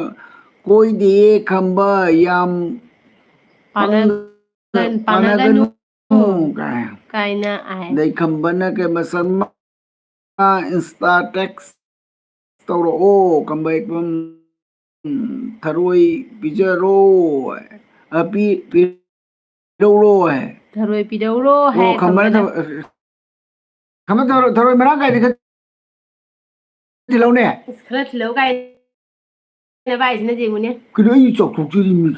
ꯀꯣꯏꯗꯦꯌꯦ ꯈꯝꯕ, ꯌꯥꯝ ꯄꯥꯅ-, ꯄꯪꯒ-, ꯄꯥꯅꯒꯅꯨ ꯄꯥꯅꯒꯅꯨ ꯀꯥꯏ꯫ ꯀꯥꯏꯅ ꯍꯥꯏ꯫ ꯑꯗꯩ ꯈꯝꯕꯅ ꯀꯩ ꯃꯁꯔꯃꯥ Insta text ꯇꯧꯔꯛꯑꯣ, ꯈꯝꯕ ꯑꯦꯛꯕꯝ꯫ ꯎꯝ, ꯊꯔꯣꯏ ꯄꯤꯖꯔꯣ꯫ ꯑ, ꯄꯤ-, ꯄꯤꯔꯧꯔꯣ ꯍꯥꯏ꯫ ꯊꯔꯣꯏ ꯄꯤꯔꯧꯔꯣ ꯑꯣ, ꯍꯥꯏ ꯈꯝꯕꯅ ꯈꯝꯕꯅ꯫ ꯊꯔꯣꯏ-, ꯈꯝꯕ ꯊꯔꯣꯏ, ꯊꯔꯣꯏ ꯃꯔꯥꯡ ꯀꯥꯏꯗꯤ ꯈꯔ ꯊꯤꯜꯍꯧꯅꯦ꯫ ꯑꯁ, ꯈꯔ ꯊꯤꯜꯍꯧ ꯀꯥꯏ꯫ ꯅꯕꯥꯏꯁꯤꯅ ꯌꯦꯡꯉꯨꯅꯦ꯫ ꯀꯩꯅꯣ ꯑꯩ ꯆꯥꯎꯊꯣꯛꯆꯔꯤ ꯃꯤ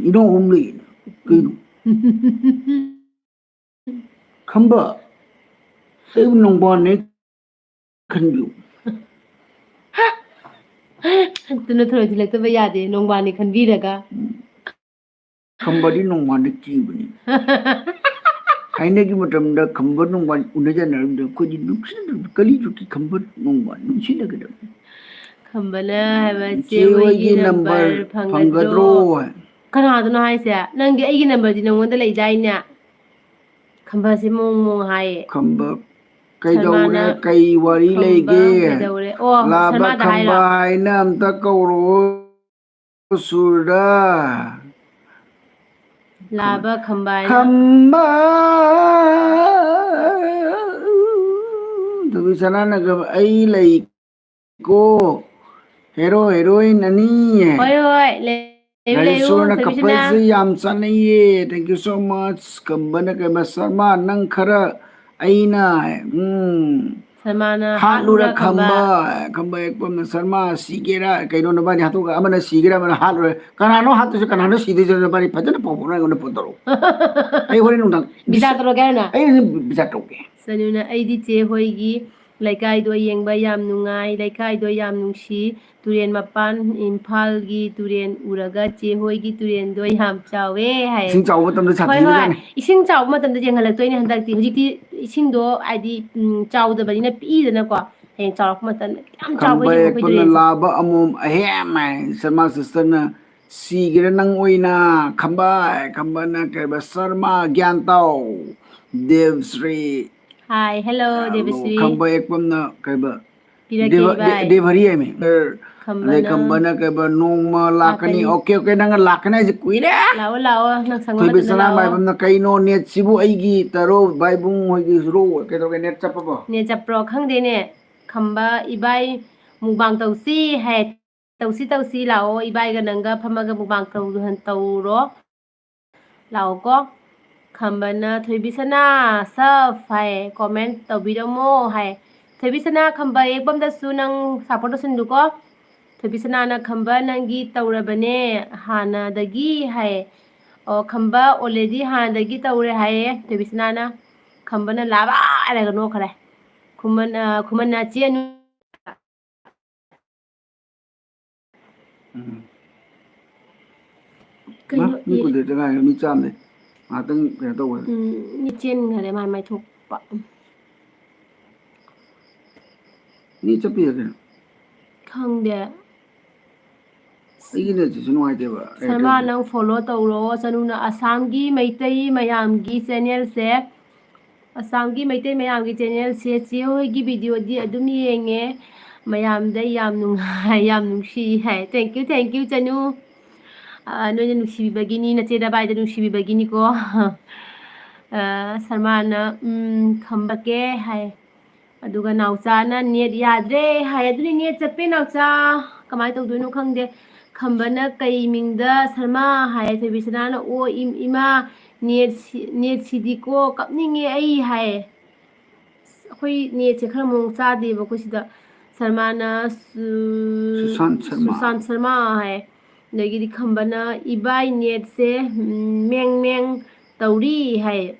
ꯏꯅꯥꯎ ꯑꯍꯨꯝ ꯂꯩꯌꯦꯅ ꯀꯩꯅꯣ? ꯈꯝꯕ, ꯑꯩꯕꯨ ꯅꯣꯡꯕꯥꯟꯅꯦ ꯈꯟꯕꯤꯌꯨ꯫ ꯑꯗꯨꯅ ꯊꯔꯣꯏ ꯊꯤꯜꯂꯛꯇꯕ ꯌꯥꯗꯦ, ꯅꯣꯡꯕꯥꯟꯅꯤ ꯈꯟꯕꯤꯔꯒ꯫ ꯈꯝꯕꯗꯤ ꯅꯣꯡꯕꯥꯟꯗ ꯀꯤꯕꯅꯤ꯫ ꯊꯥꯏꯅꯒꯤ ꯃꯇꯝꯗ ꯈꯝꯕ ꯅꯣꯡꯕꯥꯟ ꯎꯅꯖꯅꯔꯝꯗ ꯑꯩꯈꯣꯏꯗꯤ ꯅꯨꯡꯁꯤꯅꯗꯕ ꯀꯂꯤꯖꯨꯛꯀꯤ ꯈꯝꯕ ꯅꯣꯡꯕꯥꯟ ꯅꯨꯡꯁꯤꯅꯒꯗꯕꯅꯤ꯫ ꯈꯝꯕꯅ ꯍꯥꯏꯕ ꯆꯦ ꯍꯣꯏꯒꯤ ꯅꯝꯕꯔ ꯐꯪꯒꯗ꯭ꯔꯣ? ꯀꯅꯥꯗꯅꯣ ꯍꯥꯏꯁꯦ? ꯅꯪꯗꯤ ꯑꯩꯒꯤ ꯅꯝꯕꯔꯗꯤ ꯅꯪꯉꯣꯟꯗ ꯂꯩꯗꯥꯏꯅꯦ? ꯈꯝꯕꯁꯦ ꯃꯣꯡ ꯃꯣꯡ ꯍꯥꯏꯌꯦ꯫ ꯈꯝꯕ ꯀꯩꯗꯧꯔꯦ? ꯀꯩ ꯋꯥꯔꯤ ꯂꯩꯒꯦ? ꯀꯩꯗꯧꯔꯦ? ꯑꯣ, ꯂꯥꯕ ꯁꯅꯥꯗ ꯈꯝꯕ ꯍꯥꯏꯔꯣ? ꯍꯥꯏꯅ ꯑꯝꯇ ꯀꯧꯔꯛꯑꯣ ꯁꯨꯔꯗ꯫ ꯂꯥꯕ ꯈꯝꯕ ꯍꯥꯏꯅ꯫ ꯈꯝꯕ꯫ ꯊꯣꯏꯕꯤ ꯁꯅꯥꯅꯒ ꯑꯩ ꯂꯩꯀꯣ꯫ ꯍꯦꯔꯣ ꯍꯦꯔꯣꯏꯟ ꯑꯅꯤ꯫ ꯍꯣꯏ, ꯍꯣꯏ, ꯂꯩ-, ꯂꯩꯌꯨ, ꯂꯩꯌꯨ, ꯔꯥꯖꯦꯁꯣꯔꯅ ꯊꯣꯏꯕꯤ ꯁꯅꯥ꯫ Coupleꯁꯦ ꯌꯥꯝ ꯆꯥꯅꯩꯌꯦ꯫ Thank you so much꯫ ꯈꯝꯕꯅ ꯀꯩꯃ Sharma ꯅꯪ ꯈꯔ ꯑꯩꯅ, ꯎꯝ, ꯁꯔꯃꯥꯅ ꯍꯥꯠꯂꯨꯔ ꯍꯥꯠꯂꯨꯔ ꯈꯝꯕ꯫ ꯈꯝꯕ, ꯈꯝꯕ ꯌꯦꯛꯄꯝꯅ ꯁꯔꯃ ꯁꯤꯒꯦꯔꯥ ꯀꯩꯅꯣ ꯅꯕꯥꯅꯤ ꯍꯥꯠꯇꯣꯛꯑꯒ ꯑꯃꯅ ꯁꯤꯒꯦꯔꯥ ꯑꯃꯅ ꯍꯥꯠꯂꯨꯔꯦ꯫ ꯀꯅꯥꯅꯣ ꯍꯥꯠꯇꯣꯏꯁꯦ? ꯀꯅꯥꯅꯣ ꯁꯤꯗꯣꯏꯁꯦ? ꯅꯕꯥꯅꯤ ꯐꯖꯅ ꯄꯥꯎ ꯐꯥꯎꯅ ꯑꯩꯉꯣꯟꯗ phone ꯇꯧꯔꯛꯑꯣ꯫ ꯑꯩ ꯍꯣꯔꯦꯟ ꯅꯨꯡꯗꯥꯡ ꯕꯤꯖꯥ ꯇꯧꯔꯛꯀꯦ ꯍꯥꯏꯔꯣ ꯅꯪ? ꯑꯩ ꯍꯧꯖꯤꯛ ꯕꯤꯖꯥ ꯇꯧꯔꯛꯀꯦ꯫ ꯁꯅꯨꯅ ꯑꯩꯗꯤ ꯆꯦ ꯍꯣꯏꯒꯤ ꯂꯩꯀꯥꯏꯗꯣ ꯌꯦꯡꯕ ꯌꯥꯝ ꯅꯨꯡꯉꯥꯏ, ꯂꯩꯀꯥꯏꯗꯣ ꯌꯥꯝ ꯅꯨꯡꯁꯤ, ꯇꯨꯔꯦꯟ ꯃꯄꯥꯟ ꯏꯝꯐꯥꯜꯒꯤ ꯇꯨꯔꯦꯟ ꯎꯔꯒ ꯆꯦ ꯍꯣꯏꯒꯤ ꯇꯨꯔꯦꯟꯗꯣ ꯌꯥꯝ ꯆꯥꯎꯋꯦ ꯍꯥꯏ꯫ ꯏꯁꯤꯡ ꯆꯥꯎꯕ ꯃꯇꯝꯗ ꯍꯣꯏ, ꯍꯣꯏ꯫ ꯁꯥꯊꯤꯕꯖꯥꯠꯅꯤ꯫ ꯏꯁꯤꯡ ꯆꯥꯎꯕ ꯃꯇꯝꯗ ꯌꯦꯡꯍꯜꯂꯛꯇꯣꯏꯅꯦ ꯍꯟꯗꯛꯇꯤ꯫ ꯍꯧꯖꯤꯛꯇꯤ ꯏꯁꯤꯡꯗꯣ ꯍꯥꯏꯗꯤ, ꯎꯝ, ꯆꯥꯎꯗꯕꯅꯤꯅ ꯄꯤꯛꯏꯗꯅꯀꯣ꯫ ꯍꯌꯦꯡ ꯆꯥꯎꯔꯛꯄ ꯃꯇꯝꯗ ꯌꯥꯝ ꯆꯥꯎꯕ ꯈꯝꯕ ꯍꯦꯜꯂꯦ ꯑꯩꯈꯣꯏ ꯌꯦꯛꯄꯅ ꯇꯨꯔꯦꯟꯁꯦ꯫ ꯂꯥꯕ ꯑꯃꯣꯝ ꯑꯍꯦꯝ ꯍꯥꯏ ꯁꯔꯃ sisterꯅ ꯁꯤꯒꯦꯔꯥ ꯅꯪ ꯑꯣꯏꯅ ꯈꯝꯕ, ꯈꯝꯕꯅ ꯀꯩꯕ ꯁꯔꯃ ꯒ꯭ꯌꯥꯟ ꯇꯥꯎ꯫ ꯗꯦꯕꯁ꯭ꯔꯤ꯫ Hi, hello, hello, ꯗꯦꯕꯁ꯭ꯔꯤ꯫ ꯈꯝꯕ ꯌꯦꯛꯄꯝꯅ ꯀꯩꯕ ꯄꯤꯔꯛꯀꯦ, ꯗꯦꯕ-, ꯗꯦ-, ꯏꯕꯥꯏ꯫ ꯗꯦꯕꯍꯔꯤ ꯍꯥꯏꯃꯤ꯫ ꯈꯝꯕꯅ ꯑꯗꯩ ꯈꯝꯕꯅ ꯀꯩꯕ ꯅꯣꯡꯃ ꯂꯥꯛꯀꯅꯤ꯫ ꯂꯥꯛꯀꯅꯤ꯫ Okay, okay, ꯅꯪꯅ ꯂꯥꯛꯀꯅꯤ ꯍꯥꯏꯁꯦ ꯀꯨꯏꯔꯦ꯫ ꯂꯥꯛꯑꯣ, ꯂꯥꯛꯑꯣ, ꯅꯪ ꯁꯪꯕ ꯊꯣꯏꯕꯤ ꯃꯇꯝꯗ ꯁꯅꯥ ꯂꯥꯛꯑꯣ꯫ ꯃꯥꯏꯕꯝꯅ ꯀꯩꯅꯣ netꯁꯤꯕꯨ ꯑꯩꯒꯤ ꯇꯔꯣ ꯏꯕꯥꯏꯕꯨꯡ ꯍꯣꯏꯒꯤꯁꯤꯔꯣ? ꯀꯩꯗꯧꯔꯒꯦ net ꯆꯞꯄꯕꯣ? Net ꯆꯞꯄ꯭ꯔꯣ? ꯈꯪꯗꯦꯅꯦ꯫ ꯈꯝꯕ ꯏꯕꯥꯏ mukbang ꯇꯧꯁꯤ ꯍꯥꯏ꯫ ꯇꯧꯁꯤ, ꯇꯧꯁꯤ, ꯂꯥꯛꯑꯣ꯫ ꯏꯕꯥꯏꯒ ꯅꯪꯒ ꯐꯝꯃꯒ mukbang ꯇꯧ-, ꯇꯧꯔꯣ꯫ ꯂꯥꯛꯑꯣꯀꯣ꯫ ꯈꯝꯕꯅ ꯊꯣꯏꯕꯤꯁꯅꯥ ꯁꯞ ꯍꯥꯏ, comment ꯇꯧꯕꯤꯔꯝꯃꯣ ꯍꯥꯏ꯫ ꯊꯣꯏꯕꯤꯁꯅꯥ ꯈꯝꯕ ꯌꯦꯛꯐꯝꯗꯁꯨ ꯅꯪ support ꯇꯧꯁꯤꯟꯂꯨꯀꯣ꯫ ꯊꯣꯏꯕꯤꯁꯅꯥꯅ, "ꯈꯝꯕ ꯅꯪꯒꯤ ꯇꯧꯔꯕꯅꯦ ꯍꯥꯟꯅꯗꯒꯤ" ꯍꯥꯏ꯫ ꯑꯣ, ꯈꯝꯕ already ꯍꯥꯟꯅꯗꯒꯤ ꯇꯧꯔꯦ ꯍꯥꯏꯌꯦ ꯊꯣꯏꯕꯤꯁꯅꯥꯅ꯫ ꯈꯝꯕꯅ ꯂꯥꯕ ꯍꯥꯏꯔꯒ ꯅꯣꯛꯈ꯭ꯔꯦ꯫ ꯈꯨꯃꯟ-, ꯑ, ꯈꯨꯃꯟꯅ, "ꯆꯦ ꯑꯅꯨ-" ꯎꯝ꯫ ꯀꯩꯅꯣ, ꯃꯥ, ꯃꯤ ꯏ-, ꯀꯨꯟꯇꯔꯦꯠꯇ ꯉꯥꯏꯔꯦ, ꯃꯤ ꯆꯥꯝꯃꯅꯦ꯫ ꯉꯥꯏꯍꯥꯛꯇꯪ ꯀꯩꯅꯣ ꯇꯧꯕꯗ꯫ ꯎꯝ, ꯃꯤ ꯆꯦꯟꯈ꯭ꯔꯦ ꯃꯥꯏ ꯃꯥꯏ ꯊꯣꯛꯄ꯫ ꯃꯤ ꯆꯠꯄꯤꯔ ꯀꯩꯅꯣ? ꯈꯪꯗꯦ꯫ ꯑꯩꯒꯤ ꯅꯦꯠꯁꯤꯁꯨ ꯅꯨꯡꯉꯥꯏꯇꯦꯕ, ꯁꯔꯃꯥ, ꯑꯦꯌꯥꯔꯇꯦꯜꯁꯦ꯫ ꯅꯪ follow ꯇꯧꯔꯣ꯫ ꯆꯅꯨꯅ, "ꯑꯁꯥꯝꯒꯤ ꯃꯩꯇꯩ ꯃꯌꯥꯝꯒꯤ channelꯁꯦ, ꯑꯁꯥꯝꯒꯤ ꯃꯩꯇꯩ ꯃꯌꯥꯝꯒꯤ channelꯁꯦ ꯆꯦ ꯍꯣꯏꯒꯤ videoꯗꯤ ꯑꯗꯨꯝ ꯌꯦꯡꯉꯦ꯫ ꯃꯌꯥꯝꯗ ꯌꯥꯝ ꯅꯨꯡꯉꯥꯏ, ꯌꯥꯝ ꯅꯨꯡꯁꯤ" ꯍꯥꯏ꯫ Thank you, thank you, ꯆꯅꯨ꯫ ꯑ, ꯅꯣꯏꯅ ꯅꯨꯡꯁꯤꯕꯤꯕꯒꯤꯅꯤ, ꯅꯆꯦ ꯅꯕꯥꯏꯗ ꯅꯨꯡꯁꯤꯕꯤꯕꯒꯤꯅꯤꯀꯣ꯫ ꯑ, ꯁꯔꯃꯥꯅ, "ꯎꯝ, ꯈꯝꯕꯀꯦ" ꯍꯥꯏ꯫ ꯑꯗꯨꯒ ꯅꯥꯎꯆꯥꯅ, "ꯅꯦꯠ ꯌꯥꯗ꯭ꯔꯦ" ꯍꯥꯏ꯫ ꯑꯗꯨꯅꯤ, ꯅꯦꯠ ꯆꯞꯄꯦ ꯅꯥꯎꯆꯥ꯫ ꯀꯃꯥꯏꯅ ꯇꯧꯗꯣꯏꯅꯣ ꯈꯪꯗꯦ꯫ ꯈꯝꯕꯅ, "ꯀꯩ ꯃꯤꯡꯗ ꯁꯔꯃꯥ?" ꯍꯥꯏ꯫ ꯊꯣꯏꯕꯤꯁꯅꯥꯅ, "ꯑꯣ, ꯏꯝ-, ꯏꯃꯥ, ꯅꯦꯠ ꯁꯤ-, ꯅꯦꯠ ꯁꯤꯗꯤꯀꯣ, ꯀꯞꯅꯤꯡꯉꯦ ꯑꯩ" ꯍꯥꯏ꯫ ꯑꯩꯈꯣꯏ ꯅꯦꯠꯁꯦ ꯈꯔ ꯃꯑꯣꯡ ꯆꯥꯗꯦꯕ ꯑꯩꯈꯣꯏ ꯁꯤꯗ꯫ ꯁꯔꯃꯥꯅ, ꯁꯨ-, ꯁꯨꯁꯥꯟ ꯁꯔꯃꯥ꯫ ꯁꯨꯁꯥꯟ ꯁꯔꯃꯥ ꯍꯥꯏ꯫ ꯑꯗꯒꯤꯗꯤ ꯈꯝꯕꯅ, "ꯏꯕꯥꯏ ꯅꯦꯠꯁꯦ, ꯎꯝ, ꯃꯦꯡ ꯃꯦꯡ ꯇꯧꯔꯤ" ꯍꯥꯏ꯫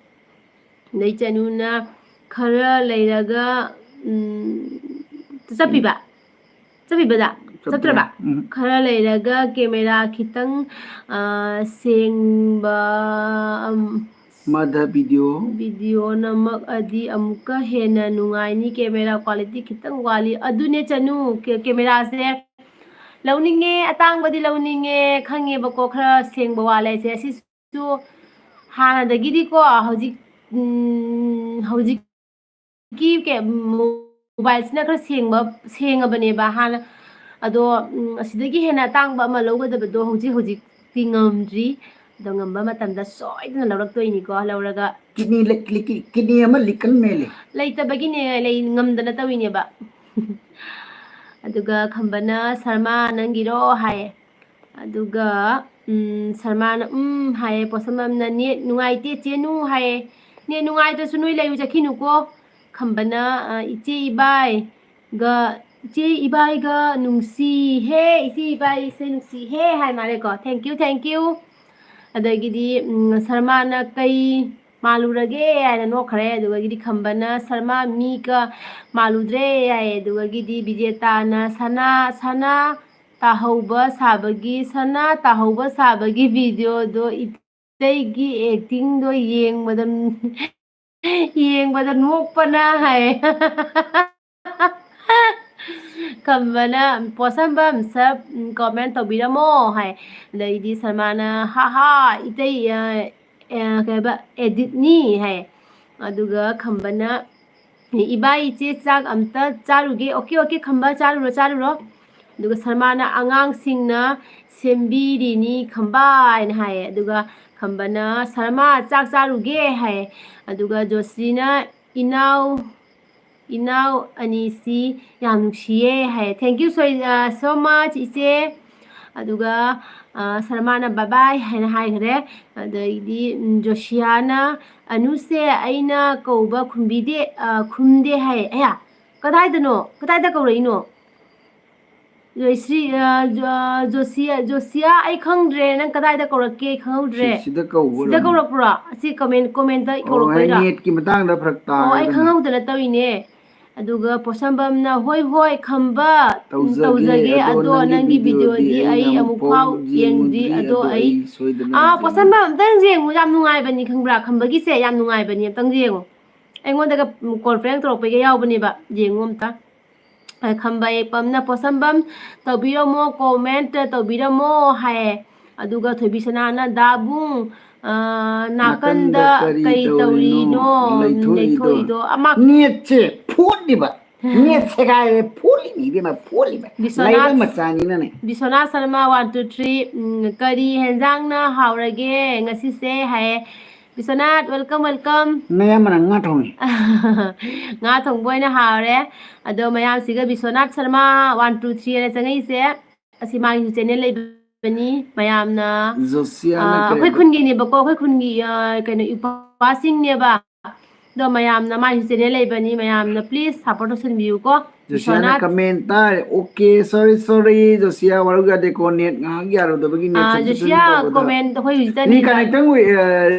ꯑꯗꯩ ꯆꯅꯨꯅ, "ꯈꯔ ꯂꯩꯔꯒ", ꯎꯝ, ꯆꯠꯄꯤꯕ? ꯆꯠꯄꯤꯕꯗ? ꯆꯠꯇ꯭ꯔꯦ꯫ ꯆꯠꯇ꯭ꯔꯕ? ꯎꯝ꯫ "ꯈꯔ ꯂꯩꯔꯒ camera ꯈꯤꯇꯪ, ꯑ, ꯁꯦꯡꯕ, ꯑꯝ, ꯃꯗ video꯫ Video ꯅꯝꯃꯛꯑꯗꯤ ꯑꯃꯨꯛꯀ ꯍꯦꯟꯅ ꯅꯨꯡꯉꯥꯏꯅꯤ, camera quality ꯈꯤꯇꯪ ꯋꯥꯠꯂꯤ"꯫ ꯑꯗꯨꯅꯦ ꯆꯅꯨ, ꯀꯦ-, cameraꯁꯦ ꯂꯧꯅꯤꯡꯉꯦ, ꯑꯇꯥꯡꯕꯗꯤ ꯂꯧꯅꯤꯡꯉꯦ, ꯈꯪꯉꯦꯕꯀꯣ, ꯈꯔ ꯁꯦꯡꯕ ꯋꯥꯠꯂꯦ ꯍꯥꯏꯁꯦ꯫ ꯑꯁꯤꯁꯨ ꯍꯥꯟꯅꯗꯒꯤꯗꯤꯀꯣ, ꯍꯧꯖꯤꯛ, ꯎꯝ, ꯍꯧꯖꯤꯛ ꯀꯤ ꯀꯦ-, mobileꯁꯤꯅ ꯈꯔ ꯁꯦꯡꯕ, ꯁꯦꯡꯉꯕꯅꯦꯕ ꯍꯥꯟꯅ꯫ ꯑꯗꯣ, ꯎꯝ, ꯑꯁꯤꯗꯒꯤ ꯍꯦꯟꯅ ꯑꯇꯥꯡꯕ ꯑꯃ ꯂꯧꯒꯗꯕꯗꯣ ꯍꯧꯖꯤꯛ ꯍꯧꯖꯤꯛꯇꯤ ꯉꯝꯗ꯭ꯔꯤ꯫ ꯑꯗꯣ ꯉꯝꯕ ꯃꯇꯝꯗ ꯁꯣꯏꯗꯅ ꯂꯧꯔꯛꯇꯣꯏꯅꯤꯀꯣ, ꯂꯧꯔꯒ꯫ Kidney ꯂꯩ-, ꯂꯩ-, kidney ꯑꯃ ꯂꯤꯀꯟ ꯃꯦꯜꯂꯦ꯫ ꯂꯩꯇꯕꯒꯤꯅꯦ, ꯂꯩ-, ꯉꯝꯗꯅ ꯇꯧꯔꯤꯅꯦꯕ꯫ ꯑꯗꯨꯒ ꯈꯝꯕꯅ, "ꯁꯔꯃꯥ, ꯅꯪꯒꯤꯔꯣ?" ꯍꯥꯏꯌꯦ꯫ ꯑꯗꯨꯒ, ꯎꯝ, ꯁꯔꯃꯥꯅ, "ꯎꯝ" ꯍꯥꯏꯌꯦ꯫ ꯄꯣꯠꯁꯝꯕꯝꯅ, "ꯅꯦꯠ ꯅꯨꯡꯉꯥꯏꯇꯦ, ꯆꯦꯅꯨ" ꯍꯥꯏꯌꯦ꯫ "ꯅꯦꯠ ꯅꯨꯡꯉꯥꯏꯇ꯭ꯔꯁꯨ ꯅꯣꯏ ꯂꯩꯌꯨ, ꯆꯠꯈꯤꯅꯨꯀꯣ"꯫ ꯈꯝꯕꯅ, ꯑ, "ꯏꯆꯦ ꯏꯕꯥꯏꯒ ꯏꯆꯦ ꯏꯕꯥꯏꯒ ꯅꯨꯡꯁꯤꯍꯦ, ꯏꯆꯦ ꯏꯕꯥꯏꯁꯦ ꯅꯨꯡꯁꯤꯍꯦ ꯍꯥꯏ ꯃꯥꯜꯂꯦꯀꯣ꯫ Thank you, thank you꯫ ꯑꯗꯒꯤꯗꯤ, ꯎꯝ, ꯁꯔꯃꯥꯅ "ꯀꯩ ꯃꯥꯜꯂꯨꯔꯒꯦ?" ꯍꯥꯏꯅ ꯅꯣꯛꯈ꯭ꯔꯦ꯫ ꯑꯗꯨꯗꯒꯤꯗꯤ ꯈꯝꯕꯅ "ꯁꯔꯃꯥ ꯃꯤ ꯀ ꯃꯥꯜꯂꯨꯗ꯭ꯔꯦ" ꯍꯥꯏ꯫ ꯑꯗꯨꯗꯒꯤꯗꯤ ꯕꯤꯖꯦꯇꯥꯅ "ꯁꯅꯥ, ꯁꯅꯥ ꯇꯥꯍꯧꯕ ꯁꯥꯕꯒꯤ, ꯁꯅꯥ ꯇꯥꯍꯧꯕ ꯁꯥꯕꯒꯤ videoꯗꯣ ꯏꯇꯩꯒꯤ actingꯗꯣ ꯌꯦꯡꯕꯗ, ꯌꯦꯡꯕꯗ ꯅꯣꯛꯄꯅ" ꯍꯥꯏ꯫ ꯈꯝꯕꯅ "ꯄꯣꯠꯁꯝꯕꯝ ꯁꯕ comment ꯇꯧꯕꯤꯔꯝꯃꯣ" ꯍꯥꯏ꯫ ꯑꯗꯩꯗꯤ ꯁꯔꯃꯥꯅ "ꯍꯥ ꯍꯥ, ꯏꯇꯩ, ꯑ, ꯑ, ꯀꯩ ꯍꯥꯏꯕ, editꯅꯤ" ꯍꯥꯏ꯫ ꯑꯗꯨꯒ ꯈꯝꯕꯅ "ꯏꯕꯥꯏ, ꯏꯆꯦ ꯆꯥꯛ ꯑꯝꯇ ꯆꯥꯔꯨꯒꯦ"꯫ "Okay, okay, ꯈꯝꯕ, ꯆꯥꯔꯨꯔꯣ, ꯆꯥꯔꯨꯔꯣ"꯫ ꯑꯗꯨꯒ ꯁꯔꯃꯥꯅ "ꯑꯉꯥꯡꯁꯤꯡꯅ ꯁꯦꯝꯕꯤꯔꯤꯅꯤ ꯈꯝꯕ" ꯍꯥꯏꯅ ꯍꯥꯏꯌꯦ꯫ ꯑꯗꯨꯒ ꯈꯝꯕꯅ "ꯁꯔꯃꯥ, ꯆꯥꯛ ꯆꯥꯔꯨꯒꯦ" ꯍꯥꯏꯌꯦ꯫ ꯑꯗꯨꯒ ꯖꯣꯁꯤꯅ "ꯏꯅꯥꯎ, ꯏꯅꯥꯎ ꯑꯅꯤꯁꯤ ꯌꯥꯝ ꯅꯨꯡꯁꯤꯌꯦ" ꯍꯥꯏꯌꯦ꯫ "Thank you so, uh, so much, ꯏꯆꯦ"꯫ ꯑꯗꯨꯒ, ꯑ, ꯁꯔꯃꯥꯅ "Bye bye" ꯍꯥꯏꯅ ꯍꯥꯏꯈ꯭ꯔꯦ꯫ ꯑꯗꯩꯗꯤ, ꯎꯝ, ꯖꯣꯁꯤꯌꯥꯅ "ꯑꯅꯨꯁꯦ, ꯑꯩꯅ ꯀꯧꯕ ꯈꯨꯝꯕꯤꯗꯦ, ꯑ, ꯈꯨꯝꯗꯦ" ꯍꯥꯏꯌꯦ꯫ ꯑꯌꯥ, ꯀꯗꯥꯏꯗꯅꯣ? ꯀꯗꯥꯏꯗ ꯀꯧꯔꯛꯏꯅꯣ? ꯖꯣꯏꯁ꯭ꯔꯤ, ꯑ, ꯖꯣ-, ꯖꯣꯁꯤꯌꯥ, ꯖꯣꯁꯤꯌꯥ, ꯑꯩ ꯈꯪꯗ꯭ꯔꯦ꯫ ꯅꯪ ꯀꯗꯥꯏꯗ ꯀꯧꯔꯛꯀꯦ? ꯑꯩ ꯈꯪꯍꯧꯗ꯭ꯔꯦ꯫ ꯁꯤ-, ꯁꯤꯗ ꯀꯧꯕ ꯁꯤꯗ ꯑꯣꯏꯔꯝꯅꯤ꯫ ꯀꯧꯔꯛꯄ꯭ꯔꯣ? ꯑꯁꯤ comment, commentꯇ ꯑꯣ, ꯑꯩ ꯀꯧꯔꯛꯄꯩꯔꯣ? Netꯀꯤ ꯃꯇꯥꯡꯗ ꯐꯔꯛ ꯑꯣ, ꯑꯩ ꯇꯥꯔꯦ꯫ ꯈꯪꯍꯧꯗꯅ ꯇꯧꯔꯤꯅꯦ꯫ ꯑꯗꯨꯒ ꯄꯣꯠꯁꯝꯕꯝꯅ "ꯍꯣꯏ, ꯍꯣꯏ, ꯈꯝꯕ, ꯎꯝ, ꯇꯧꯖꯒꯦ, ꯇꯧꯖꯒꯦ꯫ ꯑꯗꯣ ꯑꯗꯣ ꯅꯪꯒꯤ ꯅꯪꯒꯤ videoꯗꯤ videoꯗꯤ ꯑꯩ ꯑꯩ ꯑꯃꯨꯛ ꯑꯃꯨꯛ ꯐꯥꯎ ꯐꯥꯎ ꯌꯦꯡꯗ꯭ꯔꯤ, ꯌꯦꯡꯗ꯭ꯔꯤ, ꯑꯗꯣ ꯑꯗꯣ ꯑꯩ" ꯑꯩ ꯁꯣꯏꯗꯅ ꯑꯥ, ꯌꯦꯡꯒꯅꯤ꯫ ꯄꯣꯠꯁꯝꯕꯝ ꯑꯝꯇꯪ ꯌꯦꯡꯉꯨ, ꯌꯥꯝ ꯅꯨꯡꯉꯥꯏꯕꯅꯤ, ꯈꯪꯕ꯭ꯔꯥ? ꯈꯝꯕꯒꯤꯁꯦ ꯌꯥꯝ ꯅꯨꯡꯉꯥꯏꯕꯅꯤ, ꯑꯝꯇꯪ ꯌꯦꯡꯉꯨ꯫ ꯑꯩꯉꯣꯟꯗꯒ, ꯎꯝ, call prank ꯇꯧꯔꯛꯄꯩꯒ ꯌꯥꯎꯕꯅꯦꯕ, ꯌꯦꯡꯉꯨ ꯑꯝꯇ꯫ ꯑ, ꯈꯝꯕ ꯌꯦꯛꯄꯝꯅ "ꯄꯣꯠꯁꯝꯕꯝ ꯇꯧꯕꯤꯔꯝꯃꯣ, comment ꯇꯧꯕꯤꯔꯝꯃꯣ" ꯍꯥꯏꯌꯦ꯫ ꯑꯗꯨꯒ ꯊꯣꯏꯕꯤꯁꯅꯥꯅ "ꯗꯥꯕꯨꯡ, ꯑ, ꯅꯥꯀꯟꯗ ꯅꯥꯀꯟꯗ ꯀꯔꯤ ꯀꯩ ꯇꯧꯔꯤꯅꯣ? ꯇꯧꯔꯤꯅꯣ? ꯂꯩꯊꯣꯛꯏꯗꯣ?" ꯂꯩꯊꯣꯛꯏꯗꯣ? ꯑꯃ netꯁꯦ ꯐꯨꯠꯂꯤꯕ꯫ Net ꯁꯦꯒꯥꯏꯔꯦ, ꯐꯨꯠꯂꯤꯅꯤ ꯏꯕꯦꯝꯃ, ꯐꯨꯠꯂꯤꯕ꯫ ꯕꯤꯁ꯭ꯋꯅꯥꯊ, ꯂꯩꯕ ꯃꯆꯥꯅꯤꯅꯅꯦ꯫ Vishwanath Sharma one two three, ꯎꯝ, "ꯀꯔꯤ ꯍꯦꯟꯖꯥꯡꯅ ꯍꯥꯎꯔꯒꯦ ꯉꯁꯤꯁꯦ?" ꯍꯥꯏꯌꯦ꯫ Vishwanath, welcome, welcome꯫ ꯅꯌꯥꯝꯕꯅ ꯉꯥ ꯊꯣꯡꯉꯤ꯫ ꯉꯥ ꯊꯣꯡꯕ ꯑꯣꯏꯅ ꯍꯥꯎꯔꯦ꯫ ꯑꯗꯣ ꯃꯌꯥꯝꯁꯤꯒ Vishwanath Sharma one two three ꯑꯅ ꯆꯪꯉꯛꯏꯁꯦ, ꯑꯁꯤ ꯃꯥꯒꯤꯁꯨ channel ꯂꯩꯕꯅꯤ꯫ ꯃꯌꯥꯝꯅ, ꯖꯣꯁꯤꯌꯥꯅ ꯑ, ꯑꯩꯈꯣꯏ ꯀꯩꯕ? ꯈꯨꯟꯒꯤꯅꯦꯕꯀꯣ, ꯑꯩꯈꯣꯏ ꯈꯨꯟꯒꯤ, ꯑ, ꯀꯩꯅꯣ, ꯏꯄ꯭ꯋꯥꯁꯤꯡꯅꯦꯕ꯫ ꯑꯗꯣ ꯃꯌꯥꯝꯅ ꯃꯥꯏꯁꯨ channel ꯂꯩꯕꯅꯤ, ꯃꯌꯥꯝꯅ please support ꯇꯧꯁꯟꯕꯤꯌꯨꯀꯣ꯫ ꯖꯣꯁꯤꯌꯥꯅ ꯕꯤꯁ꯭ꯋꯥꯅꯥꯊ꯫ Comment ꯇꯥꯔꯦ, "Okay, sorry, sorry, ꯖꯣꯁꯤꯌꯥ, ꯋꯥꯔꯧ ꯌꯥꯗꯦꯀꯣ, net ꯉꯥꯏꯍꯥꯛ ꯌꯥꯔꯨꯗꯕꯒꯤ net ꯑꯥ, ꯁꯝ ꯖꯣꯁꯤꯌꯥ ꯁꯝ ꯇꯧꯕꯗ comment ꯑꯩꯈꯣꯏ ꯍꯧꯖꯤꯛꯇꯅꯤ live꯫ Reconnecting ꯑꯣꯏ-, ꯑ,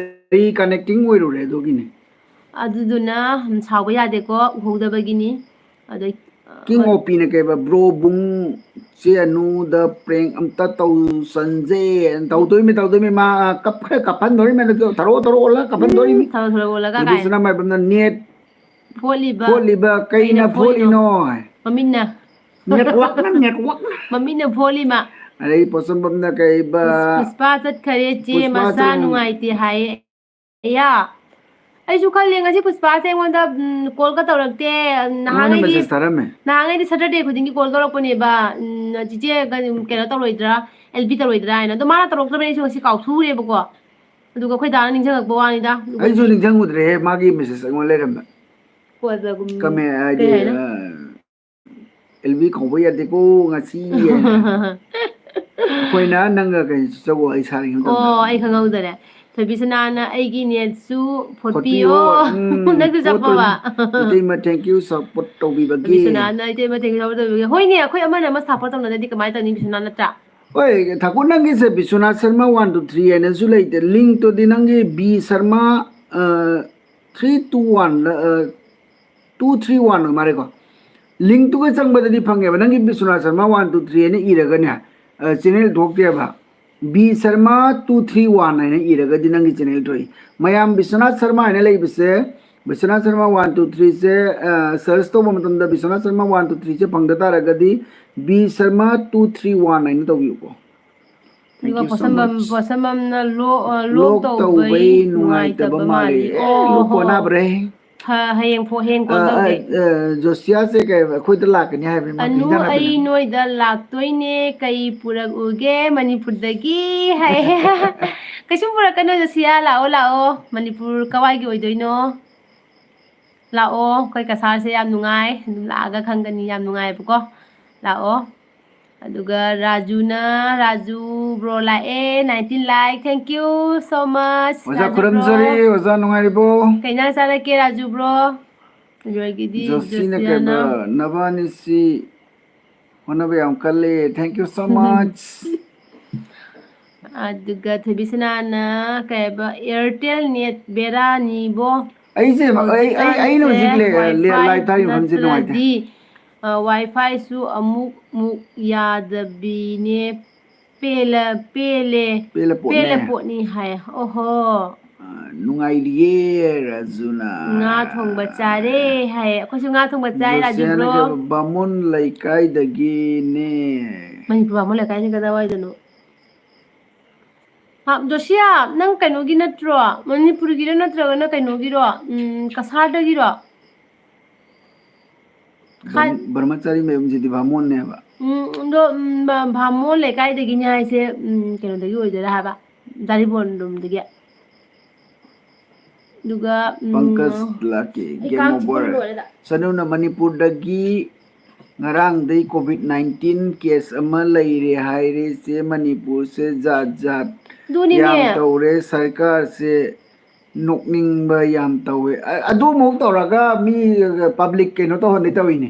reconnecting ꯑꯣꯏꯔꯨꯔꯦ ꯑꯗꯨꯒꯤꯅꯦ꯫ ꯑꯗꯨꯗꯨꯅ ꯁꯥꯎꯕ ꯌꯥꯗꯦꯀꯣ, ꯎꯍꯧꯗꯕꯒꯤꯅꯤ꯫ ꯑꯗꯩ, King ꯑ, OP ꯅ ꯀꯩꯕ, "Bro ꯕꯨꯡ ꯆꯦ ꯑꯅꯨꯗ prank ꯑꯝꯇ ꯇꯧꯁꯟꯖꯦ"꯫ ꯇꯧꯗꯣꯏꯃꯤ, ꯇꯧꯗꯣꯏꯃꯤ, ꯃꯥ ꯀꯞ-, ꯈꯔ ꯀꯞꯍꯟꯗꯣꯔꯤꯃꯤ, ꯑꯗꯨ ꯊꯔꯣ ꯊꯔꯣ ꯑꯣꯜꯂꯒ ꯀꯞꯍꯟꯗꯣꯔꯤꯃꯤ꯫ ꯊꯔꯣ ꯊꯔꯣ ꯑꯣꯜꯂꯒ ꯑꯗꯨ ꯀꯥꯏ꯫ ꯕꯤꯁ꯭ꯋꯥꯅꯥꯊ ꯃꯥꯏꯕꯝꯅ net ꯐꯣꯠꯂꯤꯕ ꯐꯣꯠꯂꯤꯕ ꯀꯩꯅ ꯀꯩꯅ ꯐꯣꯠꯂꯤꯅꯣ? ꯐꯣꯠꯂꯤꯅꯣ? ꯃꯃꯤꯠꯅ꯫ Network ꯅ, network ꯅ꯫ ꯃꯃꯤꯠꯅ ꯐꯣꯠꯂꯤꯃ꯫ ꯑꯗꯩ ꯄꯣꯠꯁꯝꯕꯝꯅ ꯀꯩꯕ? ꯄꯨꯁ-, ꯄꯨꯁꯄꯥ ꯆꯠꯈꯔꯦ, ꯆꯦ ꯄꯨꯁꯄꯥ ꯃꯁꯥ ꯆꯠꯈꯔꯦ꯫ ꯅꯨꯡꯉꯥꯏꯇꯦ ꯍꯥꯏꯌꯦ꯫ ꯑꯌꯥ, ꯑꯩꯁꯨ ꯈꯜꯂꯦ ꯉꯁꯤ ꯄꯨꯁꯄꯥꯁꯦ ꯑꯩꯉꯣꯟꯗ, ꯎꯝ, call ꯀ ꯇꯧꯔꯛꯇꯦ꯫ ꯑꯩꯉꯣꯟꯗ ꯅꯍꯥꯟꯉꯩꯗꯤ, message ꯊꯥꯔꯝꯃꯦ꯫ ꯅꯍꯥꯟꯉꯩꯗꯤ Saturday ꯈꯨꯗꯤꯡꯒꯤ call ꯇꯧꯔꯛꯄꯅꯦꯕ, ꯎꯝ, "ꯆꯤꯆꯦ, ꯀꯩꯅꯣ, ꯀꯩꯅꯣ ꯇꯧꯔꯣꯏꯗ꯭ꯔꯥ, L P ꯇꯧꯔꯣꯏꯗ꯭ꯔꯥ?" ꯍꯥꯏꯅ꯫ ꯑꯗꯣ ꯃꯥꯅ ꯇꯧꯔꯛꯇ꯭ꯔꯕꯅꯤꯅ ꯑꯩꯁꯨ ꯉꯁꯤ ꯀꯥꯎꯊꯨꯔꯦꯕꯀꯣ꯫ ꯑꯗꯨꯒ ꯑꯩꯈꯣꯏ ꯗꯥꯅ ꯅꯤꯡꯁꯤꯡꯉꯛꯄ ꯋꯥꯅꯤꯗ꯫ ꯑꯗꯨꯒ ꯑꯩꯁꯨ ꯅꯤꯡꯁꯤꯡꯉꯨꯗ꯭ꯔꯦꯍꯦ, ꯃꯥꯒꯤ message ꯑꯩꯉꯣꯟꯗ ꯂꯩꯔꯝꯕ꯫ ꯀꯣꯟꯅꯒꯨꯝ-, Comment ꯍꯥꯏꯗꯤ, ꯀꯩ ꯍꯥꯏꯅꯣ? ꯑ, "L B ꯀꯧꯕ ꯌꯥꯗꯦꯀꯣ ꯉꯁꯤ" ꯍꯥꯏꯅ꯫ ꯑꯩꯈꯣꯏꯅ ꯅꯪꯒ ꯀꯩ ꯖꯒꯣꯏ ꯁꯥꯔꯤꯉꯩ ꯃꯇꯝꯗ꯫ ꯑꯣ, ꯑꯩ ꯈꯪꯍꯧꯗꯔꯦ꯫ ꯊꯣꯏꯕꯤꯁꯅꯥꯅ "ꯑꯩꯒꯤ net ꯁꯨ ꯐꯣꯠꯄꯤꯌꯣ꯫ ꯐꯣꯠꯄꯤꯌꯣ"꯫ ꯎꯝ, ꯅꯪꯁꯨ ꯆꯞꯄꯕ? ꯐꯣꯠꯇꯣꯏꯅꯤ꯫ ꯏꯇꯩꯃ, thank you, support ꯇꯧꯕꯤꯕꯒꯤ꯫ ꯊꯣꯏꯕꯤꯁꯅꯥꯅ "ꯏꯇꯩꯃ, thank you, support ꯇꯧꯕꯤꯕꯒꯤ"꯫ ꯍꯣꯏꯅꯦ, ꯑꯩꯈꯣꯏ ꯑꯃꯅ ꯑꯃ support ꯇꯧꯅꯗ꯭ꯔꯗꯤ ꯀꯃꯥꯏꯅ ꯇꯧꯅꯤ, ꯕꯤꯁꯅꯥ, ꯅꯠꯇ꯭ꯔꯥ? ꯍꯣꯏ, ꯊꯥꯀꯨꯔ, ꯅꯪꯒꯤꯁꯦ Vishwanath Sharma one two three ꯍꯥꯏꯅꯁꯨ ꯂꯩꯇꯦ꯫ Link ꯇꯨꯗꯤ ꯅꯪꯒꯤ B ꯁꯔꯃ, ꯑ, three two one, ꯑ, two three one ꯑꯣꯏ ꯃꯥꯜꯂꯦꯀꯣ꯫ Link ꯇꯨꯒ ꯆꯪꯕꯗꯗꯤ ꯐꯪꯉꯦꯕ꯫ ꯅꯪꯒꯤ Vishwanath Sharma one two three ꯍꯥꯏꯅ ꯏꯔꯒꯅꯦ, ꯑ, channel ꯊꯣꯛꯇꯦꯕ꯫ B Sharma two three one ꯍꯥꯏꯅ ꯏꯔꯒꯗꯤ ꯅꯪꯒꯤ channel ꯊꯣꯛꯏ꯫ ꯃꯌꯥꯝ ꯕꯤꯁ꯭ꯋꯅꯥꯊ ꯁꯔꯃ ꯍꯥꯏꯅ ꯂꯩꯕꯁꯦ, Vishwanath Sharma one two three ꯁꯦ, ꯑ, search ꯇꯧꯕ ꯃꯇꯝꯗ Vishwanath Sharma one two three ꯁꯦ ꯐꯪꯗ ꯇꯥꯔꯒꯗꯤ B Sharma two three one ꯍꯥꯏꯅ ꯇꯧꯕꯤꯌꯨꯀꯣ꯫ Thank ꯑꯗꯨꯒ you so ꯄꯣꯠꯁꯝꯕꯝ, much꯫ ꯄꯣꯠꯁꯝꯕꯝꯅ lock, ꯑ, lock Lock ꯇꯧꯕꯩ ꯇꯧꯕꯩ ꯅꯨꯡꯉꯥꯏꯇꯕ ꯅꯨꯡꯉꯥꯏꯇꯕ ꯃꯥꯜꯂꯤ꯫ ꯃꯥꯜꯂꯤ꯫ ꯑꯦ, ꯑꯣ, lock ꯍꯣ꯫ ꯀꯣꯟꯅꯕ꯭ꯔꯦ꯫ ꯍ-, ꯍꯌꯦꯡ ꯐꯣ-, ꯍꯌꯦꯡ call ꯑ, ꯑ, ꯇꯧꯒꯦ꯫ ꯑ, ꯖꯣꯁꯤꯌꯥꯁꯦ ꯀꯩ, ꯑꯩꯈꯣꯏꯗ ꯂꯥꯛꯀꯅꯤ ꯍꯥꯏꯕꯅꯤ, ꯃꯥ "ꯑꯅꯨ, ꯍꯤꯟꯖꯥꯡ ꯑꯩ ꯅꯥꯄꯤꯅ꯫ ꯅꯣꯏꯗ ꯂꯥꯛꯇꯣꯏꯅꯦ, ꯀꯩ ꯄꯨꯔꯛꯎꯒꯦ ꯃꯅꯤꯄꯨꯔꯗꯒꯤ?" ꯍꯥꯏ꯫ ꯀꯩꯁꯨꯝ ꯄꯨꯔꯛꯀꯅꯨ, ꯖꯣꯁꯤꯌꯥ, ꯂꯥꯛꯑꯣ, ꯂꯥꯛꯑꯣ꯫ ꯃꯅꯤꯄꯨꯔ ꯀꯋꯥꯏꯒꯤ ꯑꯣꯏꯗꯣꯏꯅꯣ? ꯂꯥꯛꯑꯣ, ꯑꯩꯈꯣꯏ ꯀꯁꯥꯔꯁꯦ ꯌꯥꯝ ꯅꯨꯡꯉꯥꯏ꯫ ꯑꯗꯨꯝ ꯂꯥꯛꯑꯒ ꯈꯪꯒꯅꯤ, ꯌꯥꯝ ꯅꯨꯡꯉꯥꯏꯕꯀꯣ꯫ ꯂꯥꯛꯑꯣ꯫ ꯑꯗꯨꯒ ꯔꯥꯖꯨꯅ, ꯔꯥꯖꯨ ꯕ꯭ꯔꯣ ꯂꯥꯛꯑꯦ, nineteen like, thank you so much, ꯑꯣꯖꯥ ꯈꯨꯔꯨꯝꯖꯔꯤ꯫ ꯑꯣꯖꯥ ꯅꯨꯡꯉꯥꯏꯔꯤꯕꯣ? ꯀꯩ ꯏꯟꯖꯥꯡ ꯆꯥꯔꯛꯀꯦ ꯔꯥꯖꯨ ꯕ꯭ꯔꯣ? ꯑꯗꯨꯗꯒꯤꯗꯤ ꯖꯣꯁꯤꯅ ꯖꯣꯁꯤꯌꯥꯅ꯫ ꯀꯩꯕ, ꯅꯕꯥꯅꯤꯁꯤ ꯍꯣꯠꯅꯕ ꯌꯥꯝ ꯀꯜꯂꯦ, thank you so much꯫ ꯑꯗꯨꯒ ꯊꯣꯏꯕꯤꯁꯅꯥꯅ ꯀꯩ ꯍꯥꯏꯕ, ꯑꯦꯌꯥꯔꯇꯦꯜ ꯅꯦꯠ ꯕꯦꯔꯥꯅꯤꯕꯣ꯫ ꯑꯩꯁꯦ ꯑꯩ ꯑꯩ ꯑꯩꯅ ꯍꯧꯖꯤꯛ ꯂꯦ- ꯂꯦ- live ꯊꯥꯔꯤꯕ ꯃꯐꯝꯁꯦ ꯅꯨꯡꯉꯥꯏꯇꯦ꯫ ꯋꯥꯏ ꯐꯥꯏꯁꯨ ꯑꯃꯨꯛ ꯃꯨꯛ ꯌꯥꯗꯕꯤꯅꯦ꯫ ꯄꯦꯜꯂ ꯄꯦꯜꯂꯦ꯫ ꯄꯦꯜꯂ ꯄꯣꯠꯅꯦ꯫ ꯄꯦꯜꯂ ꯄꯣꯠꯅꯤ ꯍꯥꯏ꯫ ꯑꯣꯍꯣ꯫ ꯑ, ꯅꯨꯡꯉꯥꯏꯔꯤꯌꯦ ꯔꯥꯖꯨꯅ꯫ ꯉꯥ ꯊꯣꯡꯕ ꯆꯥꯔꯦ ꯍꯥꯏ꯫ ꯑꯩꯈꯣꯏꯁꯨ ꯉꯥ ꯊꯣꯡꯕ ꯆꯥꯏ, ꯔꯥꯖꯨ ꯖꯣꯁꯤꯌꯥꯅ ꯕ꯭ꯔꯣ꯫ ꯀꯩꯕ, ꯕꯥꯃꯣꯟ ꯂꯩꯀꯥꯏꯗꯒꯤꯅꯦ꯫ ꯃꯅꯤꯄꯨꯔ ꯕꯥꯃꯣꯟ ꯂꯩꯀꯥꯏꯁꯦ ꯀꯗꯥꯏꯋꯥꯏꯗꯅꯣ? ꯍꯥ, ꯖꯣꯁꯤꯌꯥ, ꯅꯪ ꯀꯩꯅꯣꯒꯤ ꯅꯠꯇ꯭ꯔꯣ? ꯃꯅꯤꯄꯨꯔꯒꯤꯔꯣ ꯅꯠꯇ꯭ꯔꯒꯅ ꯀꯩꯅꯣꯒꯤꯔꯣ? ꯎꯝ, ꯀꯁꯥꯔꯗꯒꯤꯔꯣ? ꯈꯥꯏ- ꯕ꯭ꯔꯍ꯭ꯃ- ꯕ꯭ꯔꯍ꯭ꯃꯆꯥꯔꯤ ꯃꯌꯨꯝꯁꯤꯗꯤ ꯕꯥꯃꯣꯟꯅꯦꯕ꯫ ꯎꯝ, ꯑꯗꯣ, ꯎꯝ, ꯕꯥ- ꯕꯥꯃꯣꯟ ꯂꯩꯀꯥꯏꯗꯒꯤꯅꯦ ꯍꯥꯏꯁꯦ, ꯎꯝ, ꯀꯩꯅꯣꯗꯒꯤ ꯑꯣꯏꯗꯣꯏꯔꯥ ꯍꯥꯏꯕ? ꯖꯥꯔꯤꯕꯣꯟ ꯂꯣꯝꯗꯒꯤ꯫ ꯑꯗꯨꯒ, ꯎꯝ, ꯄꯪꯀꯖ ꯂꯥꯛꯀꯦ, ꯑꯩ game ꯀꯥꯡ over꯫ ꯆꯤꯛꯄ ꯂꯣꯏꯔꯦꯗ꯫ ꯆꯅꯨꯅ ꯃꯅꯤꯄꯨꯔꯗꯒꯤ ꯉꯔꯥꯡꯗꯩ COVID nineteen case ꯑꯃ ꯂꯩꯔꯦ ꯍꯥꯏꯔꯦ꯫ ꯆꯦ, ꯃꯅꯤꯄꯨꯔꯁꯦ ꯖꯥꯠ ꯖꯥꯠ ꯑꯗꯨꯅꯤꯅꯦ꯫ ꯌꯥꯝ ꯇꯧꯔꯦ, ꯁꯔꯀꯥꯔꯁꯦ ꯅꯣꯛꯅꯤꯡꯕ ꯌꯥꯝ ꯇꯧꯋꯦ꯫ ꯑ- ꯑꯗꯨꯃꯨꯛ ꯇꯧꯔꯒ ꯃꯤ public ꯀꯩꯅꯣ ꯇꯧꯍꯟꯗꯦ ꯇꯧꯔꯤꯅꯦ꯫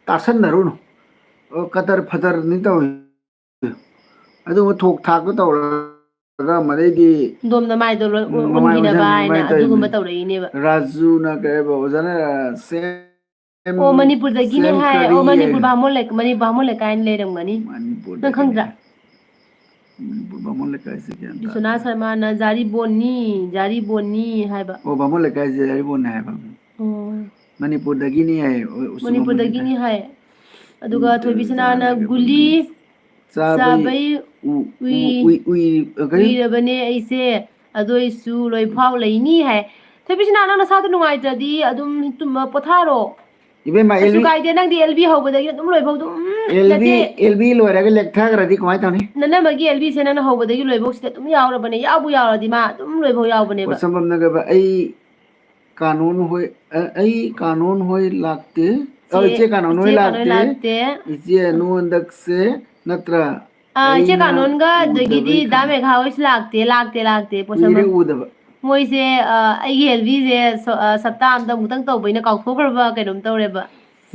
ꯇꯥꯁꯟꯅꯔꯨꯅꯨ꯫ ꯑꯣ, ꯀꯗꯔ ꯐꯗꯔꯅꯤ ꯇꯧꯔꯤ꯫ ꯑꯗꯨꯒ ꯊꯣꯛ ꯊꯥꯛꯇ ꯇꯧꯔꯒ ꯃꯗꯩꯗꯤ ꯑꯗꯣꯝꯗ ꯃꯥꯏꯗꯣ ꯂꯣꯏ ꯎꯝ, ꯃꯃꯥꯏ ꯎꯟꯈꯤꯅꯕ ꯑꯣꯟꯁꯤꯟ- ꯍꯥꯏꯅ ꯑꯗꯨꯃꯥꯏꯅ ꯑꯗꯨꯒꯨꯝꯕ ꯇꯧꯔꯤꯅꯦ꯫ ꯇꯧꯔꯛꯏꯅꯦꯕ꯫ ꯔꯥꯖꯨꯅ ꯀꯩ ꯍꯥꯏꯕ ꯑꯣꯖꯥꯅ ꯁꯦꯝ- ꯑꯣ, ꯃꯅꯤꯄꯨꯔꯗꯒꯤꯅꯦ ꯁꯦꯝ ꯍꯥꯏ꯫ ꯀꯔꯤ ꯑꯣ, ꯍꯥꯏ? ꯃꯅꯤꯄꯨꯔ ꯕꯥꯃꯣꯟ ꯂꯩ-, ꯃꯅꯤ-, ꯕꯥꯃꯣꯟ ꯂꯩꯀꯥꯏꯅ ꯂꯩꯔꯝꯒꯅꯤ꯫ ꯅꯪ ꯃꯅꯤꯄꯨꯔꯗꯒꯤꯅꯦ꯫ ꯈꯪꯗ꯭ꯔꯥ? ꯃꯅꯤꯄꯨꯔ ꯕꯥꯃꯣꯟ ꯂꯩꯀꯥꯏꯁꯦ ꯒ꯭ꯌꯥꯟ ꯇꯥꯗꯦ꯫ ꯕꯤꯁ꯭ꯋꯅꯥꯊ ꯁꯔꯃꯅ ꯖꯥꯔꯤꯕꯣꯟꯅꯤ, ꯖꯥꯔꯤꯕꯣꯟꯅꯤ ꯍꯥꯏꯕ꯫ ꯑꯣ, ꯕꯥꯃꯣꯟ ꯂꯩꯀꯥꯏꯁꯦ ꯖꯥꯔꯤꯕꯣꯟꯅꯦ ꯍꯥꯏꯕ꯫ ꯑꯣ꯫ ꯃꯅꯤꯄꯨꯔꯗꯒꯤꯅꯤ ꯍꯥꯏ, ꯎ- ꯎꯁꯨ ꯃꯅꯤꯄꯨꯔꯗꯒꯤꯅꯤ ꯕꯥꯃꯣꯟ ꯍꯥꯏ꯫ ꯑꯗꯨꯒ ꯂꯩꯀꯥꯏ꯫ ꯊꯣꯏꯕꯤꯁꯅꯥꯅ ꯆꯥꯅꯒ ꯒꯨꯂꯤ ꯆꯥꯕꯩ ꯆꯥꯕꯩ ꯎ- ꯎꯏ-, ꯎ- ꯎꯏ- ꯎꯏ- ꯑ, ꯀꯔꯤ? ꯎꯏꯔꯕꯅꯦ ꯑꯩꯁꯦ, ꯑꯗꯨ ꯑꯣꯏꯁꯨ ꯂꯣꯏꯐꯥꯎ ꯂꯩꯅꯤ ꯍꯥꯏ꯫ ꯊꯣꯏꯕꯤꯁꯅꯥ, ꯅꯪ ꯅꯁꯥꯗꯣ ꯅꯨꯡꯉꯥꯏꯇ꯭ꯔꯗꯤ ꯑꯗꯨꯝ ꯇꯨꯝꯃ ꯄꯣꯊꯥꯔꯣ꯫ ꯏꯕꯦꯝꯃ, ꯀꯩꯁꯨ ꯑꯦꯜꯕꯤ- ꯀꯥꯏꯗꯦ, ꯅꯪꯗꯤ ꯑꯦꯜꯕꯤ ꯍꯧꯕꯗꯒꯤ ꯑꯗꯨꯝ ꯂꯣꯏꯐꯥꯎ ꯑꯗꯨꯝ ꯑꯦꯜꯕꯤ ꯅꯠꯇꯦ꯫ ꯑꯦꯜꯕꯤ ꯂꯣꯏꯔꯒ ꯂꯦꯛꯊꯈ꯭ꯔꯗꯤ ꯀꯃꯥꯏꯅ ꯇꯧꯅꯤ? ꯅꯅꯝꯃꯒꯤ ꯑꯦꯜꯕꯤꯁꯦ ꯅꯪꯅ ꯍꯧꯕꯗꯒꯤ ꯂꯣꯏꯐꯥꯎ ꯁꯤꯗ ꯑꯗꯨꯝ ꯌꯥꯎꯔꯕꯅꯦ, ꯌꯥꯎꯕꯨ ꯌꯥꯎꯔꯗꯤ ꯃꯥ ꯑꯗꯨꯝ ꯂꯣꯏꯐꯥꯎ ꯌꯥꯎꯕꯅꯦꯕ꯫ ꯄꯣꯠꯁꯝꯕꯝꯅꯒꯕ ꯑꯩ ꯀꯥꯅꯣꯟ ꯍꯣꯏ, ꯑ- ꯑꯩ ꯀꯥꯅꯣꯟ ꯍꯣꯏ ꯂꯥꯛꯇꯦ꯫ ꯑ, ꯏꯆꯦ ꯀꯥꯅꯣꯟ ꯍꯣꯏ ꯏꯆꯦ ꯀꯥꯅꯣꯟ ꯂꯥꯛꯇꯦ꯫ ꯂꯥꯛꯇꯦ꯫ ꯏꯆꯦ ꯑꯅꯨ ꯍꯟꯗꯛꯁꯦ ꯅꯠꯇ꯭ꯔꯥ? ꯑꯥ, ꯏꯆꯦ ꯑꯩꯅ ꯀꯥꯅꯣꯟꯒ ꯑꯗꯒꯤꯗꯤ ꯎꯗꯕꯩ ꯗꯥ ꯈꯪ-, ꯃꯦꯘꯥ ꯍꯣꯏꯁꯨ ꯂꯥꯛꯇꯦ, ꯂꯥꯛꯇꯦ, ꯂꯥꯛꯇꯦ, ꯄꯣꯁꯝꯕ꯫ ꯀꯨꯏꯔꯦ ꯎꯗꯕ꯫ ꯃꯣꯏꯁꯦ, ꯑ, ꯑꯩꯒꯤ ꯑꯦꯜ ꯕꯤꯁꯦ ꯁ-, ꯑ, ꯁꯞꯇꯥ ꯑꯝꯗ ꯑꯃꯨꯛꯇꯪ ꯇꯧꯕꯩꯅ ꯀꯥꯎꯊꯣꯛꯈ꯭ꯔꯕ ꯀꯩꯅꯣꯝ ꯇꯧꯔꯦꯕ꯫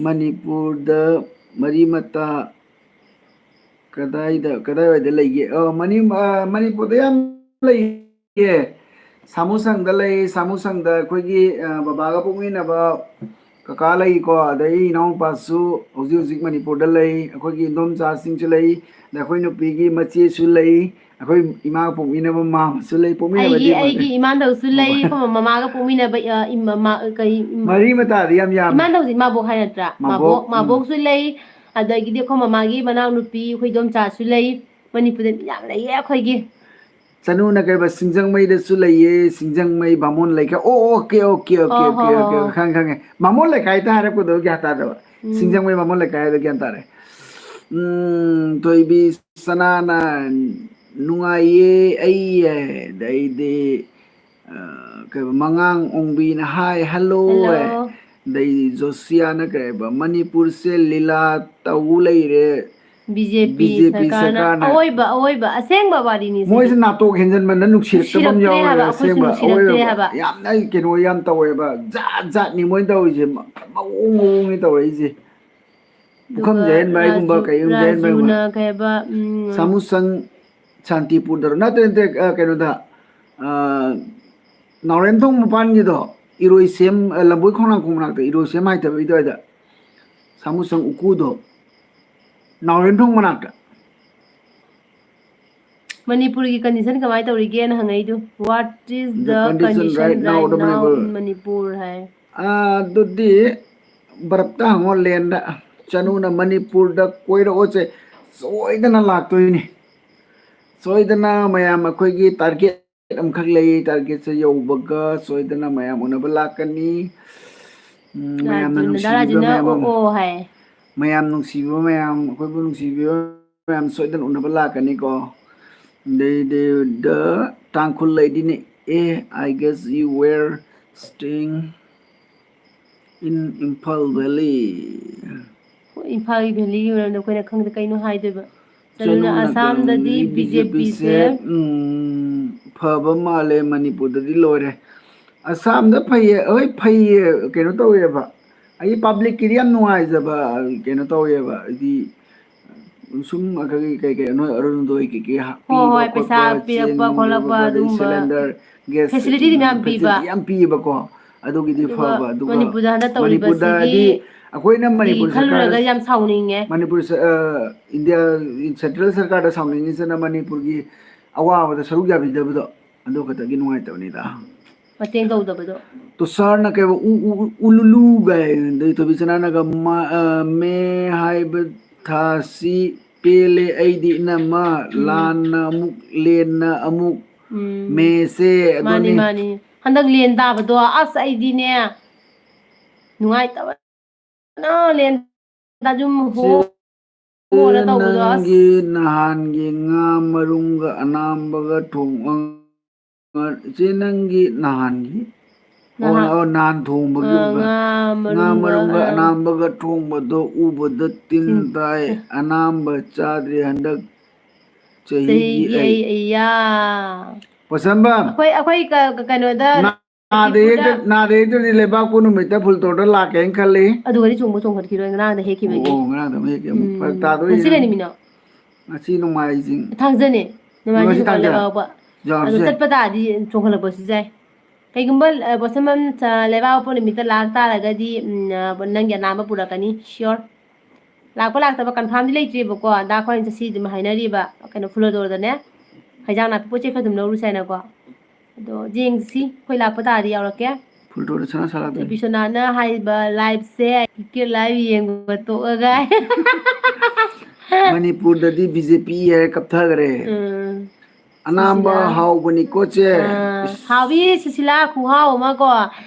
ꯃꯅꯤꯄꯨꯔꯗ ꯃꯔꯤ ꯃꯇꯥ ꯀꯗꯥꯏꯗ, ꯀꯗꯥꯏꯋꯥꯏꯗ ꯂꯩꯒꯦ? ꯑ, ꯃꯅꯤ-, ꯑ, ꯃꯅꯤꯄꯨꯔꯗ ꯌꯥꯝ ꯂꯩꯌꯦ꯫ ꯁꯥꯃꯨꯁꯪꯗ ꯂꯩ, ꯁꯥꯃꯨꯁꯪꯗ ꯑꯩꯈꯣꯏꯒꯤ, ꯑ, ꯕꯕꯥꯒ ꯄꯣꯛꯃꯤꯟꯅꯕ ꯀꯀꯥ ꯂꯩꯀꯣ, ꯑꯗꯩ ꯏꯅꯥꯎꯅꯨꯄꯥꯁꯨ ꯍꯧꯖꯤꯛ ꯍꯧꯖꯤꯛ ꯃꯅꯤꯄꯨꯔꯗ ꯂꯩ, ꯑꯩꯈꯣꯏꯒꯤ ꯏꯗꯣꯝꯆꯥꯁꯤꯡꯁꯨ ꯂꯩ, ꯑꯗꯩ ꯑꯩꯈꯣꯏ ꯅꯨꯄꯤꯒꯤ ꯃꯆꯦꯁꯨ ꯂꯩ, ꯑꯩꯈꯣꯏ ꯏꯃꯥꯒ ꯄꯣꯛꯃꯤꯟꯅꯕ ꯃꯥꯝꯃꯁꯨ ꯂꯩ, ꯄꯣꯛꯃꯤꯟꯅꯕꯗꯤ ꯑꯩꯒꯤ, ꯃꯥꯟꯅꯗꯦ꯫ ꯑꯩꯒꯤ ꯏꯃꯥꯟꯗꯧꯁꯨ ꯂꯩ, ꯑꯩꯈꯣꯏ ꯃꯃꯥꯒ ꯄꯣꯛꯃꯤꯟꯅꯕ, ꯑ, ꯏꯃ-, ꯃꯥ-, ꯀꯩ, ꯏꯃ-, ꯃꯔꯤ ꯃꯇꯥꯗꯤ ꯌꯥꯝ ꯌꯥꯝꯃꯦ꯫ ꯏꯃꯥꯟꯗꯧꯁꯦ ꯏꯃꯥꯕꯣꯛ ꯍꯥꯏ ꯅꯠꯇ꯭ꯔꯥ? ꯃꯥꯕꯣꯛ, ꯃꯥꯕꯣꯛ, ꯎꯝ꯫ ꯃꯥꯕꯣꯛꯁꯨ ꯂꯩ, ꯑꯗꯒꯤꯗꯤ ꯑꯩꯈꯣꯏ ꯃꯃꯥꯒꯤ ꯃꯅꯥꯎꯅꯨꯄꯤ, ꯑꯩꯈꯣꯏ ꯏꯗꯣꯝꯆꯥꯁꯨ ꯂꯩ꯫ ꯃꯅꯤꯄꯨꯔꯗ ꯃꯤ ꯌꯥꯝ ꯂꯩꯌꯦ ꯑꯩꯈꯣꯏꯒꯤ꯫ ꯆꯅꯨꯅ ꯀꯩꯕ, ꯁꯤꯡꯖꯪꯃꯩꯗꯁꯨ ꯂꯩꯌꯦ, ꯁꯤꯡꯖꯪꯃꯩ ꯕꯥꯃꯣꯟ ꯂꯩꯀꯥꯏ꯫ ꯑꯣ, ꯑꯣꯀꯦ, ꯑꯣꯀꯦ, ꯑꯣꯀꯦ, ꯍꯣ, ꯍꯣ, ꯑꯣꯀꯦ, ꯍꯣ, ꯑꯣꯀꯦ, ꯍꯣ꯫ ꯈꯪꯉꯦ, ꯈꯪꯉꯦ꯫ ꯕꯥꯃꯣꯟ ꯂꯩꯀꯥꯏꯗ ꯍꯥꯏꯔꯛꯄꯗꯣ ꯒ꯭ꯌꯥꯟ ꯇꯥꯗꯕ꯫ ꯎꯝ꯫ ꯁꯤꯡꯖꯪꯃꯩ ꯕꯥꯃꯣꯟ ꯂꯩꯀꯥꯏ ꯍꯥꯏꯗꯣ ꯒ꯭ꯌꯥꯟ ꯇꯥꯔꯦ꯫ ꯎꯝ, ꯊꯣꯏꯕꯤ ꯁꯅꯥꯅ ꯅꯨꯡꯉꯥꯏꯌꯦ ꯑꯩ, ꯑꯗꯩꯗꯤ, ꯑ, ꯀꯩꯕ, ꯃꯉꯥꯡ ꯑꯣꯡꯕꯤꯅ ꯍꯥꯏ, "ꯍꯜꯂꯣ" ꯍꯜꯂꯣ꯫ ꯍꯥꯏ꯫ ꯑꯗꯩ ꯖꯣꯁꯤꯌꯥꯅ ꯀꯩꯕ, "ꯃꯅꯤꯄꯨꯔꯁꯦ ꯂꯤꯂꯥ ꯇꯧ ꯂꯩꯔꯦ꯫ B J P B J P ꯁꯔꯀꯥꯔꯅ ꯁꯔꯀꯥꯔꯅ ꯑꯋꯣꯏꯕ, ꯑꯋꯣꯏꯕ, ꯑꯁꯦꯡꯕ ꯋꯥꯔꯤꯅꯤ ꯁꯤꯗꯤ꯫ ꯃꯣꯏꯁꯦ ꯅꯥꯇꯣꯛ ꯍꯦꯟꯖꯟꯕꯅ ꯅꯨꯡꯁꯤꯔꯛꯇꯕ ꯑꯃ ꯅꯨꯡꯁꯤꯔꯛꯇ꯭ꯔꯦ ꯌꯥꯎꯔꯦ, ꯍꯥꯏꯕ, ꯑꯩꯈꯣꯏꯁꯨ ꯑꯁꯦꯡꯕ, ꯅꯨꯡꯁꯤꯔꯛꯇ꯭ꯔꯦ ꯑꯋꯣꯏꯕ꯫ ꯍꯥꯏꯕ꯫ ꯌꯥꯝꯅ ꯀꯩꯅꯣ ꯌꯥꯝ ꯇꯧꯋꯦꯕ, ꯖꯥꯠ ꯖꯥꯠꯅꯤ ꯃꯣꯏꯅ ꯇꯧꯔꯤꯁꯦ, ꯃ-, ꯃꯑꯣꯡ ꯃꯑꯣꯡꯅꯤ ꯇꯧꯔꯛꯏꯁꯦ꯫ ꯑꯗꯨꯒ ꯄꯨꯈꯝ ꯌꯩꯍꯟꯕ ꯍꯥꯏꯒꯨꯝꯕ, ꯔꯥꯖꯨ-, ꯀꯩꯒꯨꯝꯕ ꯌꯩꯍꯟꯕ ꯍꯥꯏꯒꯨꯝꯕ꯫ ꯔꯥꯖꯨꯅ ꯀꯩ ꯍꯥꯏꯕ, ꯎꯝ, ꯁꯥꯃꯨꯁꯪ ꯁꯥꯟꯇꯤꯄꯨꯔꯗꯔꯣ? ꯅꯠꯇꯦ, ꯅꯠꯇꯦ, ꯑ, ꯀꯩꯅꯣꯗ, ꯑ, ꯅꯥꯎꯔꯦꯝꯊꯣꯡ ꯃꯄꯥꯟꯒꯤꯗꯣ, ꯏꯔꯣꯏꯁꯦꯝ, ꯑ, ꯂꯝꯕꯣꯏ ꯈꯣꯡꯅꯥꯡꯈꯣꯡ ꯃꯅꯥꯛꯇ, ꯏꯔꯣꯏꯁꯦꯝ ꯍꯥꯏꯊꯕꯒꯤ ꯑꯗꯨꯋꯥꯏꯗ, ꯁꯥꯃꯨꯁꯪ ꯎꯀꯨꯗꯣ, ꯅꯥꯎꯔꯦꯝꯊꯣꯡ ꯃꯅꯥꯛꯇ꯫ ꯃꯅꯤꯄꯨꯔꯒꯤ condition ꯀꯃꯥꯏꯅ ꯇꯧꯔꯤꯒꯦꯅ ꯍꯪꯉꯛꯏꯗꯨ? What is The the condition condition right now right of now Manipur? In Manipur ꯍꯥꯏ꯫ ꯑ, ꯑꯗꯨꯗꯤ ꯕꯔꯞꯇ ꯍꯪꯉꯣ, ꯂꯦꯟꯗ꯫ ꯆꯅꯨꯅ ꯃꯅꯤꯄꯨꯔꯗ ꯀꯣꯏꯔꯛꯑꯣꯁꯦ, ꯁꯣꯏꯗꯅ ꯂꯥꯛꯇꯣꯏꯅꯤ꯫ ꯁꯣꯏꯗꯅ ꯃꯌꯥꯝ ꯑꯩꯈꯣꯏꯒꯤ target ꯑꯃꯈꯛ ꯂꯩ, targetꯁꯦ ꯌꯧꯕꯒ ꯁꯣꯏꯗꯅ ꯃꯌꯥꯝ ꯎꯅꯕ ꯂꯥꯛꯀꯅꯤ꯫ ꯎꯝ, ꯃꯌꯥꯝꯅ ꯔꯥꯖꯨꯅ, ꯗꯥ ꯅꯨꯡꯁꯤꯕꯤꯕ ꯔꯥꯖꯨꯅ ꯃꯌꯥꯝ ꯑꯃ, ꯑꯣ ꯑꯣ ꯍꯥꯏ꯫ ꯃꯌꯥꯝ ꯅꯨꯡꯁꯤꯕꯤꯕ ꯃꯌꯥꯝ, ꯑꯩꯈꯣꯏꯕꯨ ꯅꯨꯡꯁꯤꯕꯤꯕ ꯃꯌꯥꯝ ꯁꯣꯏꯗꯅ ꯎꯅꯕ ꯂꯥꯛꯀꯅꯤꯀꯣ꯫ ꯑꯗꯩꯗꯤ the ꯇꯥꯡꯈꯨꯜ lady ꯅꯦ, ꯑꯦ, I guess you were staying In Imphal Valley. ꯏꯝꯐꯥꯜꯒꯤ ꯚꯦꯂꯤꯒꯤ ꯃꯔꯝꯗ ꯑꯩꯈꯣꯏꯅ ꯈꯪꯗꯦ ꯀꯩꯅꯣ ꯍꯥꯏꯗꯣꯏꯕ꯫ ꯆꯅꯨꯅ ꯆꯅꯨꯅ ꯑꯁꯥꯝꯗꯗꯤ ꯀꯔꯤ ꯕꯤ ꯖꯦ ꯄꯤꯁꯦ ꯕꯤ ꯖꯦ ꯄꯤꯁꯦ, ꯎꯝ, ꯐꯕ ꯃꯥꯜꯂꯦ, ꯃꯅꯤꯄꯨꯔꯗꯗꯤ ꯂꯣꯏꯔꯦ꯫ ꯑꯁꯥꯝꯗ ꯐꯩꯌꯦ, ꯍꯣꯏ, ꯐꯩꯌꯦ, ꯀꯩꯅꯣ ꯇꯧꯋꯦꯕ, ꯑꯩ ꯄꯕ꯭ꯂꯤꯛꯀꯤꯗꯤ ꯌꯥꯝ ꯅꯨꯡꯉꯥꯏꯖꯕ ꯀꯩꯅꯣ ꯇꯧꯋꯦꯕ, ꯍꯥꯏꯗꯤ ꯁꯨꯝ ꯑꯩꯈꯣꯏꯒꯤ ꯀꯩ ꯀꯩ ꯅꯣꯏ ꯑꯔꯨꯅꯣꯗꯣꯏ ꯀꯩꯀꯩ ꯍꯥ-, ꯍꯣꯏ, ꯄꯤꯕ ꯍꯣꯏ, ꯄꯩꯁꯥ ꯈꯣꯠꯄ, ꯄꯤꯔꯛꯄ ꯆꯦꯡ ꯈꯣꯠꯂꯛꯄ ꯄꯤꯕ, ꯑꯗꯩ ꯑꯗꯨꯒꯨꯝꯕ ꯁꯤꯂꯤꯟꯗꯔ, ꯒ꯭ꯌꯥꯁ facility ꯗꯤ ꯃꯌꯥꯝ ꯄꯤꯕ꯫ ꯐꯦꯁꯤꯂꯤꯇꯤ ꯌꯥꯝ ꯄꯤꯌꯦꯕꯀꯣ꯫ ꯑꯗꯨꯒꯤꯗꯤ ꯑꯗꯨꯒ ꯐꯕ, ꯑꯗꯨꯒ ꯃꯅꯤꯄꯨꯔꯗ ꯍꯟꯗꯛ ꯇꯧꯔꯤꯕꯁꯤꯗꯤ ꯃꯅꯤꯄꯨꯔꯗꯗꯤ ꯑꯩꯈꯣꯏꯅ ꯃꯅꯤꯄꯨꯔ ꯈꯜꯂꯨꯔꯒ ꯁꯔꯀꯥꯔꯗ, ꯌꯥꯝ ꯁꯥꯎꯅꯤꯡꯉꯦ꯫ ꯃꯅꯤꯄꯨꯔ ꯁ-, ꯑ, ꯏꯟꯗꯤꯌꯥ, ꯁꯦꯟꯇ꯭ꯔꯦꯜ ꯁꯔꯀꯥꯔꯗ ꯁꯥꯎꯅꯤꯡꯉꯤꯁꯤꯅ ꯃꯅꯤꯄꯨꯔꯒꯤ ꯑꯋꯥꯕꯗ ꯁꯔꯨꯛ ꯌꯥꯕꯤꯗꯕꯗꯣ, ꯑꯗꯨ ꯈꯛꯇꯒꯤ ꯅꯨꯡꯉꯥꯏꯇꯕꯅꯤꯗ꯫ ꯃꯇꯦꯡ ꯇꯧꯗꯕꯗꯣ꯫ ꯇꯨꯁꯥꯔꯅ ꯀꯩꯕ, ꯎ, ꯎ, ꯎ, ꯎꯂꯨꯂꯨ ꯒꯥꯏ, ꯑꯗꯩ ꯊꯣꯏꯕꯤꯆꯅꯥꯅꯒ ꯃ-, ꯑ, ꯃꯦ ꯍꯥꯏꯕ ꯊꯥꯁꯤ ꯄꯦꯜꯂꯦ ꯑꯩꯗꯤ ꯏꯅꯝꯃ, ꯎꯝ꯫ ꯂꯥꯟꯅ ꯑꯃꯨꯛ, ꯂꯦꯟꯅ ꯑꯃꯨꯛ, ꯎꯝ꯫ ꯃꯦꯁꯦ ꯃꯥꯅꯤ, ꯑꯗꯨꯅꯤ꯫ ꯃꯥꯅꯤ꯫ ꯍꯟꯗꯛ ꯂꯦꯟ ꯇꯥꯕꯗꯣ ꯑꯁ ꯑꯩꯗꯤꯅꯦ ꯅꯨꯡꯉꯥꯏꯇꯕꯅ ꯂꯦꯟ ꯇꯥꯖꯨꯝ ꯍꯣ-, ꯍꯣꯅ ꯇꯧꯕꯗꯣ ꯑꯁ꯫ ꯅꯪꯒꯤ ꯅꯍꯥꯟꯒꯤ ꯉꯥ ꯃꯔꯨꯝꯒ ꯑꯅꯥꯝꯕꯒ ꯊꯣꯡ-, ꯏꯆꯦ ꯅꯪꯒꯤ ꯅꯍꯥꯟꯒꯤ? ꯑꯣ, ꯅꯍꯥꯟ-, ꯑꯣ, ꯅꯍꯥꯟ ꯊꯣꯡꯕꯒꯤ ꯑ, ꯑꯣꯏꯕ꯫ ꯉꯥ ꯉꯥ ꯃꯔꯨꯝꯒ, ꯃꯔꯨꯝꯒ ꯑ, ꯑꯅꯥꯝꯕꯒ ꯊꯣꯡꯕꯗꯣ ꯎꯕꯗ ꯇꯤꯟ ꯇꯤꯟ-, ꯇꯥꯏ꯫ ꯑ꯫ ꯑꯅꯥꯝꯕ ꯆꯥꯗ꯭ꯔꯦ ꯍꯟꯗꯛ ꯆꯍꯤꯒꯤ ꯆꯍꯤꯒꯤ ꯑꯩ꯫ ꯑꯩ, ꯑꯩꯌꯥ꯫ ꯄꯣꯠꯁꯝꯕꯝ꯫ ꯑꯩꯈꯣꯏ, ꯑꯩꯈꯣꯏ ꯀ-, ꯀ-, ꯀꯩꯅꯣꯗ ꯅꯥꯗ ꯌꯦꯛꯇ-, ꯅꯥꯗ ꯌꯦꯛꯇ꯭ꯔꯗꯤ ꯂꯩꯕꯥꯛꯄꯣꯛꯄ ꯅꯨꯃꯤꯠꯇ ꯐꯨꯜ ꯇꯣꯔꯇ ꯂꯥꯛꯀꯦꯅ ꯈꯜꯂꯤ꯫ ꯑꯗꯨꯒꯗꯤ ꯆꯣꯡꯕ ꯆꯣꯡꯈꯠꯈꯤꯔꯣꯏ, ꯉꯔꯥꯡꯗ ꯍꯦꯛꯈꯤꯕꯒꯤ꯫ ꯑꯣ, ꯉꯔꯥꯡꯗ ꯑꯃ ꯍꯦꯛꯀꯦ ꯑꯃꯨꯛ꯫ ꯎꯝ꯫ ꯐꯔꯛ ꯇꯥꯗꯣꯔꯤ꯫ ꯉꯁꯤ ꯀꯩ ꯅꯨꯃꯤꯠꯅꯣ? ꯉꯁꯤ ꯅꯣꯡꯃꯥꯏꯖꯤꯡ꯫ ꯊꯥꯡꯖꯅꯦ꯫ ꯅꯣꯡꯃꯥꯏꯖꯤꯡ ꯉꯁꯤ ꯊꯥꯡꯖ꯫ ꯂꯩꯕꯥꯛꯄꯣꯛꯄ꯫ ꯑꯗꯣ ꯌꯥꯎꯔꯁꯦ꯫ ꯆꯠꯄ ꯇꯥꯔꯗꯤ ꯆꯣꯡꯈꯠꯂꯛꯄꯁꯨ ꯌꯥꯏ꯫ ꯀꯩꯒꯨꯝꯕ, ꯑ, ꯄꯣꯠꯁꯝꯕꯝ, ꯑ, ꯂꯩꯕꯥꯛꯄꯣꯛꯄ ꯅꯨꯃꯤꯠꯇ ꯂꯥꯛ ꯇꯥꯔꯒꯗꯤ, ꯎꯝ, ꯑ, ꯅꯪꯒꯤ ꯑꯅꯥꯝꯕ ꯄꯨꯔꯛꯀꯅꯤ, sure꯫ ꯂꯥꯛꯄ ꯂꯥꯛꯇꯕ confirm ꯗꯤ ꯂꯩꯇ꯭ꯔꯤꯕꯀꯣ꯫ ꯑꯗ ꯑꯩꯈꯣꯏꯅ ꯆꯠꯁꯤ ꯑꯗꯨꯝ ꯍꯥꯏꯅꯔꯤꯕ, ꯀꯩꯅꯣ, ꯐꯨꯂꯗꯣꯔꯗꯅꯦ꯫ ꯍꯩꯖꯥꯡ ꯅꯥꯄꯤ ꯄꯣꯠ ꯆꯩ ꯈꯔ ꯑꯗꯨꯝ ꯂꯧꯔꯨꯁꯦ ꯍꯥꯏꯅꯀꯣ꯫ ꯑꯗꯣ ꯌꯦꯡꯁꯤ, ꯑꯩꯈꯣꯏ ꯂꯥꯛꯄ ꯇꯥꯔꯗꯤ ꯌꯥꯎꯔꯛꯀꯦ꯫ ꯐꯨꯜ ꯇꯣꯔꯇ ꯁꯅꯥ ꯁꯥꯔꯛꯇꯣꯏꯅꯤ꯫ ꯕꯤꯁ꯭ꯋꯅꯥꯊꯅ ꯍꯥꯏꯕ live ꯁꯦ, cricket live ꯌꯦꯡꯕ ꯇꯣꯛꯑꯒ꯫ ꯃꯅꯤꯄꯨꯔꯗꯗꯤ ꯕꯤ ꯖꯦ ꯄꯤ ꯍꯥꯏꯔ ꯀꯞꯊꯈ꯭ꯔꯦ꯫ ꯎꯝ꯫ ꯑꯅꯥꯝꯕ ꯁꯨꯁꯤꯂꯥ꯫ ꯍꯥꯎꯕꯅꯤꯀꯣ, ꯆꯦ꯫ ꯑꯥ, ꯍꯥꯎꯕꯤ ꯁꯨꯁꯤꯂꯥ, ꯈꯨꯍꯥꯎ ꯑꯃ ꯀꯣ꯫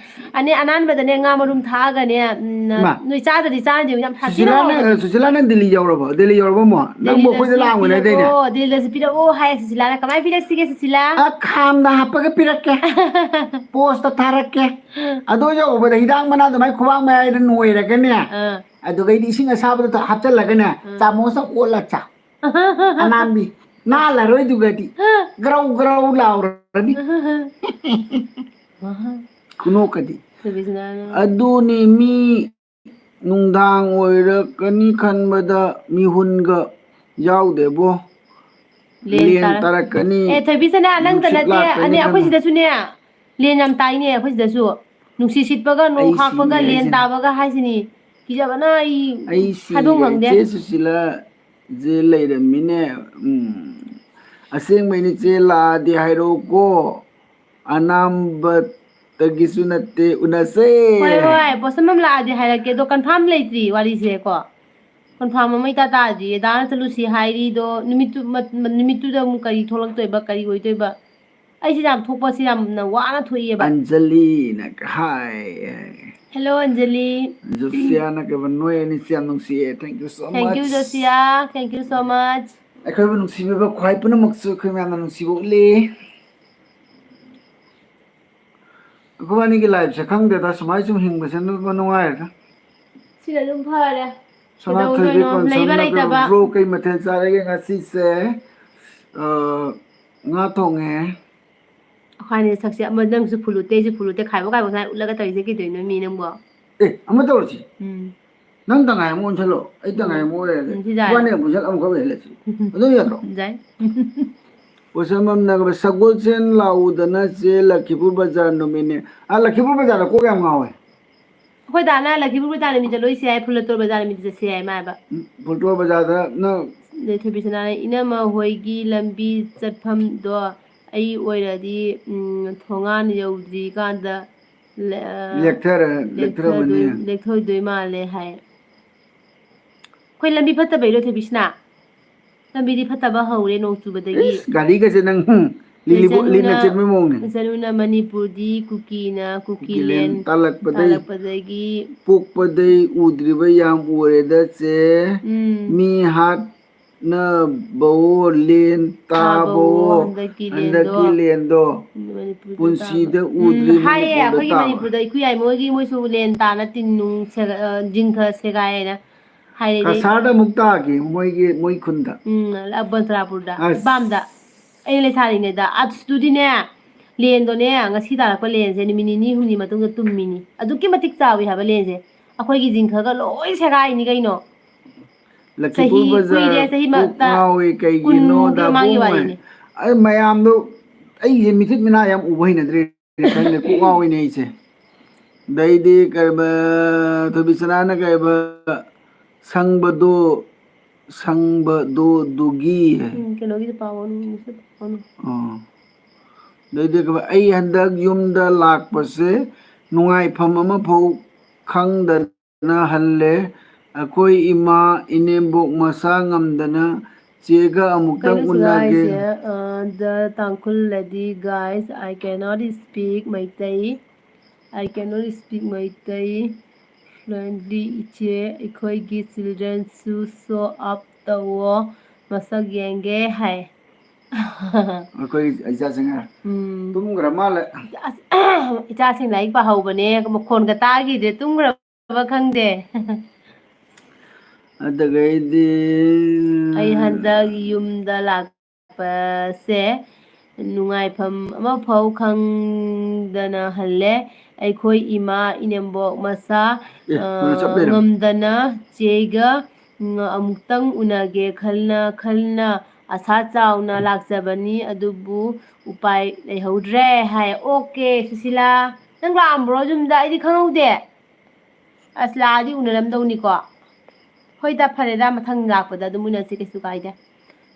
ꯑꯅꯦ, ꯑꯅꯥꯟꯕꯗꯅꯦ ꯉꯥ ꯃꯔꯨꯝ ꯊꯥꯛꯑꯒꯅꯦ, ꯎꯝ, ꯏꯃꯥ꯫ ꯅꯣꯏ ꯆꯥꯗ꯭ꯔꯗꯤ ꯆꯥꯔꯗꯤ ꯌꯥꯝ ꯁꯥꯊꯤꯅ ꯁꯨꯁꯤꯂꯥꯅ, ꯍꯥꯎꯕꯅꯦ꯫ ꯁꯨꯁꯤꯂꯥꯅ ꯗꯤꯜꯂꯤ ꯌꯧꯔꯕꯣ? ꯗꯤꯜꯂꯤ ꯌꯧꯔꯕꯣ ꯑꯃꯨꯛ? ꯅꯪꯕꯨ ꯑꯩꯈꯣꯏꯗ ꯗꯤꯜꯂꯤꯗꯁꯨ ꯂꯥꯛꯑꯝꯒꯅꯤ ꯍꯥꯏꯗꯥꯏꯅꯦ? ꯄꯤꯔꯛꯑꯣ, ꯗꯤꯜꯂꯤꯗꯁꯨ ꯄꯤꯔꯛꯑꯣ ꯍꯥꯏ ꯁꯨꯁꯤꯂꯥꯅ꯫ ꯀꯃꯥꯏ ꯄꯤꯔꯛꯁꯤꯒꯦ ꯁꯨꯁꯤꯂꯥ? ꯑ, ꯈꯥꯝꯗ ꯍꯥꯞꯄꯒ ꯄꯤꯔꯛꯀꯦ꯫ ꯄꯣꯁꯇ ꯊꯥꯔꯛꯀꯦ꯫ ꯑꯗꯣ ꯌꯧꯕꯗ ꯍꯤꯗꯥꯛ ꯃꯅꯥ ꯑꯗꯨꯃꯥꯏ ꯈꯨꯕꯥꯛ ꯃꯌꯥꯏꯗ ꯅꯣꯏꯔꯒꯅꯦ꯫ ꯑꯥ꯫ ꯑꯗꯨꯒꯩꯗꯤ ꯏꯁꯤꯡ ꯑꯁꯥꯕꯗ ꯍꯥꯞꯆꯜꯂꯒꯅꯦ, ꯑꯥ꯫ ꯆꯥꯃꯁꯅ ꯑꯣꯠꯂ ꯆꯥꯎ꯫ ꯑꯅꯥꯟꯕꯤ꯫ ꯅꯥꯜꯂꯔꯣꯏꯗꯨꯒꯗꯤ꯫ ꯒ꯭ꯔꯧ ꯒ꯭ꯔꯧ ꯂꯥꯎꯔꯅꯤ꯫ ꯈꯨꯅꯣꯛꯀꯗꯤ꯫ ꯁꯨꯕꯤꯁꯅꯥꯅ꯫ ꯑꯗꯨꯅꯤ ꯃꯤ ꯅꯨꯡꯗꯥꯡ ꯑꯣꯏꯔꯛꯀꯅꯤ ꯈꯟꯕꯗ ꯃꯤꯍꯨꯟꯒ ꯌꯥꯎꯗꯦꯕꯣ꯫ ꯂꯦꯟ ꯂꯦꯟ ꯇꯥꯔꯛ-, ꯇꯥꯔꯛꯀꯅꯤ, ꯑꯦ, ꯊꯣꯏꯕꯤꯁꯅꯥ, ꯅꯪꯇ ꯅꯨꯡꯁꯤꯠ ꯅꯠꯇꯦ, ꯂꯥꯛꯀꯅꯤ ꯑꯅꯦ, ꯑꯩꯈꯣꯏ ꯈꯟꯕ꯫ ꯁꯤꯗꯁꯨꯅꯦ, ꯂꯦꯟ ꯌꯥꯝ ꯇꯥꯏꯅꯦ ꯑꯩꯈꯣꯏ ꯁꯤꯗꯁꯨ꯫ ꯅꯨꯡꯁꯤꯠ ꯁꯤꯠꯄꯒ, ꯅꯣꯡ ꯑꯩ ꯈꯥꯛꯄꯒ, ꯁꯤꯔꯦ ꯂꯦꯟ ꯍꯥꯏꯁꯤꯅꯤ꯫ ꯇꯥꯕꯒ ꯍꯥꯏꯁꯤꯅꯤ꯫ ꯀꯤꯖꯕꯅ ꯑꯩ ꯑꯩ ꯍꯥꯏꯕ ꯁꯤꯔꯦ꯫ ꯉꯝꯗꯦ꯫ ꯆꯦ ꯁꯨꯁꯤꯂꯥꯁꯦ ꯂꯩꯔꯝꯃꯤꯅꯦ꯫ ꯎꯝ꯫ ꯑꯁꯦꯡꯕꯩꯅꯤ ꯆꯦ, ꯂꯥꯛꯑꯗꯤ ꯍꯥꯏꯔꯛꯎꯀꯣ꯫ ꯑꯅꯥꯝꯕꯗꯒꯤꯁꯨ ꯅꯠꯇꯦ, ꯎꯅꯁꯦ꯫ ꯍꯣꯏ, ꯍꯣꯏ, ꯕꯣꯁꯝ ꯑꯃ ꯂꯥꯛꯑꯗꯤ ꯍꯥꯏꯔꯛꯀꯦ, ꯑꯗꯣ confirm ꯂꯩꯇ꯭ꯔꯤ ꯋꯥꯔꯤꯁꯦ ꯀꯣ꯫ Confirm ꯑꯃ ꯏꯇꯥ ꯇꯥꯗ꯭ꯔꯤ꯫ ꯗꯥꯅ ꯆꯠꯂꯨꯁꯤ ꯍꯥꯏꯔꯤꯗꯣ ꯅꯨꯃꯤꯠꯇꯨ-, ꯃ-, ꯃ-, ꯅꯨꯃꯤꯠꯇꯨꯗ ꯑꯃꯨꯛ ꯀꯔꯤ ꯊꯣꯛꯂꯛꯇꯣꯏꯕ, ꯀꯔꯤ ꯑꯣꯏꯗꯣꯏꯕ? ꯑꯩꯁꯦ ꯌꯥꯝ ꯊꯣꯛꯄꯁꯦ ꯌꯥꯝꯅ ꯋꯥꯅ ꯊꯣꯛꯏꯑꯕ꯫ ꯑꯟꯖꯂꯤꯅ ꯍꯥꯏ꯫ Hello, ꯑꯟꯖꯂꯤ꯫ ꯖꯣꯁꯤꯌꯥꯅ ꯀꯩꯕ, "ꯅꯣꯏ ꯑꯅꯤꯁꯦ ꯌꯥꯝ ꯅꯨꯡꯁꯤꯌꯦ꯫ Thank you so much." Thank you, Josiah. Thank you so much꯫ ꯑꯩꯈꯣꯏꯕꯨ ꯅꯨꯡꯁꯤꯕꯤꯕ ꯈ꯭ꯋꯥꯏ ꯄꯨꯝꯅꯃꯛꯁꯨ ꯑꯩꯈꯣꯏ ꯃꯌꯥꯝꯅ ꯅꯨꯡꯁꯤꯕ ꯎꯠꯂꯤ꯫ ꯑꯩꯈꯣꯏꯕꯥꯅꯤꯒꯤ life ꯁꯦ ꯈꯪꯗꯦꯗ, ꯁꯨꯃꯥꯏ ꯁꯨꯝ ꯍꯤꯡꯕꯁꯦ ꯅꯨꯡ-, ꯅꯨꯡꯉꯥꯏꯔꯦꯗ꯫ ꯁꯤꯅ ꯑꯗꯨꯝ ꯐꯔꯦ꯫ ꯁꯅꯥꯊꯣꯏꯕꯤ ꯀꯩꯗꯧꯗꯣꯏꯅꯣ? ꯂꯩꯕ ꯀꯣꯟꯁꯝꯅ ꯂꯩꯇꯕ꯫ Bro, ꯀꯩ ꯃꯊꯦꯜ ꯆꯥꯔꯒꯦ ꯉꯁꯤꯁꯦ? ꯑ, ꯉꯥ ꯊꯣꯡꯉꯦ꯫ ꯑꯩꯈꯣꯏꯅꯤ ꯁꯛꯁꯦ ꯑꯃ ꯅꯪꯁꯨ ꯐꯨꯜ ꯎꯠꯇꯦ, ꯑꯩꯁꯨ ꯐꯨꯜ ꯎꯠꯇꯦ, ꯈꯥꯏꯕꯣꯛ ꯈꯥꯏꯕꯣꯛ ꯁꯨꯃꯥꯏꯅ ꯎꯠꯂꯒ ꯇꯧꯔꯤꯁꯦ ꯀꯩꯗꯧꯅꯣ ꯃꯤ ꯅꯪꯕꯣ? ꯑꯦ, ꯑꯃ ꯇꯧꯔꯁꯤ꯫ ꯎꯝ꯫ ꯅꯪ ꯇꯪꯈꯥꯏ ꯑꯃ ꯑꯣꯟꯁꯤꯜꯂꯣ, ꯑꯩ ꯇꯪꯈꯥꯏ ꯎꯝ꯫ ꯑꯃ ꯑꯣꯏꯔꯒꯦ꯫ ꯎꯝ, ꯁꯤ ꯌꯥꯔꯦ꯫ ꯏꯕꯥꯅꯤ ꯑꯃꯨꯛ ꯑꯣꯟꯁꯤꯜ ꯑꯃꯨꯛꯈꯛ ꯑꯣꯏꯍꯜꯂꯁꯤ꯫ ꯑꯗꯨ ꯌꯥꯗ꯭ꯔꯣ? ꯌꯥꯏ꯫ ꯄꯣꯠꯁꯝꯕꯝꯅꯒ ꯁꯒꯣꯜꯁꯦꯟ ꯂꯥꯛꯎꯗꯅ ꯆꯦ ꯂꯈꯤꯄꯨꯔ ꯕꯖꯥꯔ ꯅꯨꯃꯤꯠꯅꯦ꯫ ꯑꯥ, ꯂꯈꯤꯄꯨꯔ ꯕꯖꯥꯔꯗ ꯀꯣꯛ ꯌꯥꯝ ꯉꯥꯎꯋꯦ꯫ ꯑꯩꯈꯣꯏ ꯗꯥꯅ ꯂꯈꯤꯄꯨꯔ ꯕꯖꯥꯔ ꯅꯨꯃꯤꯠ ꯆꯠꯂꯣꯏꯁꯦ ꯍꯥꯏ, ꯐꯨꯜꯂꯇꯣꯔ ꯕꯖꯥꯔ ꯅꯨꯃꯤꯠ ꯆꯠꯁꯦ ꯍꯥꯏ ꯃꯥ ꯍꯥꯏꯕ꯫ ꯎꯝ, ꯐꯨꯜꯇꯣꯔ ꯕꯖꯥꯔꯗ ꯅꯪ ꯑꯗꯩ ꯊꯣꯏꯕꯤꯁꯅꯥꯅ ꯏꯅꯝꯃ ꯍꯣꯏꯒꯤ ꯂꯝꯕꯤ ꯆꯠꯐꯝꯗꯣ ꯑꯩ ꯑꯣꯏꯔꯗꯤ, ꯎꯝ, ꯊꯣꯡꯒꯥꯟ ꯌꯧꯗ꯭ꯔꯤꯀꯥꯟꯗ ꯂꯦ-, ꯑ, ꯂꯦꯛꯊꯔ-, ꯂꯦꯛꯊꯔꯝꯃꯅꯤ꯫ ꯂꯦꯛꯊꯗꯣꯏ-, ꯂꯦꯛꯊꯗꯣꯏ ꯃꯥꯜꯂꯦ ꯍꯥꯏ꯫ ꯑꯩꯈꯣꯏ ꯂꯝꯕꯤ ꯐꯠꯇꯕꯩꯔꯣ, ꯊꯣꯏꯕꯤꯁꯅꯥ? ꯂꯝꯕꯤꯗꯤ ꯐꯠꯇꯕ ꯍꯧꯔꯦ ꯅꯣꯡ ꯆꯨꯕꯗꯒꯤ꯫ ꯏꯁ, ꯒꯥꯔꯤꯒꯁꯦ ꯅꯪ, ꯍꯨꯝ, ꯂꯤꯟꯅ ꯆꯦꯟꯕꯒꯤ ꯃꯑꯣꯡꯅꯦ꯫ ꯆꯅꯨꯅ ꯃꯅꯤꯄꯨꯔꯗꯤ ꯀꯨꯀꯤꯅ ꯀꯨꯀꯤꯂꯦꯟ ꯇꯥꯜꯂꯛꯄꯗꯒꯤ ꯇꯥꯜꯂꯛꯄꯗꯒꯤ ꯄꯣꯛꯄꯗꯩ ꯎꯗ꯭ꯔꯤꯕ ꯌꯥꯝ ꯎꯔꯦꯗ ꯆꯦ꯫ ꯎꯝ꯫ ꯃꯤ ꯍꯥꯠꯅꯕꯋꯣ ꯂꯦꯟ ꯇꯥꯕꯋꯣ꯫ ꯇꯥꯕꯋꯣ ꯍꯟꯗꯛꯀꯤ ꯂꯦꯟꯗꯣ꯫ ꯍꯟꯗꯛꯀꯤ ꯂꯦꯟꯗꯣ꯫ ꯃꯅꯤꯄꯨꯔꯗ ꯄꯨꯟꯁꯤꯗ ꯇꯥꯕ꯫ ꯎꯝ, ꯎꯗ꯭ꯔꯤ ꯍꯥꯏꯌꯦ ꯃꯅꯤꯄꯨꯔꯗ ꯑꯩꯈꯣꯏꯒꯤ ꯇꯥꯕ꯫ ꯃꯅꯤꯄꯨꯔꯗ ꯏꯀꯨꯏ ꯌꯥꯏ ꯃꯣꯏꯒꯤ ꯃꯣꯏꯁꯨ ꯂꯦꯟ ꯇꯥꯅ ꯇꯤꯟ ꯅꯨꯡ ꯁꯦꯒ-, ꯑ, ꯖꯤꯡꯒ ꯁꯦꯒꯥꯏꯅ ꯍꯥꯏꯔꯗꯤ꯫ ꯀꯁꯥꯔꯗ ꯑꯃꯨꯛ ꯇꯥꯈꯤ ꯃꯣꯏꯒꯤ, ꯃꯣꯏ ꯈꯨꯟꯗ꯫ ꯎꯝ, ꯑ, ꯕꯟꯇ꯭ꯔꯥꯄꯨꯔꯗ꯫ ꯑꯁ꯫ ꯕꯥꯝꯗ꯫ ꯑꯩꯅ ꯂꯩꯁꯥꯔꯤꯉꯩꯗ꯫ ꯑꯗꯨꯗꯤꯅꯦ, ꯂꯦꯟꯗꯣꯅꯦ, ꯉꯁꯤ ꯇꯥꯔꯛꯄ ꯂꯦꯟꯁꯦ ꯅꯨꯃꯤꯠ ꯅꯤꯅꯤ ꯍꯨꯝꯅꯤ ꯃꯇꯨꯡꯗ ꯇꯨꯝꯃꯤꯅꯤ꯫ ꯑꯗꯨꯛꯀꯤ ꯃꯇꯤꯛ ꯆꯥꯎꯏ ꯍꯥꯏꯕ ꯂꯦꯟꯁꯦ꯫ ꯑꯩꯈꯣꯏꯒꯤ ꯖꯤꯡꯒꯒ ꯂꯣꯏ ꯁꯦꯒꯥꯏꯅꯤ ꯀꯩꯅꯣ꯫ ꯂꯈꯤꯄꯨꯔ ꯆꯍꯤ ꯕꯖꯥꯔ ꯀꯨꯏꯔꯦ, ꯆꯍꯤ ꯃ-, ꯀꯣꯛ ꯇ-, ꯉꯥꯎꯏ ꯀꯩꯒꯤꯅꯣ ꯀꯨꯟꯃꯨꯛꯀꯤ ꯗꯥ ꯃꯃꯥꯡꯒꯤ ꯕꯣꯡ ꯍꯣꯏ꯫ ꯋꯥꯔꯤꯅꯤ꯫ ꯑꯩ ꯃꯌꯥꯝꯗꯣ ꯑꯩꯁꯦ ꯃꯤꯊꯤꯠ ꯃꯤꯅꯥ ꯌꯥꯝ ꯎꯕ ꯍꯩꯅꯗ꯭ꯔꯦ ꯈꯪꯗꯦ ꯀꯣꯛ ꯉꯥꯎꯏꯅꯦ ꯑꯩꯁꯦ꯫ ꯑꯗꯩꯗꯤ ꯀꯩꯕ ꯊꯣꯏꯕꯤꯁꯅꯥꯅ ꯀꯩꯕ ꯁꯪꯕꯗꯣ ꯁꯪꯕꯗꯣ ꯗꯨꯒꯤ ꯍꯥꯏ꯫ ꯎꯝ, ꯀꯩꯅꯣꯒꯤꯗꯤ ꯄꯥꯎ ꯃꯅꯨꯡꯒꯤꯁꯨ ꯄꯥꯎ ꯃꯅꯨꯡ꯫ ꯑꯣ꯫ ꯑꯗꯩꯗꯤ ꯀꯩꯕ ꯑꯩ ꯍꯟꯗꯛ ꯌꯨꯝꯗ ꯂꯥꯛꯄꯁꯦ ꯅꯨꯡꯉꯥꯏꯐꯝ ꯑꯃꯐꯥꯎ ꯈꯪꯗꯅ ꯍꯜꯂꯦ꯫ ꯑꯩꯈꯣꯏ ꯏꯃꯥ ꯏꯅꯦꯝꯕꯣꯛ ꯃꯁꯥ ꯉꯝꯗꯅ ꯆꯦꯒ ꯑꯃꯨꯛꯇꯪ ꯀꯩꯅꯣ ꯁꯤꯗ ꯎꯅꯒꯦ꯫ ꯍꯥꯏꯁꯦ? Uh, the Tangkhul lady, guys, I cannot speak Meitei. I cannot speak Meitei fluently. ꯏꯆꯦ, ꯑꯩꯈꯣꯏꯒꯤ children ꯁꯨ show up ꯇꯧꯋꯣ, ꯃꯁꯛ ꯌꯦꯡꯒꯦ ꯍꯥꯏ꯫ ꯑꯩꯈꯣꯏ ꯏꯆꯥꯁꯤꯡ ꯎꯝ꯫ ꯇꯨꯝꯈ꯭ꯔ ꯃꯥꯜꯂꯦ꯫ ꯑꯁ, ꯏꯆꯥꯁꯤꯡ ꯂꯥꯏꯔꯤꯛ ꯄꯥꯍꯧꯕꯅꯦ, ꯃꯈꯣꯟꯒ ꯇꯥꯈꯤꯗ꯭ꯔꯦ, ꯇꯨꯝꯈ꯭ꯔꯕ ꯈꯪꯗꯦ꯫ ꯑꯗꯨꯗꯒꯩꯗꯤ ꯑꯩ ꯍꯟꯗꯛ ꯌꯨꯝꯗ ꯂꯥꯛꯄꯁꯦ ꯅꯨꯡꯉꯥꯏꯐꯝ ꯑꯃꯐꯥꯎ ꯈꯪꯗꯅ ꯍꯜꯂꯦ꯫ ꯑꯩꯈꯣꯏ ꯏꯃꯥ ꯏꯅꯦꯝꯕꯣꯛ ꯃꯁꯥ, ꯑꯦ, ꯑ, ꯃꯥꯅ ꯆꯞ ꯂꯩꯔꯝꯃꯦ꯫ ꯉꯝꯗꯅ ꯆꯦꯒ, ꯎꯝ, ꯑꯃꯨꯛꯇꯪ ꯎꯅꯒꯦ ꯈꯜꯅ ꯈꯜꯅ ꯑꯁꯥ ꯆꯥꯎꯅ ꯂꯥꯛꯆꯕꯅꯤ, ꯑꯗꯨꯕꯨ ꯎꯄꯥꯏ ꯂꯩꯍꯧꯗ꯭ꯔꯦ ꯍꯥꯏ꯫ ꯑꯣꯀꯦ, ꯁꯨꯁꯤꯂꯥ, ꯅꯪ ꯂꯥꯛꯑꯝꯕ꯭ꯔꯣ ꯌꯨꯝꯗ? ꯑꯩꯗꯤ ꯈꯪꯍꯧꯗꯦ꯫ ꯑꯁ, ꯂꯥꯛꯑꯗꯤ ꯎꯅꯔꯝꯗꯧꯅꯤꯀꯣ꯫ ꯍꯣꯏꯗ, ꯐꯔꯦꯗ, ꯃꯊꯪ ꯂꯥꯛꯄꯗ ꯑꯗꯨꯝ ꯎꯅꯁꯤ, ꯀꯩꯁꯨ ꯀꯥꯏꯗꯦ꯫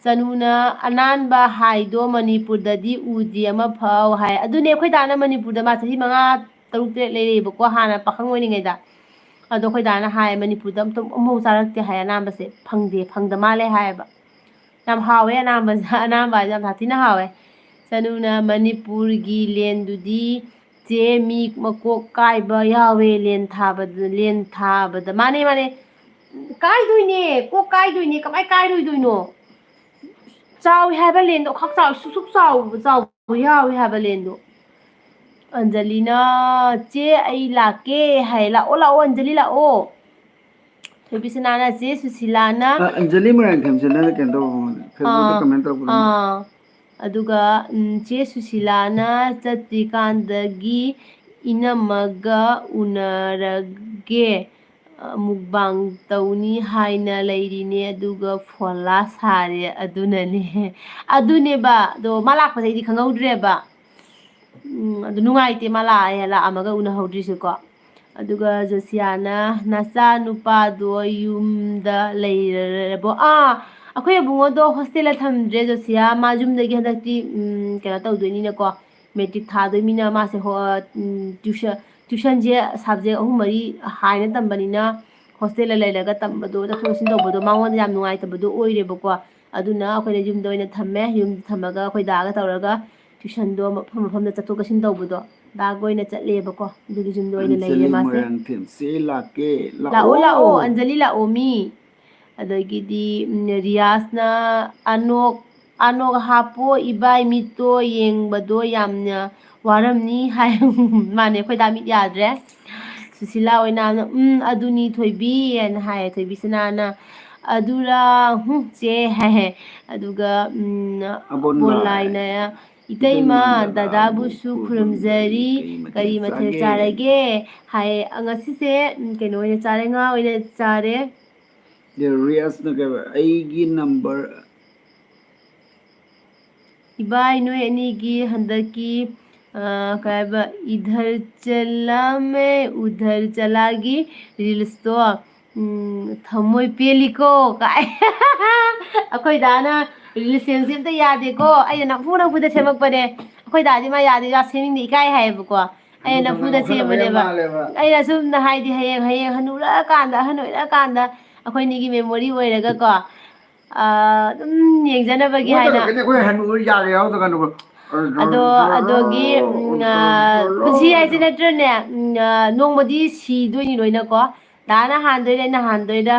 ꯆꯅꯨꯅ ꯑꯅꯥꯟꯕ ꯍꯥꯏꯗꯣ ꯃꯅꯤꯄꯨꯔꯗꯗꯤ ꯎꯗ꯭ꯔꯤ ꯑꯃꯐꯥꯎ ꯍꯥꯏ꯫ ꯑꯗꯨꯅꯦ, ꯑꯩꯈꯣꯏ ꯗꯥꯅ ꯃꯅꯤꯄꯨꯔꯗ ꯃꯥ ꯆꯍꯤ ꯃꯉꯥ, ꯇꯔꯨꯛ, ꯇꯔꯦꯠ ꯂꯩꯔꯛꯑꯦꯕꯀꯣ, ꯍꯥꯟꯅ ꯄꯥꯈꯪ ꯑꯣꯏꯔꯤꯉꯩꯗ꯫ ꯑꯗꯣ ꯑꯩꯈꯣꯏ ꯗꯥꯅ ꯍꯥꯏ, "ꯃꯅꯤꯄꯨꯔꯗ ꯑꯝꯇ, ꯑꯃꯐꯥꯎ ꯆꯥꯔꯛꯇꯦ" ꯍꯥꯏ, ꯑꯅꯥꯟꯕꯁꯦ ꯐꯪꯗꯦ, ꯐꯪꯗ ꯃꯥꯜꯂꯦ ꯍꯥꯏꯌꯦꯕ꯫ ꯌꯥꯝ ꯍꯥꯎꯋꯦ ꯑꯅꯥꯟꯕꯁꯦ, ꯑꯅꯥꯟꯕ ꯍꯥꯏꯁꯦ ꯌꯥꯝ ꯁꯥꯊꯤꯅ ꯍꯥꯎꯋꯦ꯫ ꯇꯅꯨꯅ ꯃꯅꯤꯄꯨꯔꯒꯤ ꯂꯦꯟꯗꯨꯗꯤ ꯆꯦ ꯃꯤ ꯃꯀꯣꯛ ꯀꯥꯏꯕ ꯌꯥꯎꯋꯦ ꯂꯦꯟ ꯊꯥꯕꯗ, ꯂꯦꯟ ꯊꯥꯕꯗ꯫ ꯃꯥꯅꯦ, ꯃꯥꯅꯦ꯫ ꯀꯥꯏꯗꯣꯏꯅꯦ, ꯀꯣꯛ ꯀꯥꯏꯗꯣꯏꯅꯦ, ꯀꯃꯥꯏ ꯀꯥꯏꯔꯣꯏꯗꯣꯏꯅꯣ? ꯆꯥꯎꯋꯤ ꯍꯥꯏꯕ ꯂꯦꯟꯗꯣ, ꯈꯛ ꯆꯥꯎꯋꯤ, ꯁꯨꯛ ꯁꯨꯛ ꯆꯥꯎꯕ, ꯆꯥꯎꯕ ꯌꯥꯎꯋꯤ ꯍꯥꯏꯕ ꯂꯦꯟꯗꯣ꯫ ꯑꯟꯖꯂꯤꯅ, "ꯆꯦ ꯑꯩ ꯂꯥꯛꯀꯦ" ꯍꯥꯏ꯫ "ꯂꯥꯛꯑꯣ, ꯂꯥꯛꯑꯣ ꯑꯟꯖꯂꯤ, ꯂꯥꯛꯑꯣ"꯫ ꯊꯣꯏꯕꯤꯁꯅꯥꯅ, "ꯆꯦ ꯁꯨꯁꯤꯂꯥꯅ" ꯑ, ꯑꯟꯖꯂꯤ ꯃꯣꯏꯔꯥꯡꯊꯦꯝꯁꯦ ꯅꯪꯅ ꯀꯩꯅꯣ ꯇꯧꯕ ꯃꯉꯣꯟꯗ? Facebook-ꯇ ꯑꯥ, comment ꯇꯧꯔꯛꯄꯗꯣ? ꯑꯥ꯫ ꯑꯗꯨꯒ, ꯎꯝ, "ꯆꯦ ꯁꯨꯁꯤꯂꯥꯅ ꯆꯠꯇ꯭ꯔꯤꯀꯥꯟꯗꯒꯤ ꯏꯅꯝꯃꯒ ꯎꯅꯔꯒꯦ, ꯑ, mukbang ꯇꯧꯅꯤ ꯍꯥꯏꯅ ꯂꯩꯔꯤꯅꯦ, ꯑꯗꯨꯒ ꯐꯣꯂꯥ ꯁꯥꯔꯦ, ꯑꯗꯨꯅꯅꯦ"꯫ ꯑꯗꯨꯅꯦꯕ, ꯑꯗꯣ ꯃꯥ ꯂꯥꯛꯄꯗꯩꯗꯤ ꯈꯪꯍꯧꯗ꯭ꯔꯦꯕ꯫ ꯎꯝ, ꯑꯗꯨ ꯅꯨꯡꯉꯥꯏꯇꯦ, ꯃꯥ ꯂꯥꯛꯑꯦ, ꯂꯥꯛꯑꯝꯃꯒ ꯎꯅꯍꯧꯗ꯭ꯔꯤꯁꯦꯀꯣ꯫ ꯑꯗꯨꯒ ꯖꯣꯁꯤꯌꯥꯅ, "ꯅꯆꯥ ꯅꯨꯄꯥꯗꯣ ꯌꯨꯝꯗ ꯂꯩꯔꯕꯣ?" ꯑꯥ, ꯑꯩꯈꯣꯏ ꯑꯕꯨꯡꯉꯣꯗꯣ hostel-ꯗ ꯊꯝꯗ꯭ꯔꯦ ꯖꯣꯁꯤꯌꯥ, ꯃꯥ ꯌꯨꯝꯗꯒꯤ ꯍꯟꯗꯛꯇꯤ, ꯎꯝ, ꯀꯩꯅꯣ ꯇꯧꯗꯣꯏꯅꯤꯅꯀꯣ, matric ꯊꯥꯗꯣꯏꯅꯤꯅ ꯃꯥꯁꯦ ꯍꯣ-, ꯎꯝ, tuition, tuition-ꯁꯦ subject ꯑꯍꯨꯝ ꯃꯔꯤ ꯍꯥꯏꯅ ꯇꯝꯕꯅꯤꯅ, hostel-ꯗ ꯂꯩꯔꯒ ꯇꯝꯕꯗꯣ, ꯆꯠꯊꯣꯛ ꯆꯠꯁꯤꯟ ꯇꯧꯕꯗꯣ ꯃꯉꯣꯟꯗ ꯌꯥꯝ ꯅꯨꯡꯉꯥꯏꯇꯕꯗꯣ ꯑꯣꯏꯔꯦꯕꯀꯣ꯫ ꯑꯗꯨꯅ ꯑꯩꯈꯣꯏꯅ ꯌꯨꯝꯗ ꯑꯣꯏꯅ ꯊꯝꯃꯦ꯫ ꯌꯨꯝꯗ ꯊꯝꯃꯒ ꯑꯩꯈꯣꯏ ꯗꯥꯒ ꯇꯧꯔꯒ tuition-ꯗꯣ ꯃꯐꯝ ꯃꯐꯝꯗ ꯆꯠꯊꯣꯛ ꯆꯠꯁꯤꯟ ꯇꯧꯕꯗꯣ, ꯗꯥꯒ ꯑꯣꯏꯅ ꯆꯠꯂꯦꯕꯀꯣ꯫ ꯑꯗꯨꯒꯤ ꯌꯨꯝꯗ ꯑꯣꯏꯅ ꯂꯩꯔꯦ ꯑꯟꯖꯂꯤ ꯃꯥꯁꯦ꯫ ꯃꯣꯏꯔꯥꯡꯊꯦꯝ, "ꯆꯦ ꯂꯥꯛꯀꯦ, ꯂꯥꯛꯑꯣ, ꯂꯥꯛꯑꯣ, ꯂꯥꯛꯑꯣ꯫ ꯑꯟꯖꯂꯤ ꯂꯥꯛꯑꯣ ꯃꯤ"꯫ ꯑꯗꯒꯤꯗꯤ, ꯎꯝ, ꯔꯤꯌꯥꯁꯅ, "ꯑꯅꯣꯛ, ꯑꯅꯣꯛ ꯍꯥꯞꯄꯣ, ꯏꯕꯥꯏ ꯃꯤꯠꯇꯣ ꯌꯦꯡꯕꯗꯣ ꯌꯥꯝꯅ ꯋꯥꯔꯝꯅꯤ" ꯍꯥꯏ꯫ ꯃꯥꯅꯦ, ꯑꯩꯈꯣꯏ ꯗꯥ ꯃꯤꯠ ꯌꯥꯗ꯭ꯔꯦ꯫ ꯁꯨꯁꯤꯂꯥ ꯑꯣꯏꯅ, "ꯎꯝ, ꯑꯗꯨꯅꯤ ꯊꯣꯏꯕꯤ" ꯍꯥꯏꯅ ꯍꯥꯏꯌꯦ ꯊꯣꯏꯕꯤꯁꯅꯥꯅ꯫ "ꯑꯗꯨꯔ, ꯍꯨꯝ, ꯆꯦ" ꯍꯥꯏꯌꯦ꯫ ꯑꯗꯨꯒ, ꯎꯝ, ꯑꯕꯣꯟ ꯂꯥꯏ꯫ ꯑꯕꯣꯟ ꯂꯥꯏꯅ, "ꯏꯇꯩꯃ, ꯏꯇꯩꯃ, ꯗꯗꯥꯕꯨꯁꯨ ꯗꯗꯥꯕꯨꯁꯨ ꯈꯨꯔꯨꯝꯖꯔꯤ, ꯈꯨꯔꯨꯝꯖꯔꯤ, ꯀꯔꯤ ꯀꯔꯤ ꯃꯊꯦꯜ ꯃꯊꯦꯜ ꯆꯥꯔꯒꯦ?" ꯆꯥꯔꯒꯦ? ꯍꯥꯏꯌꯦ꯫ "ꯑ, ꯉꯁꯤꯁꯦ, ꯎꯝ, ꯀꯩꯅꯣ ꯑꯣꯏꯅ ꯆꯥꯔꯦ, ꯉꯥ ꯑꯣꯏꯅ ꯆꯥꯔꯦ"꯫ ꯔꯤꯌꯥꯁꯅ ꯀꯩ ꯍꯥꯏꯕ? "ꯑꯩꯒꯤ number" ꯏꯕꯥꯏ, ꯅꯣꯏ ꯑꯅꯤꯒꯤ ꯍꯟꯗꯛꯀꯤ, ꯑ, ꯀꯩ ꯍꯥꯏꯕ, "ꯏꯙꯔ ꯆꯂꯥ ꯃꯦ ꯎꯙꯔ ꯆꯂꯥꯒꯤ" reels-ꯇꯣ, ꯎꯝ, "ꯊꯃꯣꯏ ꯄꯦꯜꯂꯤꯀꯣ" ꯀꯥꯏ꯫ ꯑꯩꯈꯣꯏ ꯗꯥꯅ reels ꯁꯦꯝꯁꯦ ꯑꯝꯇ ꯌꯥꯗꯦꯀꯣ, ꯑꯩꯅ ꯅꯝꯐꯨ ꯅꯝꯐꯨꯗ ꯁꯦꯝꯃꯛꯄꯅꯦ꯫ ꯑꯩꯈꯣꯏ ꯗꯥꯗꯤ ꯃꯥ ꯌꯥꯗꯦ, ꯃꯥ ꯁꯦꯝꯅꯤꯡꯗꯦ, ꯏꯀꯥꯏ ꯍꯥꯏꯌꯦꯕꯀꯣ꯫ ꯑꯩꯅ ꯑꯗꯨ ꯅꯝꯐꯨꯗ ꯈꯪꯉꯝꯒꯗꯕ ꯌꯥꯝ ꯁꯦꯝꯕꯅꯦꯕ꯫ ꯃꯥꯜꯂꯦꯕ꯫ ꯑꯩꯅ ꯁꯨꯝ ꯍꯥꯏꯗꯤ ꯍꯌꯦꯡ, ꯍꯌꯦꯡ ꯍꯅꯨꯔꯛꯑꯀꯥꯟꯗ, ꯑꯍꯟ ꯑꯣꯏꯔꯛꯑꯀꯥꯟꯗ ꯑꯩꯈꯣꯏꯅꯤꯒꯤ memory ꯑꯣꯏꯔꯒꯀꯣ, ꯑ, ꯑꯗꯨꯝ ꯌꯦꯡꯖꯅꯕꯒꯤ ꯍꯥꯏꯅ꯫ ꯇꯧꯔꯛꯀꯅꯤ, ꯑꯩꯈꯣꯏ ꯍꯅꯨ ꯌꯥꯔꯦ ꯌꯥꯎꯗ ꯀꯩꯅꯣ꯫ ꯑꯗꯣ, ꯑꯗꯨꯒꯤ, ꯎꯝ, ꯑ, ꯄꯨꯟꯁꯤ ꯍꯥꯏꯁꯦ ꯅꯠꯇ꯭ꯔꯅꯦ, ꯎꯝ, ꯑ, ꯅꯣꯡꯃꯗꯤ ꯁꯤꯗꯣꯏꯅꯤ ꯂꯣꯏꯅꯀꯣ꯫ ꯗꯥꯅ ꯍꯥꯟꯗꯣꯏꯔ, ꯑꯩꯅ ꯍꯥꯟꯗꯣꯏꯔ,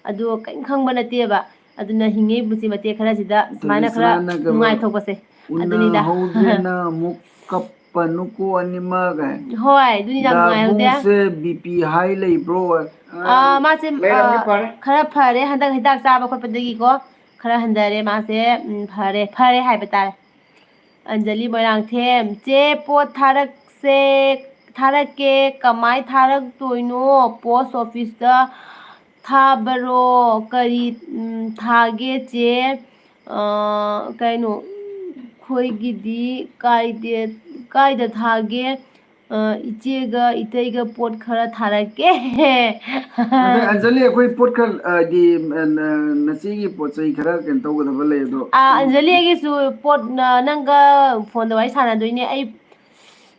ꯑꯗꯨ ꯀꯔꯤꯝ ꯈꯪꯕ ꯅꯠꯇꯦꯕ꯫ ꯑꯗꯨꯅ ꯍꯤꯡꯉꯤ ꯄꯨꯟꯁꯤ ꯃꯇꯦꯛ ꯈꯔꯁꯤꯗ ꯁꯨꯃꯥꯏꯅ ꯈꯔ ꯅꯨꯡꯉꯥꯏꯊꯣꯛꯄꯁꯦ꯫ ꯑꯗꯨꯅꯤꯗ꯫ ꯎꯅꯍꯧꯗ꯭ꯔꯦꯅ ꯑꯃꯨꯛ ꯀꯞꯄ ꯅꯨꯀꯣ ꯑꯅꯤꯃꯛ꯫ ꯍꯣꯏ, ꯑꯗꯨꯅꯤ ꯌꯥꯝ ꯅꯨꯡꯉꯥꯏꯍꯧꯗꯦ꯫ ꯗꯥꯕꯨꯡꯁꯦ B P high ꯂꯩꯕ꯭ꯔꯣ? ꯑꯥ, ꯃꯥꯁꯦ, ꯂꯩꯔꯝꯅꯤ, ꯑꯥ, ꯐꯔꯦ꯫ ꯈꯔ ꯐꯔꯦ, ꯍꯟꯗꯛ ꯍꯤꯗꯥꯛ ꯆꯥꯕ ꯈꯣꯠꯄꯗꯒꯤꯀꯣ ꯈꯔ ꯍꯟꯊꯔꯦ ꯃꯥꯁꯦ꯫ ꯎꯝ, ꯐꯔꯦ, ꯐꯔꯦ ꯍꯥꯏꯕ ꯇꯥꯔꯦ꯫ ꯑꯟꯖꯂꯤ ꯃꯣꯏꯔꯥꯡꯊꯦꯝ, "ꯆꯦ, ꯄꯣꯠ ꯊꯥꯔꯛꯁꯦ, ꯊꯥꯔꯛꯀꯦ, ꯀꯃꯥꯏ ꯊꯥꯔꯛꯇꯣꯏꯅꯣ? Post officeꯇ ꯊꯥꯕꯔꯣ? ꯀꯔꯤ, ꯎꯝ, ꯊꯥꯒꯦ, ꯆꯦ?" ꯑ, ꯀꯩꯅꯣ, "ꯑꯩꯈꯣꯏꯒꯤꯗꯤ ꯀꯥꯏꯗꯦ, ꯀꯥꯏꯗ ꯊꯥꯒꯦ? ꯑ, ꯏꯆꯦꯒ ꯏꯇꯩꯒ ꯄꯣꯠ ꯈꯔ ꯊꯥꯔꯛꯀꯦ꯫" ꯑꯗ ꯑꯟꯖꯂꯤ, ꯑꯩꯈꯣꯏ ꯄꯣꯠ ꯈꯔ, ꯍꯥꯏꯗꯤ, ꯑ, ꯅ-, ꯅꯆꯦꯒꯤ ꯄꯣꯠ ꯆꯩ ꯈꯔ ꯀꯩꯅꯣ ꯇꯧꯒꯗꯕ ꯂꯩ ꯑꯗꯣ꯫ ꯑ, ꯑꯟꯖꯂꯤ, ꯑꯩꯒꯤꯁꯨ ꯄꯣꯠ, ꯅ-, ꯅꯪꯒ phoneꯗ ꯋꯥꯔꯤ ꯁꯥꯟꯅꯗꯣꯏꯅꯦ꯫ ꯑꯩ,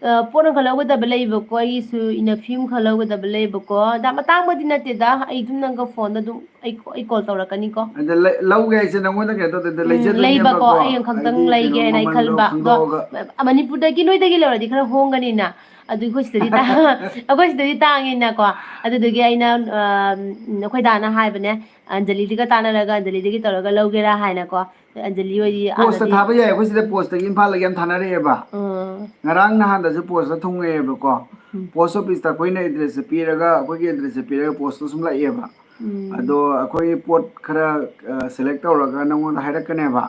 ꯑ, ꯄꯣꯠ ꯑꯃꯈꯛ ꯂꯧꯒꯗꯕ ꯂꯩꯕꯀꯣ, ꯑꯩꯒꯤꯁꯨ ꯏꯅꯐꯤ ꯑꯃꯈꯛ ꯂꯧꯒꯗꯕ ꯂꯩꯕꯀꯣ꯫ ꯌꯥꯝ ꯑꯇꯥꯡꯕꯗꯤ ꯅꯠꯇꯦꯗ, ꯑꯩ ꯑꯗꯨꯝ ꯅꯪꯒ phoneꯗ ꯑꯗꯨꯝ ꯑꯩ, ꯑꯩ call ꯇꯧꯔꯛꯀꯅꯤꯀꯣ꯫ ꯑꯗ ꯂꯩ-, ꯂꯧꯒꯦ ꯍꯥꯏꯁꯦ ꯅꯪꯉꯣꯟꯗ ꯀꯩꯅꯣ ꯇꯧꯗꯦ, ꯑꯗ ꯎꯝ, ꯂꯩꯖꯗꯣꯏꯅꯦꯕꯀꯣ꯫ ꯂꯩꯕꯀꯣ, ꯑꯩ ꯑꯃꯈꯛꯇꯪ ꯍꯥꯏꯗꯤ ꯂꯩꯒꯦ ꯀꯩꯅꯣ ꯍꯥꯏꯅ ꯑꯩ ꯃꯃꯜꯗꯣ ꯈꯟꯕ꯫ ꯑꯗꯣ, ꯈꯪꯗꯣꯛꯑꯒ꯫ ꯃꯅꯤꯄꯨꯔꯗꯒꯤ ꯅꯣꯏꯗꯒꯤ ꯂꯧꯔꯗꯤ ꯈꯔ ꯍꯣꯡꯒꯅꯤꯅ꯫ ꯑꯗꯨ ꯑꯩꯈꯣꯏ ꯁꯤꯗꯗꯤ ꯇꯥ-, ꯑꯩꯈꯣꯏ ꯁꯤꯗꯗꯤ ꯇꯥꯡꯉꯤꯅꯀꯣ꯫ ꯑꯗꯨꯗꯨꯒꯤ ꯑꯩꯅ, ꯑ, ꯑꯩꯈꯣꯏ ꯗꯥꯅ ꯍꯥꯏꯕꯅꯦ, "ꯑꯟꯖꯂꯤꯗꯨꯒ ꯇꯥꯟꯅꯔꯒ ꯑꯟꯖꯂꯤꯗꯒꯤ ꯇꯧꯔꯒ ꯂꯧꯒꯦꯔꯥ?" ꯍꯥꯏꯅꯀꯣ꯫ ꯑꯟꯖꯂꯤ ꯍꯣꯏꯗꯤ postꯇ ꯑꯥꯗꯗꯤ ꯊꯥꯕ ꯌꯥꯏ, ꯑꯩꯈꯣꯏ ꯁꯤꯗ postꯇꯒꯤ ꯏꯝꯐꯥꯜꯗꯒꯤ ꯌꯥꯝ ꯊꯥꯅꯔꯛꯑꯦꯕ꯫ ꯎꯝ꯫ ꯉꯔꯥꯡ ꯅꯍꯥꯟꯗꯁꯨ postꯇ ꯊꯨꯡꯉꯛꯑꯦꯕꯀꯣ꯫ ꯎꯝ꯫ Post officeꯇ ꯑꯩꯈꯣꯏꯅ addressꯁꯦ ꯄꯤꯔꯒ, ꯑꯩꯈꯣꯏꯒꯤ addressꯁꯦ ꯄꯤꯔꯒ postꯇ ꯁꯨꯝ ꯂꯥꯛꯑꯦꯕ꯫ ꯎꯝ꯫ ꯑꯗꯣ ꯑꯩꯈꯣꯏ ꯄꯣꯠ ꯈꯔ, ꯑ, select ꯇꯧꯔꯒ ꯅꯪꯉꯣꯟꯗ ꯍꯥꯏꯔꯛꯀꯅꯦꯕ꯫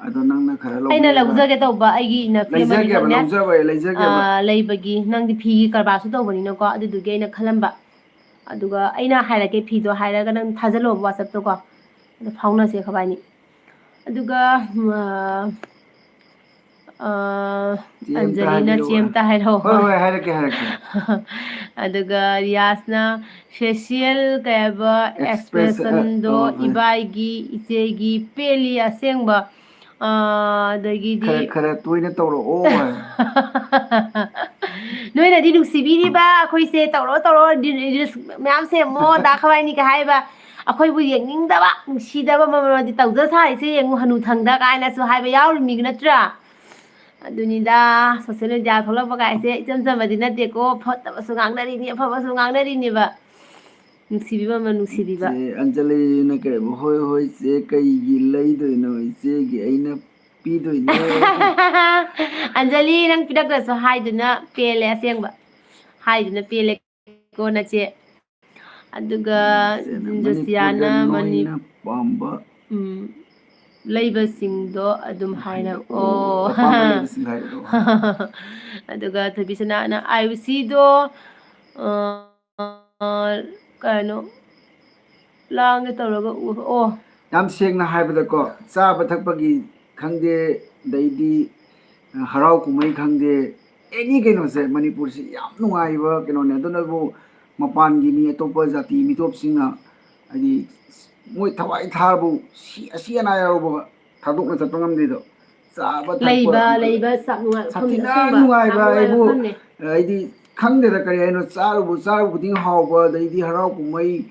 ꯑꯗꯣ ꯅꯪꯅ ꯈꯔ ꯑꯩꯅ ꯂꯧꯕꯤꯔꯒ ꯂꯧꯖꯒꯦ ꯇꯧꯕ, ꯑꯩꯒꯤ ꯏꯅꯐꯤ ꯂꯩꯖꯒꯦꯕ, ꯑꯃꯅꯤꯈꯛꯅꯦ꯫ ꯂꯧꯖꯕ, ꯂꯩꯖꯒꯦꯕ꯫ ꯑ, ꯂꯩꯕꯒꯤ, ꯅꯪꯗꯤ ꯐꯤꯒꯤ ꯀꯔꯕꯥꯔꯁꯨ ꯇꯧꯕꯅꯤꯅꯀꯣ, ꯑꯗꯨꯗꯨꯒꯤ ꯑꯩꯅ ꯈꯜꯂꯝꯕ꯫ ꯑꯗꯨꯒ ꯑꯩꯅ ꯍꯥꯏꯔꯛꯀꯦ, ꯐꯤꯗꯣ ꯍꯥꯏꯔꯒ ꯅꯪ ꯊꯥꯖꯜꯂꯣꯕ WhatsAppꯇꯀꯣ꯫ ꯑꯗꯣ ꯐꯥꯎꯅꯁꯦ ꯑꯩꯈꯣꯏꯕꯥꯅꯤ꯫ ꯑꯗꯨꯒ, ꯑ, ꯑ, ꯆꯦ ꯑꯝꯇ ꯑꯟꯖꯂꯤꯅ ꯍꯥꯏꯕꯤꯔꯛꯑꯣ꯫ ꯆꯦ ꯑꯝꯇ ꯍꯥꯏꯔꯛꯑꯣ꯫ ꯍꯣꯏ, ꯍꯣꯏ, ꯍꯥꯏꯔꯛꯀꯦ, ꯍꯥꯏꯔꯛꯀꯦ꯫ ꯑꯗꯨꯒ ꯔꯤꯌꯥꯁꯅ facial ꯀꯩ ꯍꯥꯏꯕ expression, expressionꯗꯣ ꯑ, ꯍꯣꯏ꯫ ꯏꯕꯥꯏꯒꯤ, ꯏꯆꯦꯒꯤ ꯄꯦꯜꯂꯤ ꯑꯁꯦꯡꯕ꯫ ꯑ, ꯑꯗꯒꯤꯗꯤ ꯈꯔ, ꯈꯔ ꯇꯣꯏꯅ ꯇꯧꯔꯛꯑꯣ꯫ ꯅꯣꯏꯅꯗꯤ ꯅꯨꯡꯁꯤꯕꯤꯔꯤꯕ ꯑꯩꯈꯣꯏꯁꯦ, "ꯇꯧꯔꯣ, ꯇꯧꯔꯣ, reels ꯃꯌꯥꯝ ꯁꯦꯝꯃꯣ, ꯗꯥ ꯈꯋꯥꯏꯅꯤ" ꯀ ꯍꯥꯏꯕ꯫ ꯑꯩꯈꯣꯏꯕꯨ ꯌꯦꯡꯅꯤꯡꯗꯕ, ꯅꯨꯡꯁꯤꯗꯕ ꯃꯃꯜꯗꯤ ꯇꯧꯖ ꯁꯥꯔꯤꯁꯦ ꯌꯦꯡꯉꯨ, ꯍꯅꯨꯊꯪꯗ ꯀꯥꯏꯅꯁꯨ ꯍꯥꯏꯕ ꯌꯥꯎꯔꯤꯃꯤ ꯅꯠꯇ꯭ꯔꯥ? ꯑꯗꯨꯅꯤꯗ, social media ꯊꯣꯛꯂꯛꯄ ꯀꯥꯏꯁꯦ ꯏꯆꯝ ꯆꯝꯕꯗꯤ ꯅꯠꯇꯦꯀꯣ, ꯐꯠꯇꯕꯁꯨ ꯉꯥꯡꯅꯔꯤꯅꯤ, ꯑꯐꯕꯁꯨ ꯉꯥꯡꯅꯔꯤꯅꯦꯕ꯫ ꯅꯨꯡꯁꯤꯕꯤꯕ ꯑꯃ ꯅꯨꯡꯁꯤꯕꯤꯕ꯫ ꯏꯆꯦ ꯑꯟꯖꯂꯤꯅ ꯀꯩꯕ, "ꯍꯣꯏ ꯍꯣꯏ ꯏꯆꯦ, ꯀꯩꯒꯤ ꯂꯩꯗꯣꯏꯅꯣ? ꯏꯆꯦꯒꯤ ꯑꯩꯅ ꯄꯤꯗꯣꯏꯅꯦ"꯫ ꯑꯟꯖꯂꯤ, ꯅꯪ ꯄꯤꯔꯛꯇ꯭ꯔꯁꯨ ꯍꯥꯏꯗꯨꯅ ꯄꯦꯜꯂꯦ, ꯑꯁꯦꯡꯕ꯫ ꯍꯥꯏꯗꯨꯅ ꯄꯦꯜꯂꯦꯀꯣ ꯅꯆꯦ꯫ ꯑꯗꯨꯒ ꯏꯆꯦꯅ ꯖꯣꯁꯤꯌꯥꯅ ꯃꯅꯤꯄꯨꯔꯗ ꯃꯅꯤ-, ꯅꯣꯏꯅ ꯄꯥꯝꯕ ꯎꯝ, ꯂꯩꯕꯁꯤꯡꯗꯣ ꯑꯗꯨꯝ ꯍꯥꯏꯔꯛꯑꯣ꯫ ꯍꯥꯏꯔꯛꯑꯣ꯫ ꯑꯄꯥꯝꯕ ꯂꯩꯕꯁꯤꯡꯗꯣ ꯍꯥꯏꯔꯛꯑꯣ꯫ ꯑꯗꯨꯒ ꯊꯣꯏꯕꯤꯁꯅꯥꯅ ꯑꯥꯌꯨꯁꯤꯗꯣ, ꯑ, ꯀꯩꯅꯣ, ꯂꯥꯡꯒꯦ ꯇꯧꯔꯒ ꯎ-, ꯑꯣ꯫ ꯌꯥꯝ ꯁꯦꯡꯅ ꯍꯥꯏꯕꯗꯀꯣ, ꯆꯥꯕ ꯊꯛꯄꯒꯤ ꯈꯪꯗꯦ, ꯑꯗꯩꯗꯤ, ꯑ, ꯍꯔꯥꯎ ꯀꯨꯝꯍꯩ ꯈꯪꯗꯦ, ꯑꯦꯅꯤ ꯀꯩꯅꯣꯁꯦ, ꯃꯅꯤꯄꯨꯔꯁꯤ ꯌꯥꯝ ꯅꯨꯡꯉꯥꯏꯕ ꯀꯩꯅꯣꯅꯦ꯫ ꯑꯗꯨꯅꯕꯨ ꯃꯄꯥꯟꯒꯤ ꯃꯤ, ꯑꯇꯣꯞꯄ ꯖꯥꯇꯤ ꯃꯤꯇꯣꯞꯁꯤꯡꯅ, ꯍꯥꯏꯗꯤ, ꯃꯣꯏ ꯊꯋꯥꯏ ꯊꯥꯕꯨ ꯁꯤ-, ꯑꯁꯤ ꯑꯅꯥ ꯌꯥꯎꯕ ꯊꯥꯗꯣꯛꯅ ꯆꯠꯄ ꯉꯝꯗ꯭ꯔꯤꯗꯣ꯫ ꯆꯥꯕ ꯊꯛꯄ ꯂꯩꯕ, ꯂꯩꯕ ꯆꯞ ꯅꯨꯡꯉꯥꯏꯕ ꯃꯐꯝꯅꯤ, ꯁꯥꯊꯤꯅ ꯑꯁꯦꯡꯕ ꯅꯨꯡꯉꯥꯏꯕ ꯌꯥꯝ ꯅꯨꯡꯉꯥꯏꯕ ꯑꯩꯕꯨ, ꯃꯐꯝꯅꯤ꯫ ꯑꯩꯗꯤ ꯈꯪꯗꯦꯗ ꯀꯔꯤ ꯍꯥꯏꯅꯣ, ꯆꯥꯔꯨꯕ, ꯆꯥꯔꯨ ꯈꯨꯗꯤꯡ ꯍꯥꯎꯕ, ꯑꯗꯩꯗꯤ ꯍꯔꯥꯎ ꯀꯨꯝꯍꯩ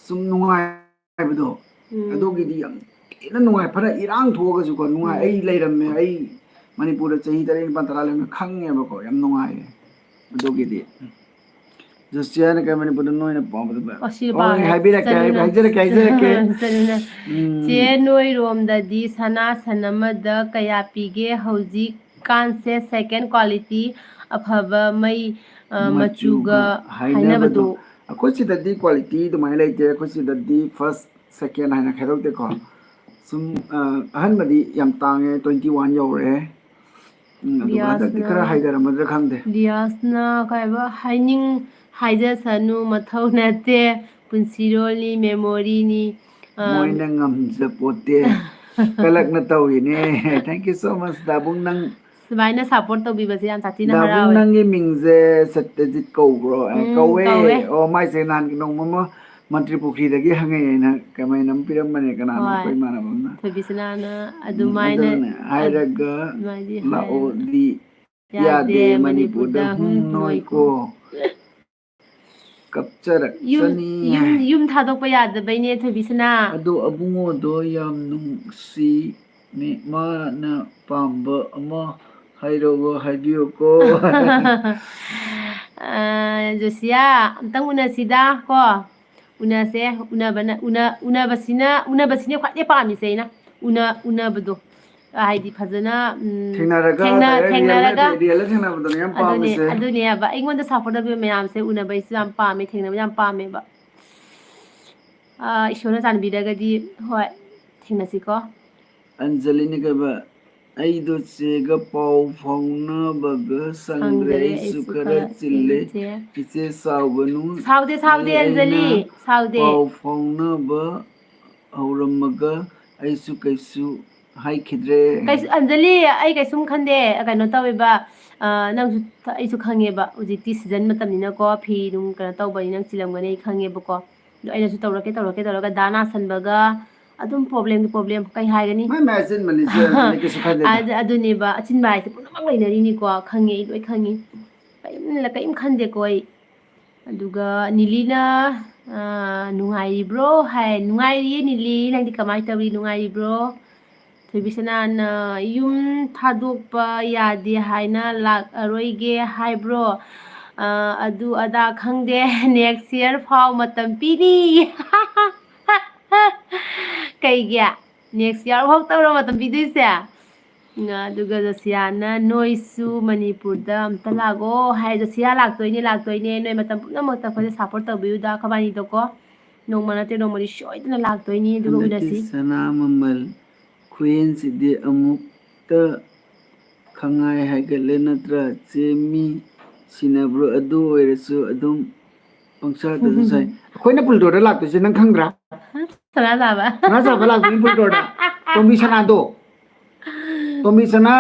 ꯁꯨꯝ ꯅꯨꯡꯉꯥꯏꯕꯗꯣ, ꯎꯝ꯫ ꯑꯗꯨꯒꯤꯗꯤ ꯌꯥꯝ ꯊꯤꯅ ꯅꯨꯡꯉꯥꯏ꯫ ꯐꯅ ꯏꯔꯥꯡ ꯊꯣꯛꯑꯒꯁꯨꯀꯣ, ꯅꯨꯡꯉꯥꯏ꯫ ꯎꯝ꯫ ꯑꯩ ꯂꯩꯔꯝꯃꯦ, ꯑꯩ ꯃꯅꯤꯄꯨꯔꯗ ꯆꯍꯤ ꯇꯔꯦꯠ ꯅꯤꯄꯥꯜ ꯇꯔꯥ ꯂꯩꯔꯝꯃꯦ, ꯈꯪꯉꯦꯕꯀꯣ, ꯌꯥꯝ ꯅꯨꯡꯉꯥꯏꯌꯦ꯫ ꯑꯗꯨꯒꯤꯗꯤ ꯖꯣꯁꯤꯌꯥꯅ ꯀꯩ ꯃꯅꯤꯄꯨꯔꯗ ꯅꯣꯏꯅ ꯄꯥꯝꯕꯗꯨ ꯄꯥꯝ-, ꯑꯣ, ꯁꯤ ꯑꯣ, ꯄꯥꯝꯃꯦ꯫ ꯍꯥꯏꯕꯤꯔꯛꯀꯦ, ꯆꯠꯂꯨꯅ꯫ ꯍꯥꯏ-, ꯍꯥꯏꯖꯔꯛꯀꯦ, ꯍꯥꯏꯖꯔꯛꯀꯦ꯫ ꯆꯠꯂꯨꯅ꯫ ꯎꯝ꯫ ꯆꯦ, ꯅꯣꯏꯔꯣꯝꯗꯗꯤ ꯁꯅꯥ ꯁꯟ ꯑꯃꯗ ꯀꯌꯥ ꯄꯤꯒꯦ ꯍꯧꯖꯤꯛꯀꯥꯟꯁꯦ? Second quality ꯑꯐꯕ ꯃꯩ, ꯑ, ꯃꯆꯨꯒ ꯃꯆꯨꯒ ꯍꯥꯏꯅꯕꯗꯣ꯫ ꯍꯥꯏꯅꯕꯗꯣ꯫ ꯑꯩꯈꯣꯏ ꯁꯤꯗꯗꯤ quality ꯑꯗꯨꯃꯥꯏꯅ ꯂꯩꯇꯦ꯫ ꯑꯩꯈꯣꯏ ꯁꯤꯗꯗꯤ first, second ꯍꯥꯏꯅ ꯈꯥꯏꯗꯣꯛꯇꯦꯀꯣ꯫ ꯁꯨꯝ, ꯑ, ꯑꯍꯟꯕꯗꯤ ꯌꯥꯝ ꯇꯥꯡꯉꯦ, twenty one ꯌꯧꯔꯦ꯫ ꯎꯝ, ꯑꯗꯨꯒ ꯍꯟꯗꯛꯇꯤ ꯈꯔ ꯔꯤꯌꯥꯁꯅ, ꯍꯥꯏꯊꯔꯝꯃꯗ꯭ꯔꯥ ꯈꯪꯗꯦ꯫ ꯔꯤꯌꯥꯁꯅ ꯀꯩ ꯍꯥꯏꯕ, ꯍꯥꯏꯅꯤꯡ ꯍꯥꯏꯖꯁꯅꯨ, ꯃꯊꯧ ꯅꯠꯇꯦ, ꯄꯨꯟꯁꯤꯔꯣꯜꯅꯤ, memoryꯅꯤ, ꯑ, ꯃꯣꯏꯅ ꯉꯝꯖꯄꯣꯠꯇꯦ꯫ ꯀꯂꯛꯅ ꯇꯧꯔꯤꯅꯦ꯫ Thank you so much, ꯗꯥꯕꯨꯡ, ꯅꯪ ꯁꯨꯃꯥꯏꯅ support ꯇꯧꯕꯤꯕꯁꯦ ꯌꯥꯝ ꯁꯥꯊꯤꯅ ꯗꯥꯕꯨꯡ, ꯍꯔꯥꯎꯋꯦ꯫ ꯅꯪꯒꯤ ꯃꯤꯡꯁꯦ ꯁꯠꯇꯖꯤꯠ ꯀꯧꯕ꯭ꯔꯣ? ꯑꯦ, ꯎꯝ, ꯀꯧꯋꯦ꯫ ꯀꯧꯋꯦ꯫ ꯑꯣ, ꯃꯥꯏꯁꯦ ꯅꯍꯥꯟ ꯅꯣꯡꯃ ꯑꯃ ꯃꯟꯇ꯭ꯔꯤ ꯄꯨꯈ꯭ꯔꯤꯗꯒꯤ ꯍꯪꯉꯛꯑꯦꯅ comment ꯑꯃ ꯄꯤꯔꯝꯕꯅꯦ, ꯀꯅꯥꯅꯣ? ꯍꯣꯏ꯫ ꯑꯩꯈꯣꯏ ꯏꯃꯥꯟꯅꯕ ꯑꯃꯅ꯫ ꯊꯣꯏꯕꯤꯁꯅꯥꯅ ꯎꯝ, ꯑꯗꯨꯃꯥꯏꯅ ꯑꯗꯨꯅꯦ ꯍꯥꯏꯔꯒ ꯑꯗꯨꯃꯥꯏꯗꯤ ꯍꯥꯏ-, ꯂꯥꯛꯑꯣꯗꯤ ꯌꯥꯗꯦ, ꯌꯥꯗꯦ, ꯃꯅꯤꯄꯨꯔꯗ ꯃꯅꯤꯄꯨꯔꯗ ꯍꯨꯝ ꯍꯨꯝ ꯅꯣꯏꯀꯣ꯫ ꯅꯣꯏꯀꯣ꯫ ꯀꯞꯆꯔꯛꯆꯅꯤ꯫ ꯌꯨꯝ, ꯌꯨꯝ, ꯌꯨꯝ ꯊꯥꯗꯣꯛꯄ ꯌꯥꯗꯕꯩꯅꯦ, ꯊꯣꯏꯕꯤꯁꯅꯥ꯫ ꯑꯗꯣ ꯑꯕꯨꯡꯉꯣꯗꯣ ꯌꯥꯝ ꯅꯨꯡꯁꯤꯅꯦ, ꯃꯥꯅ ꯄꯥꯝꯕ ꯑꯃ ꯍꯥꯏꯔꯛꯑꯣ, ꯍꯥꯏꯕꯤꯌꯨꯀꯣ꯫ ꯑ, ꯖꯣꯁꯤꯌꯥ, ꯑꯝꯇꯪ ꯎꯅꯁꯤꯗ ꯀꯣ꯫ ꯎꯅꯁꯦ꯫ ꯎꯅꯕꯅ, ꯎꯅ-, ꯎꯅꯕꯁꯤꯅ, ꯎꯅꯕꯁꯤꯅꯦ ꯈ꯭ꯋꯥꯏꯗꯩ ꯄꯥꯝꯃꯤꯁꯦ ꯑꯩꯅ꯫ ꯎꯅ-, ꯎꯅꯕꯗꯣ꯫ ꯍꯥꯏꯗꯤ ꯐꯖꯅ, ꯎꯝ, ꯊꯦꯡꯅꯔꯒ, ꯊꯦꯡꯅ-, direct real ꯊꯦꯡꯅꯔꯒ꯫ Real ꯂ ꯊꯦꯡꯅꯕꯗꯨꯅꯦ ꯌꯥꯝ ꯑꯗꯨꯅꯦ, ꯄꯥꯝꯃꯤꯁꯦ꯫ ꯑꯗꯨꯅꯦꯕ꯫ ꯑꯩꯉꯣꯟꯗ support ꯇꯧꯕꯤꯕ ꯃꯌꯥꯝꯁꯦ ꯎꯅꯕ ꯑꯩꯁꯨ ꯌꯥꯝ ꯄꯥꯝꯃꯦ, ꯊꯦꯡꯅꯕ ꯌꯥꯝ ꯄꯥꯝꯃꯦꯕ꯫ ꯑ, ꯏꯁꯣꯔꯅ ꯆꯥꯟꯕꯤꯔꯒꯗꯤ, ꯍꯣꯏ, ꯊꯦꯡꯅꯁꯤꯀꯣ꯫ ꯑꯟꯖꯂꯤꯅ ꯀꯩꯕ, "ꯑꯩꯗꯣ ꯆꯦꯒ ꯄꯥꯎ ꯐꯥꯎꯅꯕꯒ ꯁꯪꯗ꯭ꯔꯦ, ꯁꯪꯗ꯭ꯔꯦ, ꯑꯩꯁꯨ ꯑꯩꯁꯨ ꯈꯔ ꯈꯔ ꯆꯤꯜꯂꯦ꯫ ꯆꯤꯜꯂꯦ, ꯆꯦ꯫" ꯏꯆꯦ ꯁꯥꯎꯒꯅꯨ, ꯁꯥꯎꯗꯦ, ꯁꯥꯎꯗꯦ, ꯆꯦ, ꯑꯩꯅ ꯑꯟꯖꯂꯤ, ꯁꯥꯎꯗꯦ꯫ ꯄꯥꯎ ꯐꯥꯎꯅꯕ ꯍꯧꯔꯝꯃꯒ ꯑꯩꯁꯨ ꯀꯩꯁꯨ ꯍꯥꯏꯈꯤꯗ꯭ꯔꯦ꯫ ꯀꯩꯁꯨ, ꯑꯟꯖꯂꯤ, ꯑꯩ ꯀꯩꯁꯨꯝ ꯈꯟꯗꯦ꯫ ꯀꯩꯅꯣ ꯇꯧꯋꯦꯕ, ꯑ, ꯅꯪꯁꯨ, ꯑꯩꯁꯨ ꯈꯪꯉꯦꯕ, ꯍꯧꯖꯤꯛꯇꯤ season ꯃꯇꯝꯅꯤꯅꯀꯣ, ꯐꯤ ꯅꯨꯡ ꯀꯩꯅꯣ ꯇꯧꯕꯅꯤ, ꯅꯪ ꯆꯤꯜꯂꯝꯒꯅꯤ ꯑꯩ ꯈꯪꯉꯦꯕꯀꯣ꯫ ꯑꯗꯣ ꯑꯩꯅꯁꯨ ꯇꯧꯔꯛꯀꯦ, ꯇꯧꯔꯛꯀꯦ ꯇꯧꯔꯒ ꯗꯥ ꯅꯥꯁꯟꯕꯒ ꯑꯗꯨꯝ problemꯒꯤ problem, ꯀꯩ ꯍꯥꯏꯒꯅꯤ? ꯃꯥꯏ ꯃꯥꯏ ꯑꯆꯤꯟꯕꯅꯤ, ꯆꯦ, ꯑꯗꯨꯗꯤ ꯀꯩꯁꯨ ꯈꯟꯗꯦꯗ꯫ ꯑꯗꯨ-, ꯑꯗꯨꯅꯦꯕ, ꯑꯆꯤꯟꯕ ꯍꯥꯏꯁꯦ ꯄꯨꯝꯅꯃꯛ ꯂꯩꯅꯔꯤꯅꯤꯀꯣ, ꯈꯪꯉꯦ, ꯑꯩ ꯂꯣꯏ ꯈꯪꯉꯤ꯫ ꯀꯔꯤꯝ, ꯀꯔꯤꯝ ꯈꯟꯗꯦꯀꯣ ꯑꯩ꯫ ꯑꯗꯨꯒ ꯅꯤꯂꯤꯅ, ꯑ, "ꯅꯨꯡꯉꯥꯏꯔꯤꯕ꯭ꯔꯣ?" ꯍꯥꯏ꯫ "ꯅꯨꯡꯉꯥꯏꯔꯤꯌꯦ ꯅꯤꯂꯤ, ꯅꯪꯗꯤ ꯀꯃꯥꯏꯅ ꯇꯧꯔꯤ, ꯅꯨꯡꯉꯥꯏꯔꯤꯕ꯭ꯔꯣ?" ꯊꯣꯏꯕꯤꯁꯅꯥꯅ, "ꯌꯨꯝ ꯊꯥꯗꯣꯛꯄ ꯌꯥꯗꯦ ꯍꯥꯏꯅ ꯂꯥꯛꯑꯔꯣꯏꯒꯦ ꯍꯥꯏꯕ꯭ꯔꯣ? ꯑ, ꯑꯗꯨ ꯑꯗꯥ ꯈꯪꯗꯦ, next year ꯐꯥꯎ ꯃꯇꯝ ꯄꯤꯔꯤ꯫" ꯀꯩꯒꯤ? Next year ꯐꯥꯎ ꯇꯧꯔ ꯃꯇꯝ ꯄꯤꯗꯣꯏꯁꯦ? ꯑꯗꯨꯒ ꯖꯣꯁꯤꯌꯥꯅ, "ꯅꯣꯏꯁꯨ ꯃꯅꯤꯄꯨꯔꯗ ꯑꯝꯇ ꯂꯥꯛꯑꯣ" ꯍꯥꯏ꯫ ꯖꯣꯁꯤꯌꯥ, ꯂꯥꯛꯇꯣꯏꯅꯦ, ꯂꯥꯛꯇꯣꯏꯅꯦ꯫ ꯅꯣꯏ ꯃꯇꯝ ꯄꯨꯝꯅꯃꯛꯇ ꯑꯩꯈꯣꯏꯗ support ꯇꯧꯕꯤꯌꯨꯗ, ꯑꯩꯈꯣꯏꯕꯥꯅꯤꯗꯀꯣ꯫ ꯅꯣꯡꯃ ꯅꯠꯇꯦ ꯅꯣꯡꯃꯗꯤ ꯁꯣꯏꯗꯅ ꯂꯥꯛꯇꯣꯏꯅꯤ, ꯑꯗꯨꯒ ꯍꯟꯗꯛꯀꯤ ꯎꯅꯁꯤ꯫ ꯁꯅꯥ ꯃꯃꯜ ꯈꯨꯌꯦꯟꯁꯤꯗꯤ ꯑꯃꯨꯛꯇ ꯈꯪꯉꯥꯏ ꯍꯥꯏꯒꯠꯂꯦ ꯅꯠꯇ꯭ꯔꯥ? ꯆꯦ, ꯃꯤ ꯁꯤꯟꯅꯕ꯭ꯔꯣ? ꯑꯗꯨ ꯑꯣꯏꯔꯁꯨ ꯑꯗꯨꯝ ꯄꯪꯁꯥꯗꯁꯨ ꯁꯥꯏ꯫ ꯑꯩꯈꯣꯏꯅ ꯄꯨꯜꯗꯣꯔꯗ ꯂꯥꯛꯇꯣꯏꯁꯦ ꯅꯪ ꯈꯪꯗ꯭ꯔꯥ? ꯁꯅꯥ ꯁꯥꯕ꯫ ꯁꯅꯥ ꯁꯥꯕ ꯂꯥꯛꯇꯣꯏꯅꯤ ꯄꯨꯜꯗꯣꯔꯗ꯫ ꯇꯣꯝꯕꯤ ꯁꯅꯥꯗꯣ꯫ ꯇꯣꯝꯕꯤ ꯁꯅꯥ꯫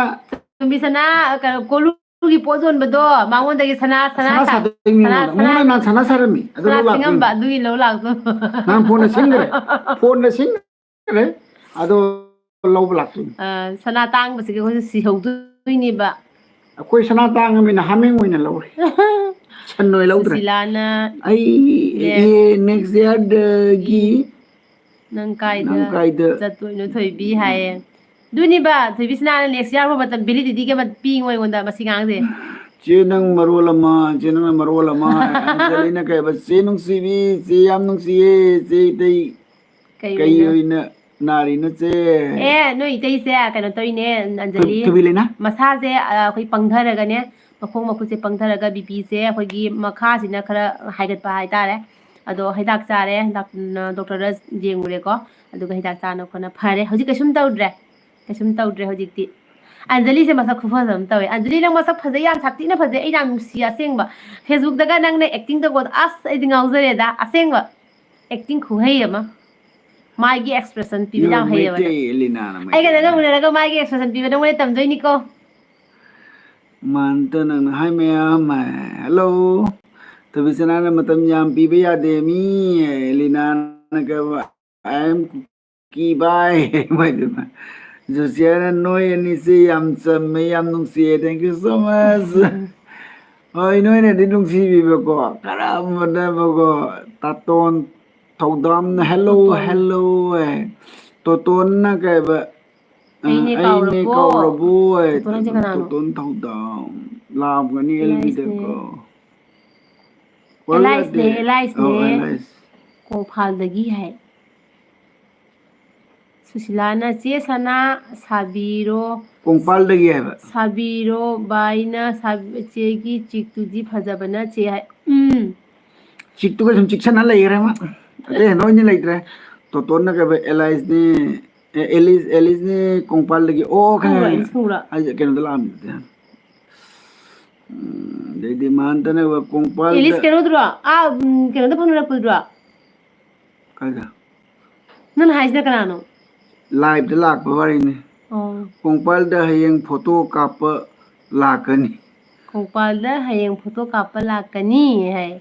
ꯇꯣꯝꯕꯤ ꯁꯅꯥ, ꯀꯩꯅꯣ, ꯀꯣꯂꯨꯒꯤ ꯄꯣꯠ ꯌꯣꯟꯕꯗꯣꯏꯗꯣ, ꯃꯉꯣꯟꯗꯒꯤ ꯁꯅꯥ, ꯁꯅꯥ ꯁꯅꯥ ꯁꯥ-, ꯁꯥꯗꯣꯏꯅꯤ ꯁꯅꯥ, ꯃꯉꯣꯟꯗ꯫ ꯁꯅꯥ, ꯃꯉꯣꯟꯗ ꯅꯍꯥꯟ ꯁꯅꯥ ꯁꯥꯔꯝꯃꯤ꯫ ꯑꯗꯨ ꯁꯅꯥ ꯂꯧ ꯂꯥꯛꯇꯣꯏꯅꯤ꯫ ꯁꯤꯡꯉꯝꯕ, ꯑꯗꯨꯒꯤ ꯂꯧ ꯂꯥꯛꯇꯣꯏꯅꯤ꯫ ꯅꯍꯥꯟ ꯐꯣꯟꯗ ꯁꯤꯡꯈ꯭ꯔꯦ꯫ ꯐꯣꯟꯗ ꯁꯤꯡ-, ꯈ꯭ꯔꯦ꯫ ꯑꯗꯣ ꯂꯧꯕ ꯂꯥꯛꯇꯣꯏꯅꯤ꯫ ꯑ, ꯁꯅꯥ ꯇꯥꯡꯕꯁꯤꯒꯤ ꯑꯩꯈꯣꯏꯁꯨ ꯁꯤꯍꯧꯗꯣꯏꯅꯦꯕ꯫ ꯑꯩꯈꯣꯏ ꯁꯅꯥ ꯇꯥꯡꯉꯃꯤꯅ ꯍꯥꯃꯦꯡ ꯑꯣꯏꯅ ꯂꯧꯔꯦ꯫ ꯁꯟ ꯑꯣꯏꯅ ꯂꯧꯗ꯭ꯔꯦ꯫ ꯁꯨꯁꯤꯂꯥꯅ ꯑꯩ, next ꯑꯦ, next yearꯗꯒꯤ ꯅꯪ ꯀꯥꯏꯗ ꯅꯪ ꯀꯥꯏꯗ ꯆꯠꯇꯣꯏꯅꯣ ꯊꯣꯏꯕꯤ ꯍꯥꯏꯌꯦ꯫ ꯑꯗꯨꯅꯤꯕ, ꯊꯣꯏꯕꯤꯁꯅꯥꯅ next ꯌꯥꯎꯔꯛꯄ ꯃꯇꯝ validity ꯒ ꯑꯃ ꯄꯤꯉꯣ ꯑꯩꯉꯣꯟꯗ, ꯃꯁꯤ ꯉꯥꯡꯁꯦ꯫ ꯆꯦ ꯅꯪ ꯃꯔꯣꯜ ꯑꯃ, ꯆꯦ ꯅꯪꯅ ꯃꯔꯣꯜ ꯑꯃ, ꯑꯟꯖꯂꯤꯅ ꯀꯩ ꯍꯥꯏꯕ, "ꯆꯦ ꯅꯨꯡꯁꯤꯕꯤ, ꯆꯦ ꯌꯥꯝ ꯅꯨꯡꯁꯤꯌꯦ, ꯆꯦ ꯏꯇꯩ ꯀꯩ ꯀꯩ ꯑꯣꯏꯅ?" ꯑꯣꯏꯅ ꯅꯥꯔꯤꯅꯣ ꯆꯦ? ꯑꯦ, ꯅꯣꯏ ꯏꯇꯩꯁꯦ ꯀꯩꯅꯣ ꯇꯧꯔꯤꯅꯦ, ꯑꯟꯖꯂꯤ꯫ ꯊꯣꯏꯕꯤ ꯂꯩꯅꯥ? ꯃꯁꯥꯁꯦ, ꯑ, ꯑꯩꯈꯣꯏ ꯄꯪꯊꯔꯒꯅꯦ, ꯃꯈꯣꯡ ꯃꯈꯨꯠꯁꯦ ꯄꯪꯊꯔꯒ B P ꯁꯦ ꯑꯩꯈꯣꯏꯒꯤ ꯃꯈꯥꯁꯤꯅ ꯈꯔ ꯍꯥꯏꯒꯠꯄ ꯍꯥꯏꯇꯥꯔꯦ꯫ ꯑꯗꯣ ꯍꯤꯗꯥꯛ ꯆꯥꯔꯦ, ꯗꯥꯛ-, ꯗꯣꯛꯇꯔꯗ ꯌꯦꯡꯉꯨꯔꯦꯀꯣ꯫ ꯑꯗꯨꯒ ꯍꯤꯗꯥꯛ ꯆꯥꯅ ꯈꯣꯠꯅ ꯐꯔꯦ꯫ ꯍꯧꯖꯤꯛ ꯀꯩꯁꯨꯝ ꯇꯧꯗ꯭ꯔꯦ꯫ ꯀꯩꯁꯨꯝ ꯇꯧꯗ꯭ꯔꯦ ꯍꯧꯖꯤꯛꯇꯤ꯫ ꯑꯟꯖꯂꯤꯁꯦ ꯃꯁꯛ ꯈꯨꯐꯖ ꯑꯃ ꯇꯧꯋꯦ꯫ ꯑꯟꯖꯂꯤ, ꯅꯪ ꯃꯁꯛ ꯐꯖꯩ, ꯌꯥꯝ ꯁꯥꯊꯤꯅ ꯐꯖꯩ꯫ ꯑꯩ ꯌꯥꯝ ꯅꯨꯡꯁꯤ ꯑꯁꯦꯡꯕ꯫ Facebook ꯇꯒ ꯅꯪꯅ acting ꯇꯧꯕꯗꯣ, ꯑꯁ, ꯑꯩꯗꯤ ꯉꯥꯎꯖꯔꯦꯗ꯫ ꯑꯁꯦꯡꯕ꯫ Acting ꯈꯨꯍꯩ ꯑꯃ꯫ ꯃꯥꯒꯤ expression ꯄꯤꯕ ꯌꯥꯝ ꯍꯩꯌꯦꯕ ꯅꯪ꯫ ꯃꯩꯇꯩ, ꯂꯤꯅꯥꯅ ꯑꯩꯒ ꯃꯩꯇꯩ꯫ ꯅꯪꯒ ꯎꯅꯔꯒ ꯃꯥꯒꯤ expression ꯄꯤꯕ ꯅꯪꯉꯣꯟꯗ ꯇꯝꯗꯣꯏꯅꯤꯀꯣ꯫ ꯃꯥꯟꯇ ꯅꯪꯅ ꯍꯥꯏ ꯃꯌꯥꯝ, ꯍꯥꯏ꯫ Hello꯫ ꯊꯣꯏꯕꯤꯁꯅꯥꯅ ꯃꯇꯝ ꯌꯥꯝ ꯄꯤꯕ ꯌꯥꯗꯦ ꯃꯤ꯫ ꯂꯤꯅꯥꯅ ꯀꯩ, "I am ꯀꯨꯀꯤ ꯕꯥꯏ"꯫ ꯃꯣꯏꯗꯨꯅ꯫ ꯖꯣꯁꯤꯌꯥꯅ, "ꯅꯣꯏ ꯑꯅꯤꯁꯦ ꯌꯥꯝ ꯆꯝꯃꯦ, ꯌꯥꯝ ꯅꯨꯡꯁꯤꯌꯦ꯫ Thank you so much." ꯍꯣꯏ, ꯅꯣꯏꯅꯗꯤ ꯅꯨꯡꯁꯤꯕꯤꯕꯀꯣ꯫ ꯀꯔꯝꯕꯅꯕꯀꯣ? ꯇꯥꯇꯣꯟ ꯊꯧꯗꯥꯝꯅ, "Hello, ꯇꯣꯇꯣꯟ꯫ Hello" ꯍꯥꯏ꯫ ꯇꯣꯇꯣꯟꯅ ꯀꯩꯕ? ꯑ, "ꯑꯩꯅꯦ ꯑꯩꯅꯦ ꯀꯥꯎꯔꯕꯣ?" ꯀꯥꯎꯔꯕꯣ ꯍꯥꯏ꯫ ꯇꯣꯇꯣꯟ ꯍꯥꯏꯁꯦ ꯀꯅꯥꯅꯣ? ꯇꯣꯇꯣꯟ ꯊꯧꯗꯥꯝ꯫ ꯂꯥꯛꯑꯝꯒꯅꯤ ꯑꯦꯂꯥꯏꯁꯅꯦ꯫ ꯑꯦꯜꯕꯤꯗꯀꯣ꯫ ꯑꯦꯂꯥꯏꯁꯅꯦ, ꯑꯣꯜꯂꯗꯤ꯫ ꯑꯦꯂꯥꯏꯁꯅꯦ꯫ ꯑꯣ, ꯑꯦꯂꯥꯏꯁ꯫ ꯀꯣꯡꯐꯥꯜꯗꯒꯤ ꯍꯥꯏ꯫ ꯁꯨꯁꯤꯂꯥꯅ, "ꯆꯦ ꯁꯅꯥ, ꯁꯥꯕꯤꯔꯣ꯫ ꯀꯣꯡꯄꯥꯜꯗꯒꯤ ꯍꯥꯏꯕ꯫ ꯁꯥꯕꯤꯔꯣ, ꯕꯥꯏꯅ ꯁꯥꯕꯤ-, ꯆꯦꯒꯤ ꯆꯤꯛꯇꯨꯗꯤ ꯐꯖꯕꯅ ꯆꯦ" ꯍꯥꯏ꯫ ꯎꯝ꯫ ꯆꯤꯛꯇꯨꯒ ꯁꯨꯝ ꯆꯤꯛꯁꯟꯅ ꯂꯩꯈ꯭ꯔꯦ ꯃꯥ꯫ ꯑꯇꯩ ꯍꯦꯟꯗꯣꯛ ꯍꯦꯟꯖꯤꯟ ꯂꯩꯇ꯭ꯔꯦ꯫ ꯇꯣꯇꯣꯟꯅ ꯀꯩꯕ, ꯑꯦꯂꯥꯏꯁꯅꯦ, ꯑꯦ, ꯑꯦꯂꯤꯁ, ꯑꯦꯂꯤꯁꯅꯦ ꯀꯣꯡꯄꯥꯜꯗꯒꯤ꯫ ꯑꯣ, ꯈꯪꯉꯦ, ꯈꯪꯕ꯭ꯔꯥ, ꯈꯪꯉꯦ꯫ ꯑꯦꯂꯤꯁ ꯈꯪꯕ꯭ꯔꯥ? ꯑꯩꯁꯦ ꯀꯩꯅꯣꯗ ꯂꯥꯛꯑꯝꯃꯤꯗꯨꯗꯤ꯫ ꯎꯝ, ꯑꯗꯩꯗꯤ ꯃꯍꯟꯇꯅ ꯀꯣꯡꯄꯥꯜꯗ꯫ ꯑꯦꯂꯤꯁ ꯀꯩꯅꯣꯗꯨꯔꯣ? ꯑꯥ, ꯎꯝ, ꯀꯩꯅꯣꯗ ꯐꯝꯅꯔꯛꯄꯗꯨꯔꯣ? ꯀꯥꯏꯗ? ꯅꯪ ꯍꯥꯏꯁꯤꯅ ꯀꯅꯥꯅꯣ? Live ꯇ ꯂꯥꯛꯄ ꯋꯥꯔꯤꯅꯤ꯫ ꯑꯣ꯫ ꯀꯣꯡꯄꯥꯜꯗ ꯍꯌꯦꯡ photo ꯀꯥꯞꯄ ꯂꯥꯛꯀꯅꯤ꯫ ꯀꯣꯡꯄꯥꯜꯗ ꯍꯌꯦꯡ photo ꯀꯥꯞꯄ ꯂꯥꯛꯀꯅꯤ ꯍꯥꯏ꯫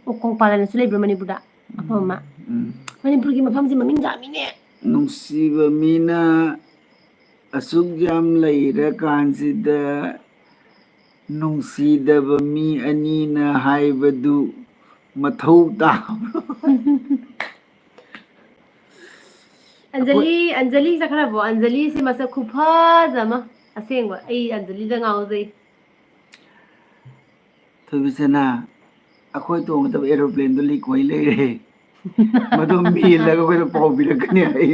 ꯑꯣ, ꯀꯣꯡꯄꯥꯜ ꯑꯅꯁꯨ ꯂꯩꯕ꯭ꯔꯥ ꯃꯅꯤꯄꯨꯔꯗ? ꯃꯐꯝ ꯑꯃ? ꯎꯝ꯫ ꯃꯅꯤꯄꯨꯔꯒꯤ ꯃꯐꯝꯁꯦ ꯃꯃꯤꯡ ꯌꯥꯝꯃꯤꯅꯦ꯫ ꯅꯨꯡꯁꯤꯕ ꯃꯤꯅ ꯑꯁꯨꯛ ꯌꯥꯝ ꯂꯩꯔꯀꯥꯟꯁꯤꯗ ꯅꯨꯡꯁꯤꯗꯕ ꯃꯤ ꯑꯅꯤꯅ ꯍꯥꯏꯕꯗꯨ ꯃꯊꯧ ꯇꯥꯕ꯭ꯔꯣ? ꯑꯟꯖꯂꯤ, ꯑꯟꯖꯂꯤ ꯆꯠꯈ꯭ꯔꯕꯣ? ꯑꯟꯖꯂꯤꯁꯦ ꯃꯁꯛ ꯈꯨꯐꯖ ꯑꯃ꯫ ꯑꯁꯦꯡꯕ, ꯑꯩ ꯑꯟꯖꯂꯤꯗ ꯉꯥꯎꯖꯩ꯫ ꯊꯣꯏꯕꯤꯁꯅꯥ, ꯑꯩꯈꯣꯏ ꯇꯣꯡꯒꯗꯕ aeroplane ꯗꯣ leak ꯑꯣꯏ ꯂꯩꯔꯦ꯫ ꯃꯗꯨ ꯃꯦꯜꯂꯒ ꯑꯩꯈꯣꯏꯗ ꯄꯥꯎ ꯄꯤꯔꯛꯀꯅꯤ ꯍꯥꯏ꯫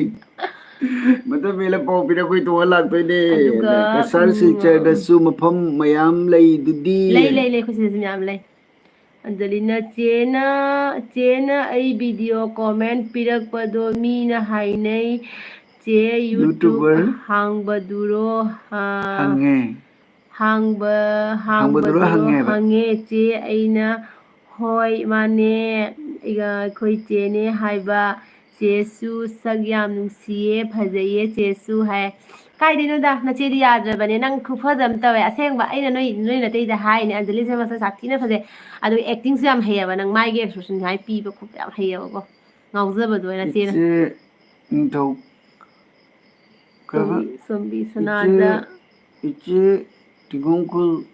ꯃꯗꯨ ꯃꯦꯜꯂ ꯄꯥꯎ ꯄꯤꯔꯛ ꯑꯩꯈꯣꯏ ꯇꯣꯡꯉ ꯂꯥꯛꯇꯣꯏꯅꯦ꯫ ꯑꯗꯨꯒ, ꯀꯁꯥꯔ ꯎꯝ, ꯁꯤꯜꯆꯔꯗꯁꯨ ꯃꯐꯝ ꯃꯌꯥꯝ ꯂꯩꯗꯨꯗꯤ꯫ ꯂꯩ, ꯂꯩ, ꯂꯩ, ꯑꯩꯈꯣꯏ ꯁꯤꯗꯁꯨ ꯃꯌꯥꯝ ꯂꯩ꯫ ꯑꯟꯖꯂꯤꯅ, "ꯆꯦꯅ, ꯆꯦꯅ ꯑꯩ video comment ꯄꯤꯔꯛꯄꯗꯣ ꯃꯤꯅ ꯍꯥꯏꯅꯩ, ꯆꯦ YouTube YouTuber ꯍꯥꯡꯕꯗꯨꯔꯣ?" ꯑꯥ, ꯍꯪꯉꯦ꯫ ꯍꯥꯡꯕ-, ꯍꯥꯡꯕꯗꯨꯔꯣ ꯍꯥꯡꯕꯗꯨꯔꯣ ꯍꯪꯉꯦꯕ? ꯍꯪꯉꯦ, ꯆꯦ꯫ ꯑꯩꯅ, "ꯍꯣꯏ, ꯃꯥꯅꯦ, ꯑꯩꯒ ꯑꯩꯈꯣꯏ ꯆꯦꯅꯦ" ꯍꯥꯏꯕ꯫ "ꯆꯦꯁꯨ ꯁꯛ ꯌꯥꯝ ꯅꯨꯡꯁꯤꯌꯦ, ꯐꯖꯩꯌꯦ ꯆꯦꯁꯨ" ꯍꯥꯏ꯫ ꯀꯥꯏꯗꯩꯅꯣꯗ, ꯅꯆꯦꯗꯤ ꯌꯥꯗ꯭ꯔꯕꯅꯦ, ꯅꯪ ꯈꯨꯐꯖ ꯑꯃ ꯇꯧꯋꯦ꯫ ꯑꯁꯦꯡꯕ, ꯑꯩꯅ ꯅꯣꯏ, ꯅꯣꯏ ꯅꯇꯩꯗ ꯍꯥꯏꯅꯦ, ꯑꯟꯖꯂꯤꯁꯦ ꯃꯁꯛ ꯁꯥꯊꯤꯅ ꯐꯖꯩ꯫ ꯑꯗꯨꯒ acting ꯁꯨ ꯌꯥꯝ ꯍꯩꯌꯦꯕ, ꯅꯪ ꯃꯥꯏꯒꯤ expression ꯁꯨꯃꯥꯏꯅ ꯄꯤꯕ ꯈꯣꯠꯄ ꯌꯥꯝ ꯍꯩꯌꯦꯕꯀꯣ꯫ ꯉꯥꯎꯖꯕꯗꯣ ꯅꯆꯦꯅ꯫ ꯏꯆꯦ ꯅꯤꯡꯊꯧ ꯀꯩꯕ? ꯆꯣꯝꯕꯤ, ꯆꯣꯝꯕꯤ ꯏꯆꯦ, ꯁꯅꯥꯗ ꯏꯆꯦ ꯊꯤꯡꯒꯣꯡꯈꯨꯜ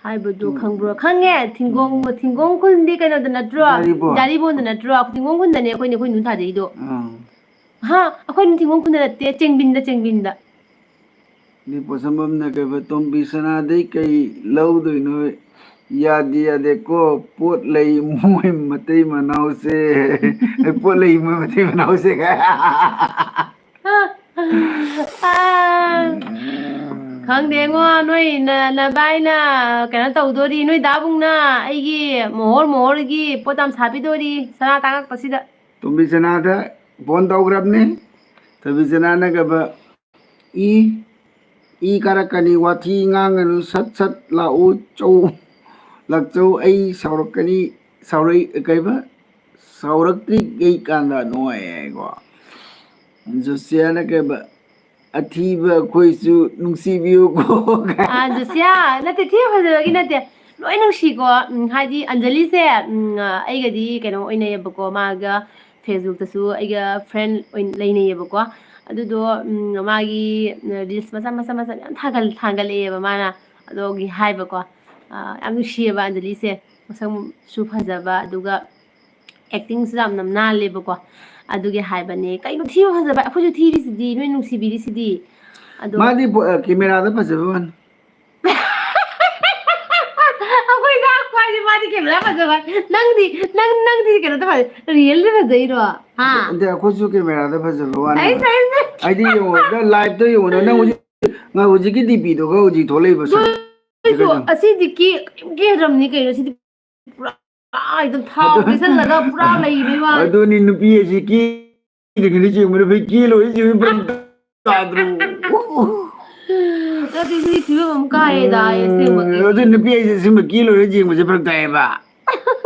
ꯍꯥꯏꯕꯗꯨ ꯊꯤꯡ-, ꯈꯪꯕ꯭ꯔꯣ? ꯈꯪꯉꯦ꯫ ꯊꯤꯡꯒꯣꯡ, ꯎꯝ꯫ ꯊꯤꯡꯒꯣꯡ ꯈꯨꯟꯗꯤ ꯀꯩꯅꯣꯗ ꯅꯠꯇ꯭ꯔꯣ? ꯖꯥꯔꯤꯕꯣꯟ꯫ ꯖꯥꯔꯤꯕꯣꯟꯗ ꯅꯠꯇ꯭ꯔꯣ? ꯊꯤꯡꯒꯣꯡ ꯈꯨꯟꯗꯅꯦ ꯑꯩꯈꯣꯏ ꯅꯤꯉꯣꯜ ꯊꯥꯖꯩꯗꯣ꯫ ꯑꯥ꯫ ꯍꯥ? ꯑꯩꯈꯣꯏ ꯊꯤꯡꯒꯣꯡ ꯈꯨꯟꯗ ꯅꯠꯇꯦ, ꯆꯦꯡꯕꯤꯟꯗ, ꯆꯦꯡꯕꯤꯟꯗ꯫ ꯂꯤꯄꯣ ꯁꯝꯕꯝꯅ ꯀꯩꯕ, "ꯇꯣꯝꯕꯤ ꯁꯅꯥꯗꯩ ꯀꯩ ꯂꯧꯗꯣꯏꯅꯣ? ꯌꯥꯗꯦ, ꯌꯥꯗꯦꯀꯣ, ꯄꯣꯠ ꯂꯩ ꯃꯣꯏ ꯃꯇꯩ ꯃꯅꯥꯎꯁꯦ꯫ ꯄꯣꯠ ꯂꯩ ꯃꯣꯏ ꯃꯇꯩ ꯃꯅꯥꯎꯁꯦ"꯫ ꯑꯥ, ꯈꯪꯗꯦꯉꯣ, ꯅꯣꯏ ꯅ-, ꯅꯕꯥꯏꯅ ꯀꯩꯅꯣ ꯇꯧꯗꯣꯔꯤ, ꯅꯣꯏ ꯗꯥꯕꯨꯡꯅ ꯑꯩꯒꯤ ꯃꯣꯍꯣꯔ ꯃꯣꯍꯣꯔꯒꯤ ꯄꯣꯠ ꯌꯥꯝ ꯁꯥꯕꯤꯗꯣꯔꯤ, ꯁꯅꯥ ꯇꯥꯡꯉꯛꯄꯁꯤꯗ꯫ ꯇꯣꯝꯕꯤ ꯁꯅꯥꯗ phone ꯇꯧꯈ꯭ꯔꯕꯅꯤ꯫ ꯇꯣꯝꯕꯤ ꯁꯅꯥꯅ ꯀꯩꯕ, ꯏ, ꯏ ꯀꯥꯔꯛꯀꯅꯤ, ꯋꯥꯊꯤ ꯉꯥꯡꯒꯅꯨ, ꯁꯠ ꯁꯠ ꯂꯥꯛꯎ, ꯆꯧ, ꯂꯥꯛꯆꯧ, ꯑꯩ ꯁꯥꯎꯔꯛꯀꯅꯤ, ꯁꯥꯎꯔꯛ-, ꯀꯩꯕ? ꯁꯥꯎꯔꯛꯇ꯭ꯔꯤꯉꯩ ꯀꯥꯟꯗ ꯅꯨꯡꯉꯥꯏꯌꯦꯀꯣ꯫ ꯖꯣꯁꯤꯌꯥꯅ ꯀꯩꯕ? "ꯑꯊꯤꯕ ꯑꯩꯈꯣꯏꯁꯨ ꯅꯨꯡꯁꯤꯕꯤꯌꯨꯀꯣ"꯫ ꯑꯥ, ꯖꯣꯁꯤꯌꯥ, ꯅꯠꯇꯦ, ꯊꯤꯕ ꯐꯖꯕꯒꯤ ꯅꯠꯇꯦ꯫ ꯂꯣꯏ ꯅꯨꯡꯁꯤꯀꯣ꯫ ꯎꯝ, ꯍꯥꯏꯗꯤ ꯑꯟꯖꯂꯤꯁꯦ, ꯎꯝ, ꯑꯩꯒꯗꯤ ꯀꯩꯅꯣ ꯑꯣꯏꯅꯩꯌꯦꯕꯀꯣ, ꯃꯥꯒ Facebook ꯇꯁꯨ ꯑꯩꯒ friend ꯑꯣꯏꯅ ꯂꯩꯅꯩꯌꯦꯕꯀꯣ꯫ ꯑꯗꯨꯗꯣ, ꯎꯝ, ꯃꯥꯒꯤ reels ꯃꯆꯥ, ꯃꯆꯥ, ꯃꯆꯥ ꯃꯌꯥꯝ ꯊꯥꯒꯠ-, ꯊꯥꯒꯠꯂꯛꯑꯦꯕ ꯃꯥꯅ꯫ ꯑꯗꯨꯒꯤ ꯍꯥꯏꯕꯀꯣ꯫ ꯑꯥ, ꯌꯥꯝ ꯅꯨꯡꯁꯤꯌꯦꯕ ꯑꯟꯖꯂꯤꯁꯦ꯫ ꯃꯁꯛꯁꯨ ꯐꯖꯕ, ꯑꯗꯨꯒ ꯑꯦꯛꯇꯤꯡꯁꯨ ꯌꯥꯝꯅ ꯅꯥꯜꯂꯦꯕꯀꯣ꯫ ꯑꯗꯨꯒꯤ ꯍꯥꯏꯕꯅꯦ꯫ ꯀꯩꯅꯣ ꯊꯤꯕ ꯐꯖꯕ? ꯑꯩꯈꯣꯏꯁꯨ ꯊꯤꯔꯤꯁꯤꯗꯤ, ꯅꯣꯏ ꯅꯨꯡꯁꯤꯕꯤꯔꯤꯁꯤꯗꯤ꯫ ꯑꯗꯣ ꯃꯥꯗꯤ ꯕꯣ-, ꯑ, ꯀꯦꯃꯦꯔꯥꯗ ꯐꯖꯕ ꯋꯥꯅꯤ꯫ ꯑꯩꯈꯣꯏ ꯉꯥꯡꯕ ꯍꯥꯏꯁꯦ ꯃꯥꯗꯤ ꯀꯦꯃꯦꯔꯥ ꯐꯖꯕ꯫ ꯅꯪꯗꯤ, ꯅꯪ, ꯅꯪꯗꯤ ꯀꯩꯅꯣꯗ ꯐꯖ-, ꯔꯤꯌꯦꯜꯗ ꯐꯖꯩꯔꯣ? ꯍꯥ? ꯑꯗꯩ ꯑꯩꯈꯣꯏꯁꯨ ꯀꯦꯃꯦꯔꯥꯗ ꯐꯖꯕ ꯋꯥꯅꯤ꯫ ꯑꯩꯁ, ꯑꯩꯁ, ꯑꯩꯗꯤ ꯌꯦꯡꯉꯣ, ꯅꯪ ꯂꯥꯏꯞꯇ ꯌꯦꯡꯉꯣ, ꯅꯪ ꯍꯧꯖꯤꯛ, ꯉ-, ꯍꯧꯖꯤꯛꯀꯤ ꯗꯤꯄꯤꯗꯨꯒ ꯍꯧꯖꯤꯛ ꯊꯣꯛꯂꯛꯏꯕ ꯁꯛ-, ꯑꯗꯨ ꯑꯣꯏꯁꯨ ꯑꯁꯤꯗꯤ ꯀꯦ-, ꯀꯦꯗ꯭ꯔꯕꯅꯤ ꯀꯩꯅꯣ? ꯁꯤꯗꯤ ꯄꯨꯔꯥ ꯑꯗꯨꯝ ꯊꯥꯎ ꯇꯩꯁꯜꯂꯒ ꯄꯨꯔꯥ ꯂꯩꯕꯩ ꯋꯥꯅꯤ꯫ ꯑꯗꯨꯅꯤ ꯅꯨꯄꯤ ꯑꯁꯤ ꯀꯦ-, ꯀꯦꯗ꯭ꯔꯤꯉꯩꯗ ꯆꯦꯟꯕꯗ ꯐꯩ, ꯀꯦ ꯂꯣꯏꯔ ꯆꯦꯟꯕ ꯐꯔꯛ ꯇꯥꯗ꯭ꯔꯣ? ꯅꯠꯇꯦ, ꯁꯤꯗꯤ ꯐꯤꯕꯝ ꯑꯃ ꯀꯥꯏꯌꯦꯗ, ꯑꯩ ꯑꯁꯦꯡꯕꯒꯤ꯫ ꯎꯝ, ꯑꯗꯨ ꯅꯨꯄꯤ ꯑꯩꯁꯦ ꯁꯤꯃ ꯀꯦ ꯂꯣꯏꯔ ꯌꯦꯡꯕꯁꯦ ꯐꯔꯛ ꯇꯥꯏꯌꯦꯕ꯫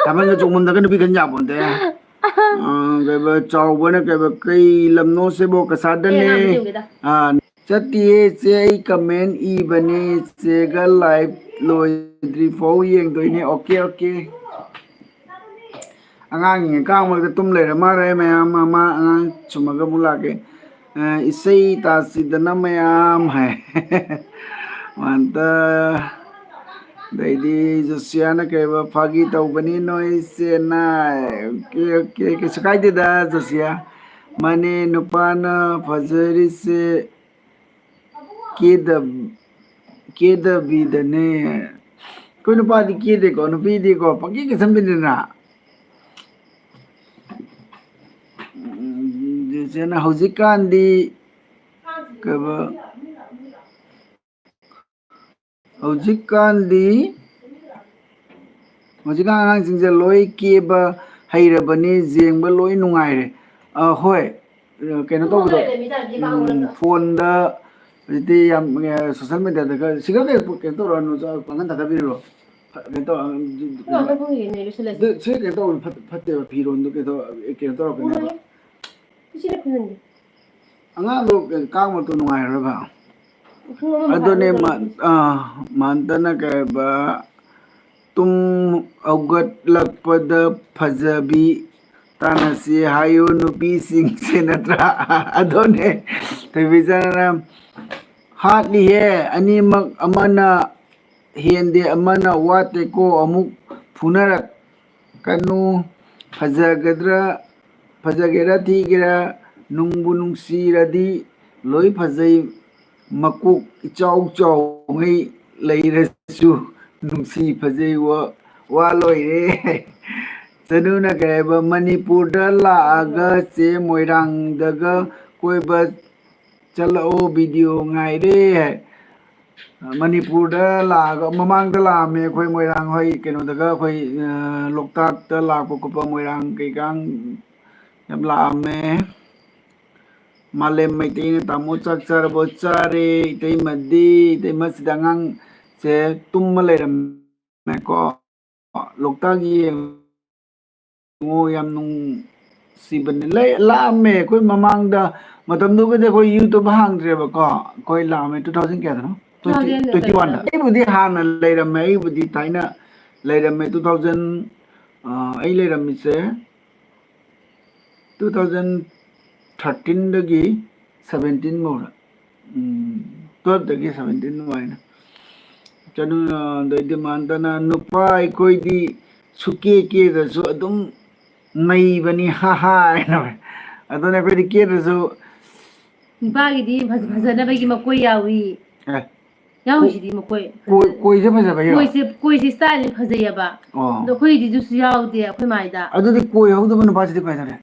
ꯊꯥꯕꯜꯒ ꯆꯣꯡꯐꯝꯗꯒ ꯅꯨꯄꯤ ꯈꯟ ꯌꯥꯄꯣꯟꯇꯦ꯫ ꯑ, ꯀꯩꯕ, ꯆꯥꯎꯕꯅ ꯀꯩꯕ, ꯀꯩ ꯂꯝꯅꯣ ꯁꯤꯕꯣ? ꯀꯁꯥꯗꯅꯦ꯫ ꯑꯦ, ꯑꯉꯥꯡ ꯌꯦꯡꯒꯦꯗ꯫ ꯑ, ꯆꯠꯇꯤꯌꯦ ꯏꯆꯦ, ꯑꯩ ꯀꯃꯦꯟ ꯏꯕꯅꯦ꯫ ꯏꯆꯦꯒ ꯂꯥꯏꯚ ꯂꯣꯏꯗ꯭ꯔꯤ ꯐꯥꯎ ꯌꯦꯡꯗꯣꯏꯅꯦ꯫ Okay, okay. ꯑꯉꯥꯡꯁꯤꯡ ꯀꯥꯡ ꯃꯔꯛꯇ ꯇꯨꯝ ꯂꯩꯔ ꯃꯥꯜꯂꯦ ꯃꯌꯥꯝ꯫ ꯃꯃꯥ ꯑꯉꯥꯡ ꯁꯨꯝꯃꯒ ꯑꯃꯨꯛ ꯂꯥꯛꯀꯦ꯫ ꯑ, ꯏꯁꯩ ꯇꯥꯁꯤꯗꯅ ꯃꯌꯥꯝ ꯍꯥꯏ꯫ ꯃꯥꯟꯇ ꯑꯗꯩꯗꯤ ꯖꯣꯁꯤꯌꯥꯅ ꯀꯩꯕ, "ꯐꯥꯒꯤ ꯇꯧꯕꯅꯤ ꯅꯣꯏ ꯆꯦꯟꯅꯥꯏ"꯫ ꯑꯣꯀꯦ, ꯑꯣꯀꯦ, ꯀꯩꯁꯨ ꯀꯥꯏꯗꯦꯗ ꯖꯣꯁꯤꯌꯥ꯫ ꯃꯥꯅꯦ, ꯅꯨꯄꯥꯅ ꯐꯖꯔꯤꯁꯦ ꯀꯦꯗ-, ꯀꯦꯗꯕꯤꯗꯅꯦ꯫ ꯑꯩꯈꯣꯏ ꯅꯨꯄꯥꯗꯤ ꯀꯦꯗꯦꯀꯣ, ꯅꯨꯄꯤꯗꯤꯀꯣ ꯄꯪꯀꯦ ꯀꯦꯁꯟꯕꯤꯗꯅ꯫ ꯎꯝ, ꯆꯦꯆꯦꯅ ꯍꯧꯖꯤꯛꯀꯥꯟꯗꯤ ꯀꯩꯕ, ꯍꯧꯖꯤꯛꯀꯥꯟꯗꯤ, ꯍꯧꯖꯤꯛꯀꯥꯟ ꯑꯉꯥꯡꯁꯤꯡꯁꯦ ꯂꯣꯏ ꯀꯦꯕ ꯍꯩꯔꯕꯅꯤ, ꯌꯦꯡꯕ ꯂꯣꯏ ꯅꯨꯡꯉꯥꯏꯔꯦ꯫ ꯑ, ꯍꯣꯏ, ꯑ, ꯀꯩꯅꯣ ꯇꯧꯕꯗꯣ, ꯎꯝ, ꯐꯣꯟꯗ ꯍꯧꯖꯤꯛꯇꯤ ꯌꯥꯝ, ꯑ, ꯁꯣꯁꯦꯜ ꯃꯦꯗꯤꯌꯥꯗ ꯈꯔ, ꯁꯤꯒ ꯀꯩꯅꯣ, ꯀꯩꯅꯣ ꯇꯧꯔꯛꯑꯅꯨ, ꯄꯥꯡꯒꯟ ꯊꯥꯗꯕꯤꯔꯨꯔꯣ꯫ ꯐ-, ꯀꯩꯅꯣ ꯇꯧꯔ-, ꯑꯗꯨ, ꯁꯤ ꯀꯩꯅꯣ ꯇꯧꯕꯅꯤ, ꯐꯠ-, ꯐꯠꯇꯦꯕ, ꯐꯤꯔꯣꯟꯗꯣ ꯀꯩꯅꯣ ꯇꯧ-, ꯀꯩꯅꯣ ꯇꯧꯔꯛꯀꯅꯦꯕ꯫ ꯑꯉꯥꯡꯗꯣ ꯀꯥꯡ ꯃꯔꯛꯇ ꯅꯨꯡꯉꯥꯏꯔꯔꯣꯏꯕ꯫ ꯑꯗꯨꯅꯦ ꯃꯥ-, ꯑꯥ, ꯃꯥꯟꯇꯅ ꯀꯩ ꯍꯥꯏꯕ, ꯇꯨꯝ ꯍꯧꯒꯠꯂꯛꯄꯗ ꯐꯖꯕꯤ ꯇꯥꯟꯅꯁꯤ ꯍꯥꯏꯌꯨ ꯅꯨꯄꯤꯁꯤꯡꯁꯦ ꯅꯠꯇ꯭ꯔꯥ? ꯑꯗꯨꯅꯦ ꯊꯣꯏꯕꯤꯆꯟꯅ ꯍꯥꯠꯂꯤꯍꯦ ꯑꯅꯤꯃꯛ, ꯑꯃꯅ ꯍꯦꯟꯗꯦ ꯑꯃꯅ ꯋꯥꯠꯇꯦꯀꯣ, ꯑꯃꯨꯛ ꯐꯨꯅꯔꯛ ꯀꯅꯨ꯫ ꯐꯖꯒꯗ꯭ꯔꯥ, ꯐꯖꯒꯦꯔꯥ ꯊꯤꯒꯦꯔꯥ, ꯅꯨꯡꯕꯨ ꯅꯨꯡꯁꯤꯔꯗꯤ ꯂꯣꯏ ꯐꯖꯩ꯫ ꯃꯀꯣꯛ ꯏꯆꯥꯎ ꯆꯥꯎꯉꯩ ꯂꯩꯔꯁꯨ ꯅꯨꯡꯁꯤ ꯐꯖꯩ ꯋꯥ, ꯋꯥ ꯂꯣꯏꯔꯦ꯫ ꯆꯅꯨꯅ ꯀꯩ ꯍꯥꯏꯕ, ꯃꯅꯤꯄꯨꯔꯗ ꯂꯥꯛꯑꯒ ꯆꯦ ꯃꯣꯏꯔꯥꯡꯗꯒ ꯀꯣꯏꯕ ꯆꯠꯂꯛꯑꯣ, ꯚꯤꯗꯤꯑꯣ ꯉꯥꯏꯔꯦ꯫ ꯃꯅꯤꯄꯨꯔꯗ ꯂꯥꯛꯑꯒ, ꯃꯃꯥꯡꯗ ꯂꯥꯛꯑꯝꯃꯦ ꯑꯩꯈꯣꯏ ꯃꯣꯏꯔꯥꯡ ꯍꯣꯏ ꯀꯩꯅꯣꯗꯒ, ꯑꯩꯈꯣꯏ, ꯑ, ꯂꯣꯛꯇꯥꯛꯇ ꯂꯥꯛꯄ ꯈꯣꯠꯄ, ꯃꯣꯏꯔꯥꯡ ꯀꯩꯀꯥꯡ ꯌꯥꯝ ꯂꯥꯛꯑꯝꯃꯦ꯫ ꯃꯥꯂꯦꯝ ꯃꯩꯇꯩꯅ ꯇꯥꯃꯣ ꯆꯥꯛ ꯆꯥꯔꯕꯣ? ꯆꯥꯔꯦ꯫ ꯏꯇꯩꯃꯗꯤ, ꯏꯇꯩꯃꯁꯤꯗ ꯑꯉꯥꯡꯁꯦ ꯇꯨꯝꯃ ꯂꯩꯔꯝꯃꯦꯀꯣ꯫ ꯂꯣꯛꯇꯥꯛ ꯌꯦꯡꯉꯣ, ꯌꯥꯝ ꯅꯨꯡꯁꯤꯕꯅꯦ꯫ ꯂꯩ-, ꯂꯥꯛꯑꯝꯃꯦ ꯑꯩꯈꯣꯏ ꯃꯃꯥꯡꯗ, ꯃꯇꯝꯗꯨꯒꯗꯤ ꯑꯩꯈꯣꯏ YouTube ꯍꯥꯡꯗ꯭ꯔꯦꯕꯀꯣ꯫ ꯑꯩꯈꯣꯏ ꯂꯥꯛꯑꯝꯃꯦ two thousand ꯀꯌꯥꯗꯅꯣ? Twenty, twenty one ꯗ꯫ ꯑꯩꯕꯨꯗꯤ ꯍꯥꯟꯅ ꯂꯩꯔꯝꯃꯦ, ꯑꯩꯕꯨꯗꯤ ꯊꯥꯏꯅ ꯂꯩꯔꯝꯃꯦ꯫ Two thousand, ꯑ, ꯑꯩ ꯂꯩꯔꯝꯃꯤꯁꯦ two thousand thirteen ꯗꯒꯤ seventeen ꯐꯥꯎꯗ, ꯎꯝ, twelve ꯗꯒꯤ seventeen ꯑꯗꯨꯃꯥꯏꯅ꯫ ꯆꯅꯨ, ꯑꯗꯩꯗꯤ ꯃꯥꯟꯇꯅ, "ꯅꯨꯄꯥ ꯑꯩꯈꯣꯏꯗꯤ ꯁꯨꯀꯦ ꯀꯦꯗ꯭ꯔꯁꯨ ꯑꯗꯨꯝ ꯅꯩꯕꯅꯤ, ꯍꯥ ꯍꯥ" ꯍꯥꯏꯅ꯫ ꯑꯗꯨꯅ ꯑꯩꯈꯣꯏꯗꯤ ꯀꯦꯗ꯭ꯔꯁꯨ ꯅꯨꯄꯥꯒꯤꯗꯤ ꯐꯖ-, ꯐꯖꯅꯕꯒꯤ ꯃꯀꯣꯏ ꯌꯥꯎꯏ꯫ ꯑꯦ, ꯌꯥꯎꯔꯤꯁꯤꯗꯤ ꯃꯈꯣꯏ꯫ ꯀꯣꯏ-, ꯀꯣꯏꯁꯦ ꯐꯖꯕꯒꯤꯔꯣ? ꯀꯣꯏꯁꯦ, ꯀꯣꯏꯁꯦ style ꯐꯖꯩꯌꯦꯕ꯫ ꯑꯣ꯫ ꯑꯗꯣ ꯑꯩꯈꯣꯏꯗꯤ ꯑꯗꯨꯁꯨ ꯌꯥꯎꯗꯦ ꯑꯩꯈꯣꯏ ꯃꯥꯏꯗ꯫ ꯑꯗꯨꯗꯤ ꯀꯣꯏ ꯍꯧꯗꯕ ꯅꯨꯄꯥꯁꯤꯗꯤ ꯀꯃꯥꯏꯅ ꯇꯧꯔꯦ?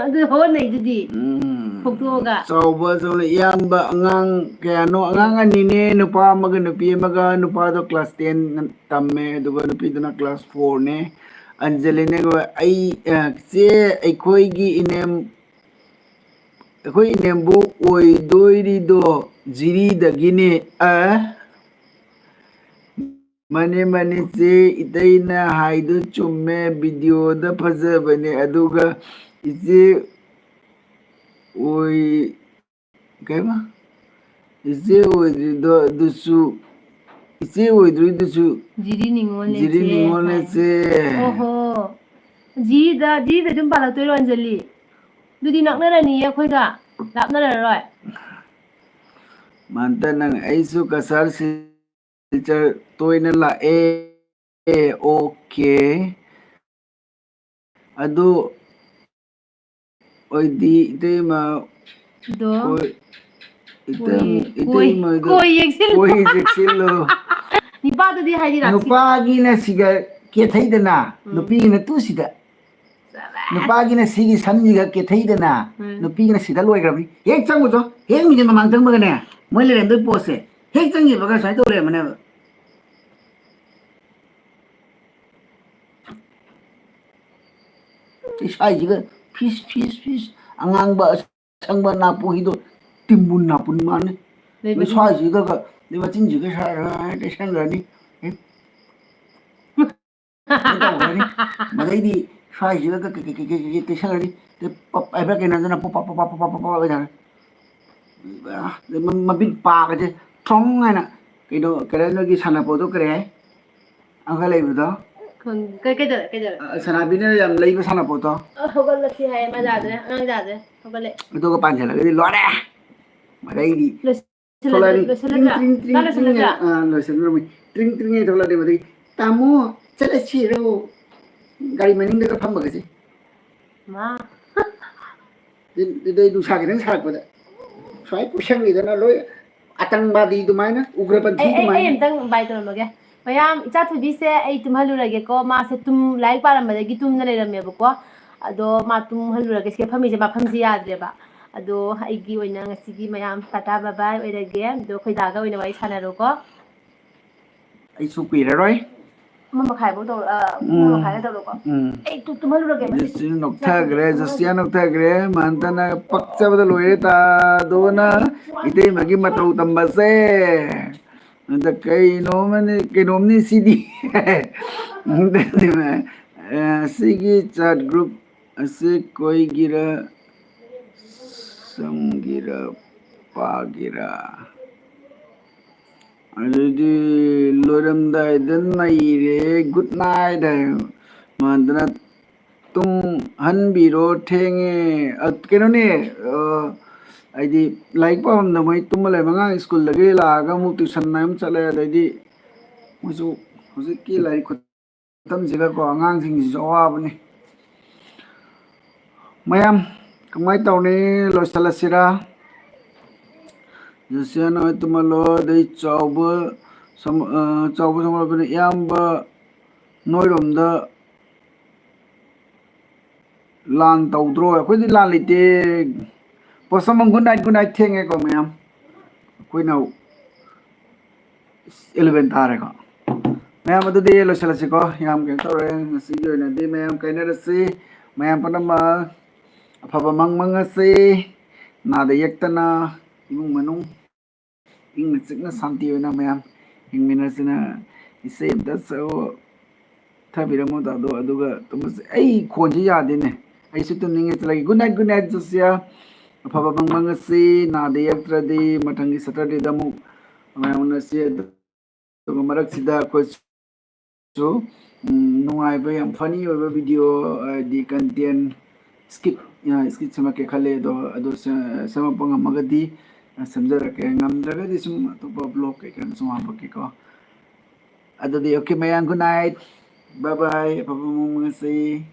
ꯑꯗꯨ ꯍꯧꯍꯟꯅꯩꯗꯨꯗꯤ꯫ ꯎꯝ꯫ ꯊꯣꯛꯇꯣꯛꯑꯒ꯫ ꯆꯥꯎꯕ, ꯆꯥꯎꯅ ꯏꯌꯥꯝꯕ ꯑꯉꯥꯡ ꯀꯌꯥꯅꯣ? ꯑꯉꯥꯡ ꯑꯅꯤꯅꯦ, ꯅꯨꯄꯥ ꯑꯃꯒ ꯅꯨꯄꯤ ꯑꯃꯒ꯫ ꯅꯨꯄꯥꯗꯣ class ten ꯇꯝꯃꯦ, ꯑꯗꯨꯒ ꯅꯨꯄꯤꯗꯨꯅ class four ꯅꯦ꯫ ꯑꯟꯖꯂꯤꯅꯦ꯫ ꯑꯩ, ꯑ, ꯆꯦ, ꯑꯩꯈꯣꯏꯒꯤ ꯏꯅꯦꯝ-, ꯑꯩꯈꯣꯏ ꯏꯅꯦꯝꯕꯣꯛ ꯑꯣꯏꯗꯣꯏꯔꯤꯗꯣ ꯖꯤꯔꯤꯗꯒꯤꯅꯦ꯫ ꯑ, ꯃꯥꯅꯦ, ꯃꯥꯅꯦ, ꯆꯦ, ꯏꯇꯩꯅ ꯍꯥꯏꯗꯣ ꯆꯨꯝꯃꯦ, ꯚꯤꯗꯤꯑꯣꯗ ꯐꯖꯕꯅꯦ, ꯑꯗꯨꯒ ꯏꯆꯦ ꯑꯣꯏ-, ꯀꯩꯕ? ꯏꯆꯦ ꯑꯣꯏꯗ꯭ꯔꯤꯗꯣ ꯑꯗꯨꯁꯨ, ꯏꯆꯦ ꯑꯣꯏꯗ꯭ꯔꯤꯗꯨꯁꯨ ꯖꯤꯔꯤ ꯅꯤꯉꯣꯜꯅꯦ, ꯖꯤꯔꯤ ꯆꯦ ꯅꯤꯉꯣꯜꯅꯦ, ꯍꯥꯏ꯫ ꯆꯦ꯫ ꯑꯣꯍꯣ꯫ ꯖꯤꯔꯤꯗ, ꯖꯤꯔꯤꯗ ꯑꯗꯨꯝ ꯄꯥꯜꯂꯛꯇꯣꯏꯔꯣ, ꯑꯟꯖꯂꯤ? ꯑꯗꯨꯗꯤ ꯅꯛꯅꯔꯅꯤꯌꯦ ꯑꯩꯈꯣꯏꯒ, ꯂꯥꯞꯅꯔꯔꯣꯏ꯫ ꯃꯥꯟꯇ, ꯅꯪ, ꯑꯩꯁꯨ ꯀꯁꯥꯔ ꯁꯤꯜꯆꯔ ꯇꯣꯏꯅ ꯂꯥꯛꯑꯦ꯫ ꯑꯣꯀꯦ꯫ ꯑꯗꯨ ꯑꯣꯏꯗꯤ ꯏꯇꯩꯃ ꯑꯗꯣ ꯀꯣꯏ-, ꯏꯇꯩ-, ꯀꯣꯏ-, ꯏꯇꯩꯃꯗꯣ ꯀꯣꯏ ꯌꯦꯡꯁꯤꯜꯂꯨ꯫ ꯀꯣꯏ ꯌꯦꯡꯁꯤꯜꯂꯨ꯫ ꯅꯨꯄꯥꯗꯗꯤ ꯍꯥꯏꯗꯤ ꯔꯥꯁꯤ꯫ ꯅꯨꯄꯥꯒꯤꯅ ꯁꯤꯒ ꯀꯦꯊꯩꯗꯅ, ꯎꯝ꯫ ꯅꯨꯄꯤꯒꯤꯅ ꯇꯨ ꯁꯤꯗ꯫ ꯆꯠꯂꯦ꯫ ꯅꯨꯄꯥꯒꯤꯅ ꯁꯤꯒꯤ ꯁꯝꯁꯤꯒ ꯀꯦꯊꯩꯗꯅ, ꯎꯝ꯫ ꯅꯨꯄꯤꯒꯤꯅ ꯁꯤꯗ ꯂꯣꯏꯈ꯭ꯔꯕꯅꯤ꯫ ꯍꯦꯛ ꯆꯪꯉꯨꯆꯣ, ꯍꯦꯛ ꯃꯤꯅꯤꯠ ꯃꯃꯥꯡ ꯆꯪꯕꯒꯅꯦ, ꯃꯣꯏ ꯂꯩꯔꯝꯗꯣꯏ ꯄꯣꯠꯁꯦ ꯍꯦꯛ ꯆꯪꯈꯤꯕꯒ ꯁꯨꯃꯥꯏꯅ ꯇꯧ ꯂꯩꯔꯝꯃꯅꯦꯕ꯫ ꯁꯤ ꯁ꯭ꯋꯥꯏꯁꯤꯒ ꯐꯤꯁ, ꯐꯤꯁ, ꯐꯤꯁ, ꯑꯉꯥꯡꯕ ꯑꯁꯪꯕ ꯅꯥꯄꯨ ꯍꯤꯗꯣ ꯇꯤꯝꯕꯨꯟ ꯅꯥꯄꯨꯟ ꯃꯥꯅꯤ꯫ ꯂꯩꯕꯅꯤ꯫ ꯁ꯭ꯋꯥꯏꯁꯤꯒ ꯃꯆꯤꯟꯁꯤꯒ ꯁ꯭ꯋꯥꯏ ꯇꯩꯁꯟꯈ꯭ꯔꯅꯤ꯫ ꯇꯧꯈ꯭ꯔꯅꯤ꯫ ꯃꯗꯩꯗꯤ ꯁ꯭ꯋꯥꯏꯁꯤꯒ ꯀꯩ-, ꯀꯩ-, ꯀꯩ-, ꯀꯩ-, ꯀꯩ ꯇꯩꯁꯜꯂꯅꯤ꯫ ꯄꯞ ꯍꯥꯏꯕ꯭ꯔꯥ ꯀꯩꯅꯣ ꯑꯗꯨꯅ ꯄꯞ ꯄꯞ ꯄꯞ ꯄꯞ ꯄꯞ ꯄꯞ ꯄꯞ ꯑꯣꯏꯅ꯫ ꯑꯗꯩ ꯃ-, ꯃꯃꯤꯠ ꯄꯥꯒꯁꯦ ꯊ꯭ꯔꯣꯡ ꯍꯥꯏꯅ ꯀꯩꯅꯣ, ꯀꯔꯤ ꯅꯣꯏꯒꯤ ꯁꯥꯟꯅꯄꯣꯠꯇꯣ ꯀꯔꯤ ꯍꯥꯏ? ꯑꯃꯈꯛ ꯂꯩꯕꯗꯣ? ꯈꯪ-, ꯀꯩ-, ꯀꯩꯗꯧꯔꯦ, ꯀꯩꯗꯧꯔꯦ? ꯑ, ꯁꯅꯥꯕꯤꯅ ꯌꯥꯝ ꯂꯩꯕ ꯁꯥꯟꯅꯄꯣꯠꯇꯣ? ꯑ, ꯍꯧꯒꯠꯂꯁꯤ ꯍꯥꯏꯌꯦ, ꯃꯥ ꯌꯥꯗ꯭ꯔꯦ, ꯑꯉꯥꯡ ꯌꯥꯗ꯭ꯔꯦ, ꯍꯧꯒꯠꯂꯦ꯫ ꯑꯗꯨꯒ ꯄꯥꯟꯁꯤꯜꯂꯒꯗꯤ ꯂꯣꯏꯔꯦ꯫ ꯃꯗꯩꯗꯤ ꯂꯣꯏꯁꯤꯜꯂꯗ꯭ꯔꯥ? ꯊꯣꯛꯂꯛꯑꯅꯤ꯫ ꯂꯣꯏꯁꯤꯜꯂꯗ꯭ꯔꯥ? ꯇ꯭ꯔꯤꯡ, ꯇ꯭ꯔꯤꯡ, ꯃꯥ ꯇ꯭ꯔꯤꯡ, ꯇ꯭ꯔꯤꯡ ꯂꯣꯏꯁꯤꯜꯂꯗ꯭ꯔꯥ? ꯍꯥꯏꯅ, ꯑ, ꯂꯣꯏꯁꯤꯜꯂꯝꯃꯤ꯫ ꯇ꯭ꯔꯤꯡ, ꯇ꯭ꯔꯤꯡ ꯍꯥꯏꯅ ꯊꯣꯛꯂꯛꯑꯅꯤ꯫ ꯃꯗꯩ, "ꯇꯥꯃꯣ, ꯆꯠꯂꯁꯤꯔꯣ?" ꯒꯥꯔꯤ ꯃꯅꯤꯡꯗꯒ ꯐꯝꯕꯒꯁꯦ꯫ ꯃꯥ꯫ ꯑꯗꯨ-, ꯑꯗꯨꯗꯩ ꯅꯨꯡꯁꯥ ꯈꯤꯇꯪ ꯁꯥꯔꯛꯄꯗ ꯁ꯭ꯋꯥꯏ ꯀꯣꯏꯁꯟꯈꯤꯗꯅ ꯂꯣꯏ ꯑꯇꯪꯕꯥꯗꯤ ꯑꯗꯨꯃꯥꯏꯅ, ꯎꯒ꯭ꯔꯄꯟꯊꯤ ꯑꯩ, ꯑꯩ, ꯑꯩ ꯑꯗꯨꯃꯥꯏꯅ꯫ ꯑꯝꯇꯪ bye ꯇꯧꯔꯝꯃꯒꯦ꯫ ꯃꯌꯥꯝ, ꯏꯆꯥ ꯊꯣꯏꯕꯤꯁꯦ ꯑꯩ ꯇꯨꯝꯍꯜꯂꯨꯔꯒꯦꯀꯣ꯫ ꯃꯥꯁꯦ ꯇꯨꯝ-, ꯂꯥꯏꯔꯤꯛ ꯄꯥꯔꯝꯕꯗꯒꯤ ꯇꯨꯝꯅ ꯂꯩꯔꯝꯃꯦꯕꯀꯣ꯫ ꯑꯗꯣ ꯃꯥ ꯇꯨꯝꯍꯜꯂꯨꯔꯒꯦ꯫ ꯁꯤꯗ ꯐꯝꯃꯤꯁꯦ ꯃꯐꯝꯁꯦ ꯌꯥꯗ꯭ꯔꯦꯕ꯫ ꯑꯗꯣ ꯑꯩꯒꯤ ꯑꯣꯏꯅ ꯉꯁꯤꯒꯤ ꯃꯌꯥꯝ ꯇꯥꯇꯥ bye bye ꯑꯣꯏꯔꯒꯦ꯫ ꯑꯗꯣ ꯑꯩꯈꯣꯏ ꯗꯥꯒ ꯑꯣꯏꯅ ꯋꯥꯔꯤ ꯁꯥꯟꯅꯔꯣꯀꯣ꯫ ꯑꯩꯁꯨ ꯀꯨꯏꯔꯔꯣꯏ꯫ ꯑꯃ ꯃꯈꯥꯏꯐꯧ ꯇꯧꯔꯣ, ꯑ, ꯄꯨꯡ ꯑꯃ ꯎꯝ꯫ ꯃꯈꯥꯏꯗ ꯇꯧꯔꯣꯀꯣ꯫ ꯎꯝ꯫ ꯑꯩ ꯇꯨ-, ꯇꯨꯝꯍꯜꯂꯨꯔꯒꯦ ꯃꯁꯤ꯫ ꯖꯁꯤꯌꯥ ꯅꯣꯛꯊꯈ꯭ꯔꯦ, ꯖꯁꯤꯌꯥ ꯅꯣꯛꯊꯈ꯭ꯔꯦ꯫ ꯃꯥꯟꯇꯅ ꯄꯛꯆꯕꯗ ꯂꯣꯏꯔꯦ꯫ ꯇꯥꯗꯣꯅ ꯏꯇꯩꯃꯒꯤ ꯃꯇꯧ ꯇꯝꯕꯁꯦ꯫ ꯑꯗ ꯀꯩꯅꯣꯝꯃꯅꯤ, ꯀꯩꯅꯣꯝꯅꯤ ꯁꯤꯗꯤ꯫ ꯑ, ꯁꯤꯒꯤ chat group ꯑꯁꯤ ꯀꯣꯏꯒꯤꯔ, ꯁꯝꯒꯤꯔ, ꯄꯥꯒꯤꯔ? ꯑꯗꯨꯗꯤ ꯂꯣꯏꯔꯝꯗꯥꯏꯗ ꯅꯩꯔꯦ꯫ Good night ꯍꯥꯏ꯫ ꯃꯥꯟꯗꯅ ꯇꯨꯝꯍꯟꯕꯤꯔꯣ, ꯊꯦꯡꯉꯦ꯫ ꯑ, ꯀꯩꯅꯣꯅꯦ, ꯑ, ꯍꯥꯏꯗꯤ ꯂꯥꯏꯔꯤꯛ ꯄꯥꯐꯝꯗ ꯃꯣꯏ ꯇꯨꯝꯃ ꯂꯩꯕ꯫ ꯑꯉꯥꯡ ꯁ꯭ꯀꯨꯜꯗꯒꯤ ꯂꯥꯛꯑꯒ ꯑꯃꯨꯛ tuition ꯑꯃ ꯆꯠꯂꯦ꯫ ꯑꯗꯩꯗꯤ ꯃꯣꯏꯁꯨ ꯍꯧꯖꯤꯛꯀꯤ ꯂꯥꯏꯔꯤꯛ ꯈꯨꯇꯝꯁꯤꯒꯀꯣ ꯑꯉꯥꯡꯁꯤꯡꯁꯤꯁꯨ ꯑꯋꯥꯕꯅꯤ꯫ ꯃꯌꯥꯝ ꯀꯃꯥꯏꯅ ꯇꯧꯅꯤ? ꯂꯣꯏꯁꯤꯜꯂꯁꯤꯔꯥ? ꯖꯣꯁꯤꯌꯥꯅ ꯍꯣꯏ ꯇꯨꯝꯍꯜꯂꯣ꯫ ꯑꯗꯩ ꯆꯥꯎꯕ ꯁꯝ-, ꯑ, ꯆꯥꯎꯕ ꯁꯝꯍꯠꯂꯛꯄꯅ ꯏꯌꯥꯝꯕ ꯅꯣꯏꯔꯣꯝꯗ ꯂꯥꯟ ꯇꯧꯗ꯭ꯔꯣ? ꯑꯩꯈꯣꯏꯗꯤ ꯂꯥꯟ ꯂꯩꯇꯦ꯫ ꯄꯣꯁꯃꯟ, good night, good night꯫ ꯊꯦꯡꯉꯦꯀꯣ ꯃꯌꯥꯝ, ꯑꯩꯈꯣꯏꯅ eleven ꯇꯥꯔꯦꯀꯣ꯫ ꯃꯌꯥꯝ ꯑꯗꯨꯗꯤ ꯂꯣꯏꯁꯤꯜꯂꯁꯤꯀꯣ, ꯌꯥꯝ ꯀꯩꯅꯣ ꯇꯧꯔꯦ꯫ ꯉꯁꯤꯒꯤ ꯑꯣꯏꯅꯗꯤ ꯃꯌꯥꯝ ꯀꯥꯏꯅꯔꯁꯤ꯫ ꯃꯌꯥꯝ ꯄꯨꯝꯅꯃꯛ ꯑꯐꯕ ꯃꯪ ꯃꯪꯉꯁꯤ꯫ ꯅꯥꯗ ꯌꯦꯛꯇꯅ ꯏꯃꯨꯡ ꯃꯅꯨꯡ ꯏꯪꯅ ꯆꯤꯛꯅ ꯁꯥꯟꯇꯤ ꯑꯣꯏꯅ ꯃꯌꯥꯝ ꯍꯤꯡꯃꯤꯟꯅꯁꯤꯅ꯫ ꯏꯁꯩ ꯑꯝꯇ ꯁꯛꯑꯣ, ꯊꯥꯕꯤꯔꯝꯃꯣ ꯇꯥꯗꯣ, ꯑꯗꯨꯒ ꯇꯨꯝꯃꯁꯤ꯫ ꯑꯩ ꯈꯣꯟꯁꯤ ꯌꯥꯗꯦꯅꯦ, ꯑꯩꯁꯨ ꯇꯨꯝꯅꯤꯡꯉꯦ꯫ ꯆꯠꯂꯒꯦ꯫ Good night, good night, Josiah. ꯑꯐꯕ ꯃꯪ ꯃꯪꯉꯁꯤ꯫ ꯅꯥꯗ ꯌꯦꯛꯇ꯭ꯔꯗꯤ ꯃꯊꯪꯒꯤ Saturdayꯗ ꯑꯃꯨꯛ ꯃꯌꯥꯝ ꯎꯅꯁꯤ꯫ ꯑꯗꯨꯒ ꯃꯔꯛꯁꯤꯗ ꯑꯩꯈꯣꯏꯁꯨ, ꯎꯝ, ꯅꯨꯡꯉꯥꯏꯕ, ꯌꯥꯝ funny ꯑꯣꯏꯕ video, ꯍꯥꯏꯗꯤ content, skit, ꯑ, skit ꯁꯦꯝꯃꯛꯀꯦ ꯈꯜꯂꯦ꯫ ꯑꯗꯣ ꯑꯗꯨ ꯁꯦ-, ꯁꯦꯝꯃꯛꯄ ꯉꯝꯃꯒꯗꯤ, ꯑ, ꯁꯦꯝꯖꯔꯛꯀꯦ, ꯉꯝꯗ꯭ꯔꯒꯗꯤ ꯁꯨꯝ ꯑꯇꯣꯞꯄ vlog ꯀꯩꯀꯥ ꯁꯨꯝ ꯍꯥꯞꯄꯛꯀꯦꯀꯣ꯫ ꯑꯗꯨꯗꯤ okay ꯃꯌꯥꯝ, good night, bye bye, ꯑꯐꯕ ꯃꯪ ꯃꯪꯉꯁꯤ꯫